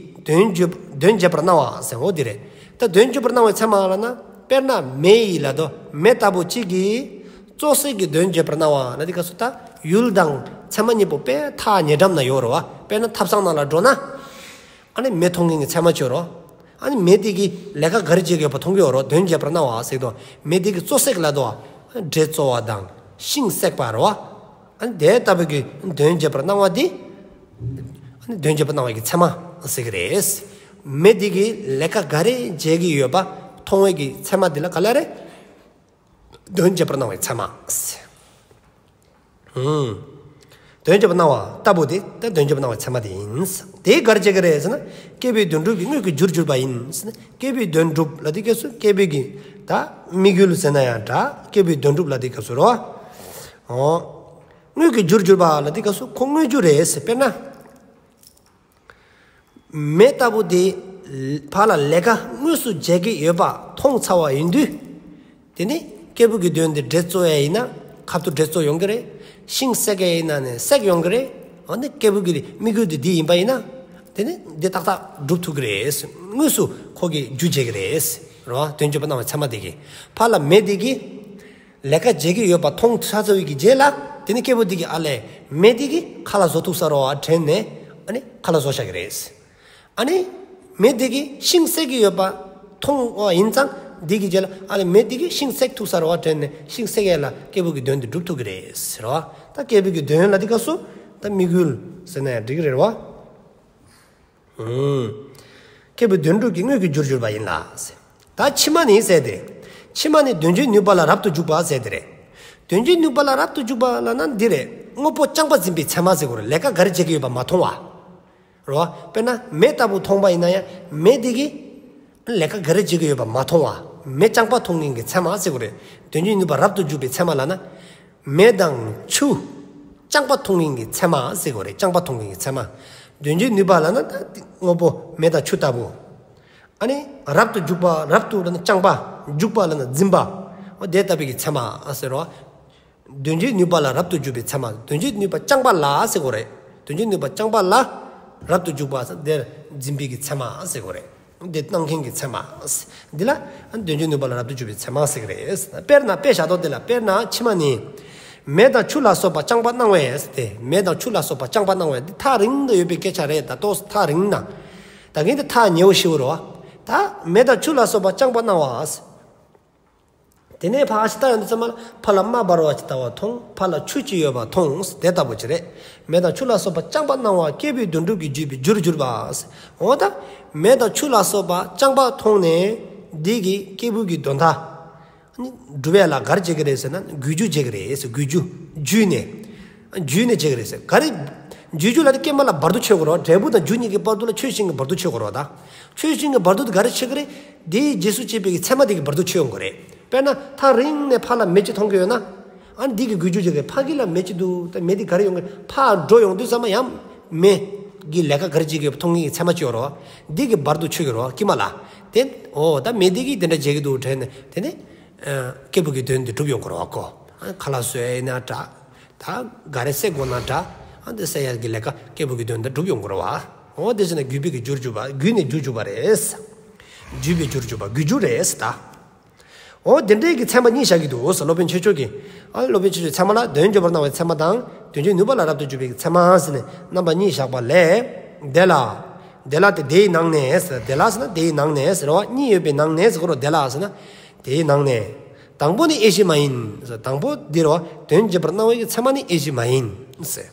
དོན་བརྗོད་དོན་བརྗོད་པར་སྣང་བ་ཟེར་འོ་འདི་རེད། ད་དོན་བརྗོད་པར་སྣང་བའི་ཚད་མ་ལབ་ན། དཔེར་ན་མེ་ཡིས་ལབ་དོ། མེ་ལྟ་བུ་གཅིག་གིས་བཙོ་བསྲེག་གི་དོན་བརྗོད་པར་སྣང་བ་ལབ་དུས་སྐབས་སུ། ད་ཡུལ་དང་ཚད་མ་གཉིས་པོ་དཔེ་ཐག་ཉེ་འགྲམ་ན་ཡོད་རེད་བ། དཔེར་ན་ཐབ་ཚང་ནང་ལ་འགྲོ་ན། ཨ་ནི་མེ་མཐོང་མཁན་གྱི་ཚད་མ་ཅིག་ཡོད་རེད། ཨ་ནི་མེ་དེ་གིས་ལས་ཀ་ག་རེ་བྱེད་ཀྱི་ཡོད་པ་མཐོང་གི་ཡོད་རེད། དོན་བརྗོད་པར་སྣང་བ་ཟེར་དོ། མེ་དེ་གིས་བཙོ་བསྲེག་ལབ་དོ། འབྲས་བཙོ་བ་དང་ཤིང་བསྲེག་པ་རེད་བ། ཨ་ནི་དེ་ལྟ་བུ་གི་དོན་བརྗོད་པར་སྣང་བ་དེ། ཨ་ནི་དོན་བརྗོད་པར་སྣང་བའི་གི་ཚད་མ་ཟེར་གི་རེད། མེ་དེ་གིས་ལས་ཀ་ག་རེ་བྱེད་ཀྱི་ཡོད་པ་མཐོང་བའི་གི་ཚད་མ་དེ་ལ་ག་ལབ་རེད། དོན་བརྗོད་པར་སྣང་བའི་ཚད་མ་ཟེར། ཨུམ། དོན་བརྗོད་པར་སྣང་བ་ལྟ་བུ་དེ་ད་དོན་བརྗོད་པར་སྣང་བའི་ཚད་མ་དེ་ཡིན། དེ་ག་རེ་བྱེད་ཀྱི་རེད་ཟེར་ན། སྐྱེས་བུའི་དོན་སྒྲུབ་ཀྱི་དངོས་ཀྱི་རྒྱུར་གྱུར་པ་ཡིན་ཟེར་ན། སྐྱེས་བུའི་དོན་སྒྲུབ་ལབ་དུས་སྐབས་སུ་སྐྱེས་བུའི་གི་ད་དམིགས་ཡུལ་ཟེར་ན་ཡང་འདྲ། སྐྱེས་བུའི་དོན་སྒྲུབ་ལབ་དུས་སྐབས་སུ་རོ། ཨོ། དངོས་ཀྱི་རྒྱུར་གྱུར་པ་ལབ་དུས་སྐབས་སུ་ཁོ་དངོས་རྒྱུ་རེད་ཟེར། དཔེར་ན། མེ་ལྟ་བུ་དེ་ཕར་ལ་ལས་ཀ་དངོས་སུ་བྱེད་ཀྱི་ཡོད་པ་མཐོང་ཚར་བ་ཡིན་དུས། དེ་ནི་སྐྱེས་བུ་གི་དོན་དེ་འབྲས་བཙོ་ཡ་ཡིན་ན་ཁབ་ཏུ་འབྲས་བཙོ་ཡོང་གི་རེད། ཤིང་བསྲེག་ཡ་ཡིན་ན་ནི་བསྲེག་ཡོང་གི་རེད། འོ་ནི་སྐྱེས་བུ་གི་དམིགས་ཡུལ་དེ་འདི་ཡིན་པ་ཡིན་ན། དེ་ནི་འདི་ཏག་ཏག་སྒྲུབ་ཐུབ་ཀྱི་རེད། དངོས་སུ་ཁོ་གི་རྒྱུ་བྱེད་ཀྱི་རེད། རོ། དོན་བརྗོད་པར་སྣང་བའི་ཚད་མ་དེ་གིས། ཕར་ལ་མེ་དེ་གིས། ལས་ཀ་བྱེད་ཀྱི་ཡོད་པ་མཐོང་ཚར་ཚར་བའི་གི་རྗེས་ལ། དེ་ནི་སྐྱེས་བུ་དེ་གིས་ཨ་ལས་མེ་དེ་གིས་ཁ་ལག་བཟོ་ཐུབ་ས་རེད་བ་དྲན་ནས། ཨ་ནི་ཁ་ལག་བཟོ་བཞག་གི་རེད། ཨ་ནི་མེ་དེ་གིས་ཤིང་བསྲེག་གི་ཡོད་པ་མཐོང་བ་ཡིན་ཙང་། དེ་གི་རྗེས་ལ་ཨ་ལས་མེ་དེ་གིས་ཤིང་བསྲེག་ཐུབ་ས་རེད་བ་དྲན་ནས་ཤིང་བསྲེག་ཡ་ལ་སྐྱེས་བུ་གི་དོན་དེ་སྒྲུབ་ཐུབ་ཀྱི་རེད་ཟེར་བ། ད་སྐྱེས་བུ་གི་དོན་ལབ་དུས་སྐབས་སུ་ད་དམིགས་ཡུལ་ཟེར་ན་ཡང་འགྲིག་གི་རེད་བ། ཨུམ། སྐྱེས་བུའི་དོན་སྒྲུབ་ཀྱི་དངོས་ཀྱི་རྒྱུར་གྱུར་པ་ཡིན་ལ་ཟེར། ད་ཕྱི་མ་ནི་ཟེར་དེ་རེད། ཕྱི་མ་ནི་དོན་བརྗོད་ནུས་པ་ལ་རབ་ཏུ་འཇུག་པ་ཟེར་དེ་རེད། དོན་བརྗོད་ནུས་པ་ལ་རབ་ཏུ་འཇུག་པ་ལབ་ན་འདི་རེད། དངོས་པོ་རྐྱང་པ་འཛིན་པའི་ཚད་མ་ཟེར་དགོས་རེད། ལས་ཀ་ག་རེ་བྱེད་ཀྱི་ཡོད་པ་མ་མཐོང་བ། རེད་བ། དཔེར་ན་མེ་ལྟ་བུ་མཐོང་པ་ཡིན་ན་ཡང་མེ་དེ་གིས་ལས་ཀ་ག་རེ་བྱེད་ཀྱི་ཡོད་པ་མ་མཐོང་བ། མེ་རྐྱང་པ་མཐོང་མཁན་གྱི་ཚད་མ་ཟེར་དགོས་རེད། དོན་བརྗོད་ནུས་པ་རབ་ཏུ་འཇུག་པའི་ཚད་མ་ལབ་ན། མེ་དང་ཆུ་རྐྱང་པ་མཐོང་མཁན་གྱི་ཚད་མ་ཟེར་དགོས་རེད། རྐྱང་པ་མཐོང་མཁན་གྱི་ཚད་མ། དོན་བརྗོད་ནུས་པ་ལབ་ན་ད་དངོས་པོ་མེ་དང་ཆུ་ལྟ་བུ། ཨ་ནི་རབ་ཏུ་འཇུག་པ་རབ་ཏུ་ལབ་ན་རྐྱང་པ། འཇུག་པ་ལབ་ན་འཛིན་པ། འོ་དེ་ལྟ་བུའི་གི་ཚད་མ་ཟེར་རོ། དོན་བརྗོད་ནུས་པ་ལ་རབ་ཏུ་འཇུག་པའི་ཚད་མ། དོན་བརྗོད་ནུས་པ་རྐྱང་པ་ལ་ཟེར་དགོས་རེད། དོན་བརྗོད་ནུས་པ་རྐྱང་པ་ལ་རབ་ཏུ་འཇུག་པ་ཟེར་དེར་འཛིན་པའི་གི་ཚད་མ་ཟེར་དགོས་རེད། འདི་སྣང་མཁན་གྱི་ཚད་མ། འདི་ལ་དོན་བརྗོད་ནུས་པ་ལ་རབ་ཏུ་འཇུག་པའི་ཚད་མ་ཟེར་གྱི་རེད། དཔེར་ན་དཔེ་བཞག་དོ། དེ་ལ་དཔེར་ན་ཕྱི་མ་ནི། མེ་དང་ཆུ་ལ་སོགས་པ་རྐྱང་པ་སྣང་བས་ཏེ། མེ་དང་ཆུ་ལ་སོགས་པ་རྐྱང་པ་སྣང་བས་ཏེ། ཐག་རིང་དུ་ཡོད་པའི་སྐད་ཆ་རེད། ད་ཏོག་ཐག་རིང་ན། ད་གིན་དེ་ཐག་ཉེ་བོ་ཞིག་རོ། ད་མེ་དང་ཆུ་ལ་སོགས་པ་རྐྱང་པ་སྣང་བ། དེ་ནས་ཕར་ཅིག་ལྟ་ཡོང་དུས་ཙམ་པ་ལ་ཕར་ལ་དམར་འབར་བ་ཅིག་ལྟ་བུ་མཐོང་། ཕར་ལ་ཆུ་ཅིག་ཡོད་པ་མཐོང་། དེ་ལྟ་བུ་ཅིག་རེད། མེ་དང་ཆུ་ལ་སོགས་པ་རྐྱང་པ་སྣང་བ་སྐྱེས་བུའི་དོན་སྒྲུབ་ཀྱི་བརྗོད་པའི་རྒྱུར་གྱུར་པ། འོ་ད་མེ་དང་ཆུ་ལ་སོགས་པ་རྐྱང་པ་མཐོང་ནས་འདི་གི་སྐྱེས་བུ་གི་དོན་དག་ནི་སྒྲུབ་ཡ་ལ་ག་རེ་བྱེད་ཀྱི་རེད་ཟེར་ན། རྒྱུ་རྒྱུ་བྱེད་ཀྱི་རེད་ཟེར། རྒྱུ་རྒྱུ་རྒྱུ་ནས། རྒྱུ་ནས་བྱེད་ཀྱི་རེད་ཟེར། ག་རེ། རྒྱུ་རྒྱུ་ལ་དེ་སྐྱེས་མ་ལ་བར་དུ་ཆོད་དགོས་རེད་བ། འབྲས་བུ་དང་རྒྱུ་གཉིས་ཀྱི་བར་དུ་ལ་ཆོས་ཅན་གྱི་བར་དུ་ཆོད་དགོས་རེད་བ། ད་ཆོས་ཅན་གྱི་བར་དུ་དེ་ག་རེ་ཆོད་ཀྱི་རེད། དེའི་རྗེས་སུ་སྐྱེས་པའི་གི་ཚད་མ་དེ་གི་བར་དུ་ཆོད་ཡོང་གི་རེད། དཔེར་ན་ཐག་རིང་ནས་ཕར་ལ་མེ་ཅིག་མཐོང་གི་ཡོད་ན། ཨ་ནི་འདི་གི་རྒྱུ་རྒྱུ་བྱེད་ཀྱི་རེད། ཕ་གི་ལ་མེ་ཅིག་འདུག་ད་མེ་དེ་ག་རེ་ཡོང་གི་རེད། ཕར་འགྲོ་ཡོང་དུས་ཙམ་པ་ཡང་མེ་གི་ལས་ཀ་ག་རེ་བྱེད་ཀྱི་ཡོད་མཐོང་གི་ཚད་མ་ཅིག་ཡོད་རེད་བ། འདི་གི་བར་དུ་ཆོད་ཀྱི་རེད་བ། སྐྱེས་མ་ལ། དེ་འོ་ད་མེ་དེ་གིས་དེ་འདྲ་བྱེད་ཀྱི་འདུག་དྲན་ནས་དེ་ནས། ཨ་སྐྱེས་བུ་གི་དོན་དེ་འགྲུབ་ཡོང་གི་རེད་བ་ཀོ། ཨ་ཁ་ལག་བཟོ་ཡ་ཡིན་ན་འདྲ། ད་ག་རེ་བསད་དགོས་ན་འདྲ། ཨ་འདི་བསད་ཡ་གི་ལས་ཀ་སྐྱེས་བུ་གི་དོན་དེ་འགྲུབ་ཡོང་གི་རེད་བ། འོ་དེ་བྱས་ན་བརྒྱུད་པའི་གི་རྒྱུར་གྱུར་པ། བརྒྱུད་ནས་རྒྱུར་གྱུར་པ་རེད། བརྒྱུད་པའི་རྒྱུར་གྱུར་པ། རྒྱུ་རྒྱུ་རེད་ད། འོ་དེ་འདྲའི་གི་ཚད་མ་གཉིས་བཞག་གི་འདུག་ཟེར། སློབ་དཔོན་ཆོས་མཆོག་གིས། ཨ་སློབ་དཔོན་ཆོས་མཆོག་ཚད་མ་ལ་དོན་བརྗོད་པར་སྣང་བའི་ཚད་མ་དང་། དོན་བྱེད་ནུས་པ་ལ་རབ་ཏུ་གྱུར་པའི་ཚད་མ་ཟེར་ནས་རྣམ་པ་གཉིས་བཞག་པ་ལས། དེ་ལ། དེ་ལ་དེ་དེའི་ནང་ནས་ཟེར། དེ་ལ་ཟེར་ན་དེའི་ནང་ནས་ཟེར་བ། གཉིས་ཡོད་པའི་ནང་ནས་ཟེར་གོ་རེད། དེ་ལ་ཟེར་ན། དེའི་ནང་ནས། དང་པོ་ནི་དབྱེ་གཞི་མ་ཡིན་ཟེར། དང་པོ་འདི་རེད་བ། དོན་བྱེད་པར་སྣང་བའི་ཚད་མ་ནི་དབྱེ་གཞི་མ་ཡིན་ཟེར།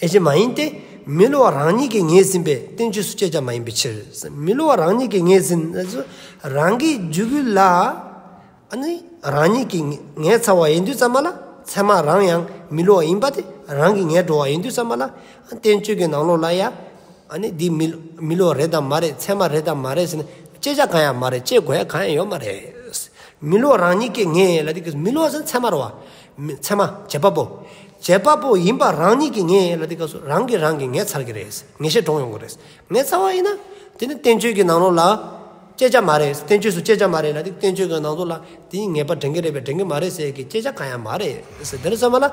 དབྱེ་གཞི་མ་ཡིན་ཏེ། མི་སླུ་བ་རང་ཉིད་ཀྱིས་ངེས་ཟིན་པས་བསྟན་བཅོས་སུ་བཅད་བྱ་མ་ཡིན་པའི་ཕྱིར། མི་སླུ་བ་རང་ཉིད་ཀྱིས་ངེས་ཟིན། རང་གི་རྒྱུད་ལ། ཨ་ནི་རང་ཉིད་ཀྱིས་ངེས་ཚར་བ་ཡིན་དུས་ཙམ་པ་ལ། ཚད་མ་རང་ཡང་མི་སླུ་བ་ཡིན་པ་དེ་རང་གིས་ངེས་འགྲོ་བ་ཡིན་དུས་ཙམ་པ་ལ། བསྟན་བཅོས་ཀྱི་ནང་ལོགས་ལ་ཡ། ཨ་ནི་འདི་མི་མི་སླུ་བ་རེད་དམ་མ་རེད། ཚད་མ་རེད་དམ་མ་རེད་ཟེར་ནས་དཔྱད་བྱ་གང་ཡང་མ་རེད། དཔྱད་དགོས་ཡ་གང་ཡང་ཡོད་མ་རེད། མི་སླུ་བ་རང་ཉིད་ཀྱིས་ངེས་ལ་དེ་གི་མི་སླུ་བ་ཟེར་ན་ཚད་མ་རེད་བ། མི་ཚད་མ་བྱེད་པ་པོ། བྱེད་པ་པོ་ཡིན་པ་རང་ཉིད་ཀྱིས་ངེས་ལ་དེ་ག་སུ་རང་གིས་རང་གིས་ངེས་ཚར་གི་རེད། ངེས་ཤེས་འདྲོངས་ཡོང་གི་རེད། ངེས་ཚར་བ་ཡིན་ན། དེ་ནི་བསྟན་བཅོས་ཀྱི་ནང་ལོགས་ལ། དཔྱད་བྱ་མ་རེད། བསྟན་བཅོས་སུ་དཔྱད་བྱ་མ་རེད་ལ་དེ་བསྟན་བཅོས་ཀྱི་ནང་ལོགས་ལ་དེ་ངེས་པ་འདྲེན་གི་རེད་པས་འདྲེན་གི་མ་རེད་ཟེར་གི་དཔྱད་བྱ་གང་ཡང་མ་རེད་ཟེར། དེ་ནི་ཚད་མ་ལ།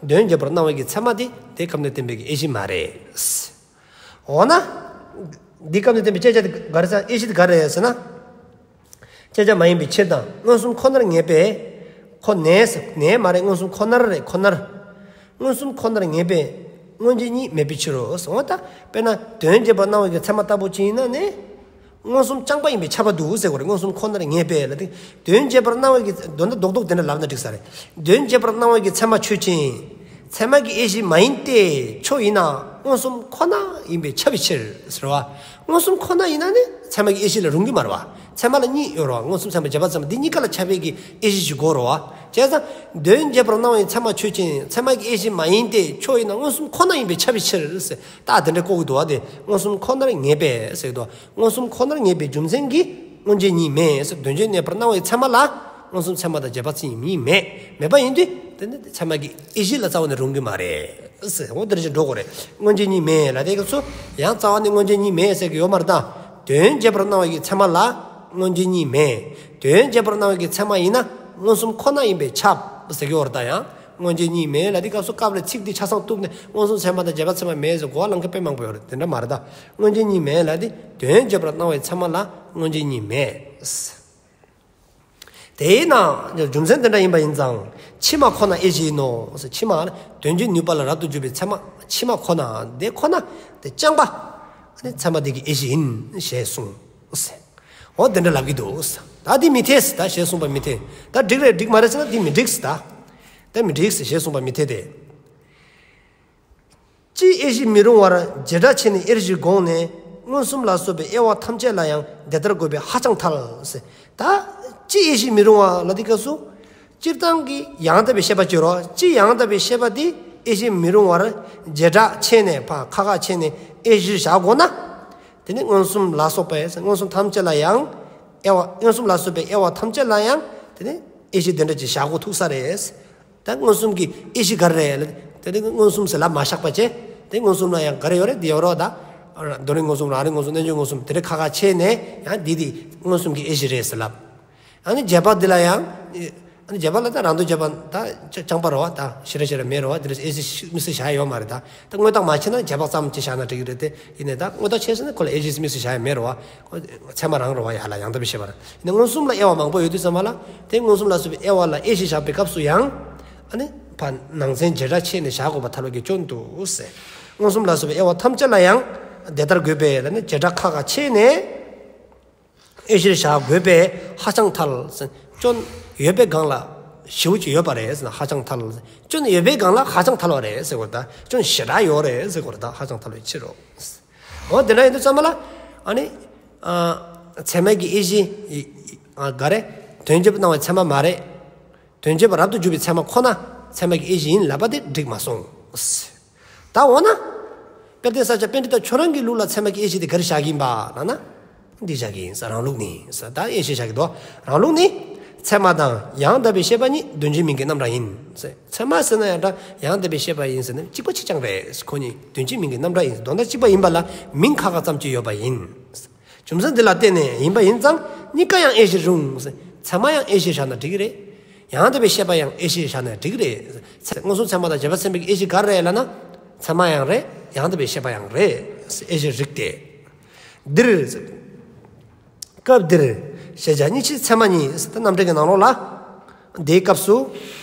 དོན་བྱེད་པར་སྣང་བའི་གི་ཚད་མ་དེ་དེ་ཁམས་ནས་བསྟན་པའི་གི་དབྱེ་གཞི་མ་རེད། འོ་ན། འདི་སྐབས་ནས་བསྟན་པའི་དཔྱད་བྱ་དེ་ག་རེ་ཟེར། དབྱེ་གཞི་དེ་ག་རེ་རེད་ཟེར་ན། དཔྱད་བྱ་མ་ཡིན་པའི་ཕྱིར་དང་མངོན་སུམ་ཁོ་ནར་ངེས་པས། ཁོ་ནས་ཟེར། ནས་མ་རེད། མངོན་སུམ་ཁོ་ནར་རེད། ཁོ་ནར། མངོན་སུམ་ཁོ་ནར་ངེས་པས། མངོན་རྗེས་གཉིས་མེད་པའི་ཕྱིར་རོ་ཟེར། འོ་ད་དཔེར་ན་དོན་བྱེད་པར་སྣང་བའི་གི་ཚད་མ་ལྟ་བུ་ཅིག་ཡིན་ན་ནི། མངོན་སུམ་རྐྱང་པ་ཡིན་པས་ཁྱབ་པ་འདུག་ཟེར་དགོས་རེད། མངོན་སུམ་ཁོ་ནར་ངེས་པས་ལ་དེ། དོན་བྱེད་པར་སྣང་བའི་གི་དོན་དག་རྡོག་རྡོག་དེ་འདྲ་ལབ་ན་འགྲིག་ས་རེད། དོན་བྱེད་པར་སྣང་བའི་གི་ཚད་མ་ཆོས་ཅན། ཚད་མ་གི་དབྱེ་གཞི་མ་ཡིན་ཏེ་ཆོས་ཡིན་ན་མངོན་སུམ་ཁོ་ན་ཡིན་པས་ཁྱབ་པའི་ཕྱིར་ཟེར་བ། མངོན་སུམ་ཁོ་ན་ཡིན་ན་ནི་ཚད་མ་གི་དབྱེ་གཞི་ལ་རུང་གི་མ་རེད་བ། ཚད་མ་ལ་གཉིས་ཡོད་རེད་བ། མངོན་སུམ་ཚད་མ་རྗེས་དཔག་ཚད་མ་འདི་གཉིས་ཀ་ལ་ཁྱབ་པའི་གི་དབྱེ་གཞི་ཞིག་དགོས་རེད་བ། བྱས་ཙང་དོན་བྱེད་པར་སྣང་བའི་ཚད་མ་ཆོས་ཅན། ཚད་མ་གི་དབྱེ་གཞི་མ་ཡིན་ཏེ་ཆོས་ཡིན་ན་མངོན་སུམ་ཁོ་ན་ཡིན་པས་ཁྱབ་པའི་ཕྱིར་ཟེར། ད་དེ་འདྲ་བཀོད་ཀྱི་འདུག་བ། དེ་མངོན་སུམ་ཁོ་ནར་ངེས་པས་ཟེར་གྱི་འདུག་མངོན་སུམ་ཁོ་ནར་ངེས་པའི་རྒྱུ་མཚན་གྱིས་མངོན་རྗེས་གཉིས་མེད་ཟེར། དོན་བྱེད་གཉིས་པར་སྣང་བའི་ཚད་མ་ལ་མངོན་སུམ་ཚད་མ་དང་རྗེས་དཔག་ཚད་མ་གཉིས་མེད། མེད་པ་ཡིན་དུས་དེ་ནི་ཚད་མ་གི་དབྱེ་གཞི་ལ་རྩ་བ་ནས་རུང་གི་མ་རེད་ཟེར། འོ་དེ་འདྲ་ཞིག་འགྲོ་དགོས་རེད། མངོན་རྗེས་གཉིས་མེད་ལ་དེ་ག་སུ་ཡང་རྩ་བ་ནས་མངོན་རྗེས་གཉིས་མེད་ཟེར་གྱི་ཡོད་མ་རེད་ད། དོན་བྱེད་པར་སྣང་བའི་གི་ཚད་མ་ལ་མངོན་རྗེས་གཉིས་མེད། དོན་བྱེད་པར་སྣང་བའི་གི་ཚད་མ་ཡིན་ན་མངོན་སུམ་ཁོ་ན་ཡིན་པས་ཁྱབ་ཟེར་གྱི་ཡོད་རེད་ད། ཡང་མངོན་རྗེས་གཉིས་མེད་ལ་དེ་སྐབས་སུ་སྐབས་ལ་ཚིག་འདི་ཆ་ཚང་གཏུབ་ནས་མངོན་སུམ་ཚད་མ་དང་རྗེས་དཔག་ཚད་མ་མེད་ཟེར་གོ་བ་ལེན་མཁན་དཔེ་མང་པོ་ཡོད་རེད། དེ་འདྲ་མ་རེད་ད། མངོན་རྗེས་གཉིས་མེད་ལ་དེ་དོན་བྱེད་པར་སྣང་བའི་ཚད་མ་ལ་མངོན་རྗེས་གཉིས་མེད། དེས་ན་རྒྱུ་མཚན་དེ་འདྲ་ཡིན་པ་ཡིན་ཙང་ཕྱི་མ་ཁོ་ན་དབྱེ་གཞི་ཡིན་ནོ། ཕྱི་མ་དོན་བྱེད་ནུས་པ་ལ་རབ་ཏུ་གྱུར་པའི་ཚད་མ་ཕྱི་མ་ཁོ་ན་དེ་ཁོ་ན་དེ་རྐྱང་པ་ཚད་མ་དེ་གི་དབྱེ་གཞི་ཡིན་ཞེས་གསུངས། འོ་དེ་འདྲ་ལབ་ཀྱི་འདུག་ད་འདི་མི་འཐད་ཟེར། ད་ཞེས་གསུངས་པ་མི་འཐད། ད་འགྲིག་རེད་འགྲིག་མ་རེད་ཟེར་ན་འདི་མི་འགྲིག་ཟེར། ད་ད་མི་འགྲིག་ཟེར། ཞེས་གསུངས་པ་མི་འཐད་དེ། སྤྱིའི་དབྱེ་གཞི་མི་རུང་བར་བྱེ་བྲག་ཕྱེ་ནས་དབྱེར་གཞིར་དགོངས་ནས་མངོན་སུམ་ལ་སོགས་པའི་དབྱེ་བ་ཐམས་ཅད་ལ་ཡང་དེ་ལྟར་དགོས་པས་ཧ་ཅང་ཐལ་ཟེར། ད་སྤྱིའི་དབྱེ་གཞི་མི་རུང་བ་ལ་འདི་སྐབས་སུ། སྤྱིར་བཏང་གི་ཡང་དག་པའི་ཤེས་པ་བརྗོད་རོགས། སྤྱིའི་ཡང་དག་པའི་ཤེས་པ་འདི་དབྱེ་གཞི་མི་རུང་བར་བྱེ་བྲག་ཕྱེ་ནས་ཕར་ཁ་ཁ་ཕྱེ་ནས་དབྱེ་གཞིར་བཞག་དགོས་ན། དེ་ནི་མངོན་སུམ་ལ་སོགས་པའི་མངོན་སུམ་ཐམས་ཅད་ལ་ཡང་དབྱེ་བ། མངོན་སུམ་ལ་སོགས་པའི་དབྱེ་བ་ཐམས་ཅད་ལ་ཡང་དེ་ནི་དབྱེ་གཞི་དེ་འདྲ་ཅིག་བཞག་དགོས་ཐུག་ས་རེད། ད་མངོན་སུམ་གྱི་དབྱེ་གཞི་ག་རེ་རེད། དེ་ནི་མངོན་སུམ་ཟེར་ལབ་མ་བཞག་པ་བྱས། དེ་མངོན་སུམ་ལ་ཡང་ག་རེ་ཡོད་རེད། དེ་ཡོད་རོགས་ད། དོན་རིག་མངོན་སུམ། རང་རིག་མངོན་སུམ། རྣལ་འབྱོར་མངོན་སུམ། དེ་འདྲ་ཁ་ཁ་ཕྱེ་ནས་ཡང་འདི་དེ་མངོན་སུམ་གྱི་དབྱེ་གཞི་རེད་ཟེར་ལབ། ཨ་ནི་རྗེས་དཔག་འདི་ལ་ཡང་། ཨ་ནི་རྗེས་དཔག་ལ་ད་རང་དོན་རྗེས་དཔག་ད་རྐྱང་པ་རེད་བ། ད་ཞེ་དྲག་ཞེ་དྲག་མེད་རེད་བ། འདི་ལ་དབྱེ་གཞི་དམིགས་བསལ་བཞག་ཡ་ཡོད་མ་རེད་ད། ད་དངོས་བཏགས་མ་ཕྱེ་ན་རྗེས་དཔག་ཙམ་ཅིག་བཞག་ན་འགྲིག་གི་རེད་དེ། ཡིན་ནའི་ད་དངོས་བཏགས་ཕྱེ་ཟེར་ན་ཁོ་ལ་དབྱེ་གཞི་དམིགས་བསལ་བཞག་ཡ་མེད་རེད་བ། ཚད་མ་རང་རེད་བ། ཡ་ལ་ཡང་དག་པའི་ཤེས་པ་རེད། ཡིན་ནའི་མངོན་སུམ་ལ་དབྱེ་བ་མང་པོ་ཡོད་དུས་ཙམ་པ་ལ། དེ་མངོན་སུམ་ལ་སོགས་པའི་དབྱེ་བ་ལ་དབྱེ་གཞི་བཞག་པའི་སྐབས་སུ་ཡང་། ཨ་ནི་ཕར་ནང་ཚན་བྱེ་བྲག་ཕྱེ་ནས་བཞག་དགོས་པར་ཐལ་བའི་གི་སྐྱོན་དུ་ཟེར། མངོན་སུམ་ལ་སོགས་པའི་དབྱེ་བ་ཐམས་ཅད་ལ་ཡང་དེ་ལྟར་དགོས་པས་ལ་ནི་བྱེ་བྲག་ཁ་ཁ་ཕྱེ་ནས་དབྱེ་གཞིར་བཞག་དགོས་པས་ཧ་ཅང་ཐལ་ཟེར། སྐྱོན་ཡོད་པའི་སྒང་ལ་ཞེ་པོ་ཅིག་ཡོད་པ་རེད་ཟེར་ན་ཧ་ཅང་ཐལ། སྐྱོན་ཡོད་པའི་སྒང་ལ་ཧ་ཅང་ཐལ་བ་རེད་ཟེར་དགོས་རེད་ད། སྐྱོན་ཞེ་དྲག་ཡོད་རེད་ཟེར་དགོས་རེད་ད། ཧ་ཅང་ཐལ་བའི་ཕྱིར་རོ། འོ་དེ་འདྲ་ཡིན་དུས་ཙམ་པ་ལ་ཨ་ནི་ཨ་ཚད་མ་གི་དབྱེ་གཞི་ཨ་ག་རེ། དོན་བྱེད་པ་སྣང་བའི་ཚད་མ་མ་རེད། དོན་བྱེད་པ་རབ་ཏུ་འཇུག་པའི་ཚད་མ་ཁོ་ན་ཚད་མ་གི་དབྱེ་གཞི་ཡིན་ལབ་པ་དེ་འགྲིག་མ་སོང་། ད་འོ་ན། དཔལ་ལྡན་ས་སྐྱ་པཎྜི་ཏ་ཁྱོད་རང་གི་ལུགས་ལ་ཚད་མ་གི་དབྱེ་གཞི་དེ་ག་རེ་བཞག་གི་ཡིན་པ་ལབ་ན། འདི་བཞག་གི་ཡིན་ས་རང་ལུགས་ནི་ས་ད་དབྱེ་གཞི་བཞག་གི་འདུག་རང་ལུགས་ནི། ཚད་མ་དང་ཡང་དག་པའི་ཤེས་པ་གཉིས་དོན་གཅིག་མིང་གི་རྣམ་གྲངས་ཡིན། ཚད་མ་ཟེར་ན་ཡང་འདྲ་ཡང་དག་པའི་ཤེས་པ་ཡིན་ཟེར་ན་གཅིག་པ་གཅིག་རྐྱང་རེད། ཁོ་གཉིས་དོན་གཅིག་མིང་གི་རྣམ་གྲངས་ཡིན། དོན་དག་གཅིག་པ་ཡིན་པ་ལ་མིང་ཁ་ཁ་ཙམ་གྱིས་ཡོད་པ་ཡིན། རྒྱུ་མཚན་འདི་ལ་བརྟེན་ནས་ཡིན་པ་ཡིན་ཙང་གཉིས་ཀ་ཡང་དབྱེ་གཞིར་རུང་། ཚད་མ་ཡང་དབྱེ་གཞིར་བཞག་ན་འགྲིག་གི་རེད། ཡང་དག་པའི་ཤེས་པ་ཡང་དབྱེ་གཞིར་བཞག་ན་འགྲིག་གི་རེད། མངོན་སུམ་ཚད་མ་དང་རྗེས་དཔག་ཚད་མའི་དབྱེ་གཞི་ག་རེ་རེད་ལབ་ན། ཚད་མ་ཡང་རེད། ཡང་དག་པའི་ཤེས་པ་ཡང་རེད། དབྱེ་གཞིར་རིགས་ཏེ། འདིར། སྐབས་འདིར་གཞལ་བྱ་གཉིས་ཕྱིར་ཚད་མ་གཉིས་ཟེར་ཏེ་རྣམ་འགྲེལ་གྱི་ནང་ལོགས་ལ། དེའི་སྐབས་སུ་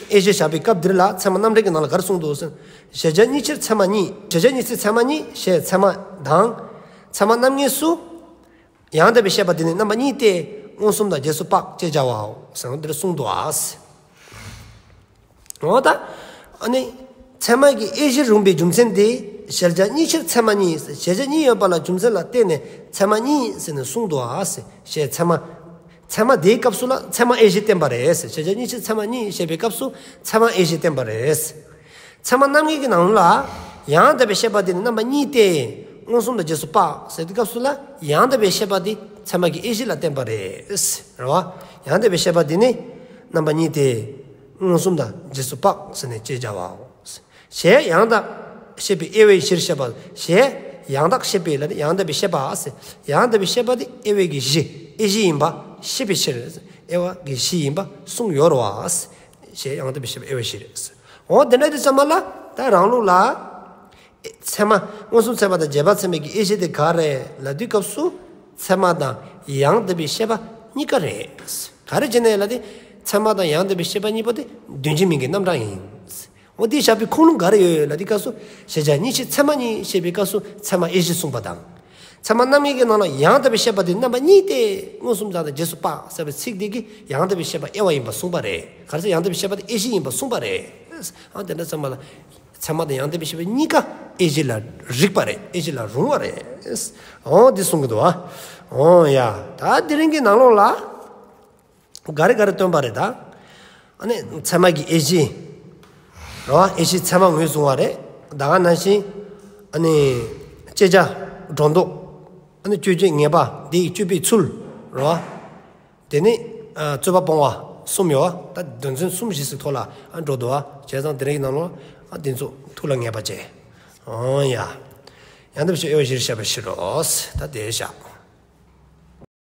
དབྱེ་གཞིར་བཞག་པའི་སྐབས་འདིར་ལ་ཚད་མ་རྣམ་འགྲེལ་གྱི་ནང་ལ་ག་རེ་གསུངས་འདུག་ཟེར། གཞལ་བྱ་གཉིས་ཕྱིར་ཚད་མ་གཉིས། གཞལ་བྱ་གཉིས་ཕྱིར་ཚད་མ་གཉིས་ཞེས་ཚད་མ་དང་། ཚད་མ་རྣམ་ངེས་སུ། ཡང་དག་པའི་ཤེས་པ་འདི་ནི་རྣམ་པ་གཉིས་ཏེ། མངོན་སུམ་དང་རྗེས་སུ་དཔག་ཅེས་བྱ་བའོ། ཟེར་ནས་འདིར་གསུངས་འདུག་ཨ། འོ་ད། ཨ་ནི། ཚད་མ་གི་དབྱེ་གཞིར་རུང་བའི་རྒྱུ་མཚན་དེ། གཞལ་བྱ་གཉིས་ཕྱིར་ཚད་མ་གཉིས། གཞལ་བྱ་གཉིས་ཡོད་པ་ལ་རྒྱུ་མཚན་ལ་བརྟེན་ནས་ཚད་མ་གཉིས་ཟེར་ནས་གསུངས་འདུག་ཨ། ཞེས་ཚད་མ། ཚད་མ་དེའི་སྐབས་སུ་ལ་ཚད་མ་དབྱེ་གཞི་བསྟན་པ་རེད། གཞལ་བྱ་གཉིས་ཕྱིར་ཚད་མ་གཉིས་ཞེས་པའི་སྐབས་སུ་ཚད་མ་དབྱེ་གཞི་བསྟན་པ་རེད། ཚད་མ་རྣམ་ངེས་ཀྱི་ནང་ལ། ཡང་དག་པའི་ཤེས་པ་དེ་ནི་རྣམ་པ་གཉིས་ཏེ། མངོན་སུམ་དང་རྗེས་སུ་དཔག་ཟེར་དུས་སྐབས་སུ་ལ། ཡང་དག་པའི་ཤེས་པ་དེ་ཚད་མ་གི་དབྱེ་གཞི་ལ་བརྟེན་པ་རེད། རེད་བ། ཡང་དག་པའི་ཤེས་པ་དེ་ནི། རྣམ་པ་གཉིས་ཏེ། མངོན་སུམ་དང་རྗེས་སུ་དཔག་ཟེར་ནས་དཔྱད་བྱ་བའོ། ཞེས་ཡང་དག་ཤེས་པའི་དབྱེ་བའི་གཞིར་བཤད་པ། ཞེས་ཡང་དག་ཤེས་པའི་ལ་ནི་ཡང་དག་པའི་ཤེས་པ་ཟེར། ཡང་དག་པའི་ཤེས་པ་དེ་དབྱེ་བའི་གི་གཞི། དབྱེ་གཞི་ཡིན་པ་ཤེས་པའི་ཕྱིར། དབྱེ་བ་གི་གཞི་ཡིན་པ་གསུངས་ཡོད་རེད་བ། ཞེས་ཡང་དག་པའི་ཤེས་པའི་དབྱེ་བའི་གཞིར། འོ་དེ་འདྲ་དུས་ཙམ་པ་ལ་ད་རང་ལུགས་ལ། ཚད་མ་མངོན་སུམ་ཚད་མ་དང་རྗེས་དཔག་ཚད་མའི་གི་དབྱེ་གཞི་དེ་ག་རེ་ལབ་དུས་སྐབས་སུ། ཚད་མ་དང་ཡང་དག་པའི་ཤེས་པ་གཉིས་ཀ་རེད། ག་རེ་བྱས་ནས་ལབ་དུས། ཚད་མ་དང་ཡང་དག་པའི་ཤེས་པ་གཉིས་པོ་དེ་དོན་གཅིག་མིང་གི་རྣམ་གྲངས་ཡིན། འོ་དེ་བཞག་པའི་ཁུངས་ལུང་ག་རེ་ཡོད་ལབ་དུས་སྐབས་སུ། གཞལ་བྱ་གཉིས་ཕྱིར་ཚད་མ་གཉིས་ཞེས་པའི་སྐབས་སུ་ཚད་མ་དབྱེ་གཞི་གསུངས་པ་དང་། ཚད་མ་རྣམ་ངེས་ཀྱི་ནང་ལ་ཡང་དག་པའི་ཤེས་པ་དེ་རྣམ་པ་གཉིས་ཏེ། མངོན་སུམ་དང་རྗེས་སུ་དཔག་ཟེར་བའི་ཚིག་དེ་གིས་ཡང་དག་པའི་ཤེས་པ་དབྱེ་བ་ཡིན་པ་གསུངས་པ་རེད། ག་རེ་ཟེར་ཡང་དག་པའི་ཤེས་པ་དེ་དབྱེ་གཞི་ཡིན་པ་གསུངས་པ་རེད། ཨ་དེ་འདྲ་ཙམ་པ་ལ། ཚད་མ་དང་ཡང་དག་པའི་ཤེས་པ་གཉིས་ཀ་དབྱེ་གཞི་ལ་རིགས་པ་རེད། དབྱེ་གཞི་ལ་རུང་བ་རེད། འོ་འདི་གསུང་གི་འདུག་བ། འོ་ཡ། ད་དེ་རིང་གི་ནང་ལོགས་ལ། ག་རེ་ག་རེ་སྟོན་པ་རེད་ད། ཨ་ནི་ཚད་མ་གི་དབྱེ་གཞི། རེད་བ། དབྱེ་གཞི་ཚད་མ་ངོས་བཟུང་བ་རེད། ད་ག་ནང་བཞིན། ཨ་ནི། དཔྱད་བྱ། སྒྲོ་འདོགས། ཨ་ནི་དཔྱོད་བྱེད་ངེས་པ་དེ་ཡི་དཔྱོད་པའི་ཚུལ། རེད་བ། དེ་ནི། ཨ་རྩོད་པ་སྤོང་བ་གསུམ་ཡོད་བ། ད་དོན་ཚན་གསུམ་བཞི་ཟིག་ཐོག་ལ་ཨ་འགྲོ་འདུག་བ། བྱས་ཙང་དེ་རིང་གི་ནང་ལོགས་ཨ་དེ་ཚོ་ཐུགས་ལ་ངེས་པ་བྱས། འོ་ཡ། ཡང་དག་པའི་ཤེས་པའི་དབྱེ་བ་གཞིར་བཤད་པའི་ཕྱིར་རོ། ད་དེ་བཞག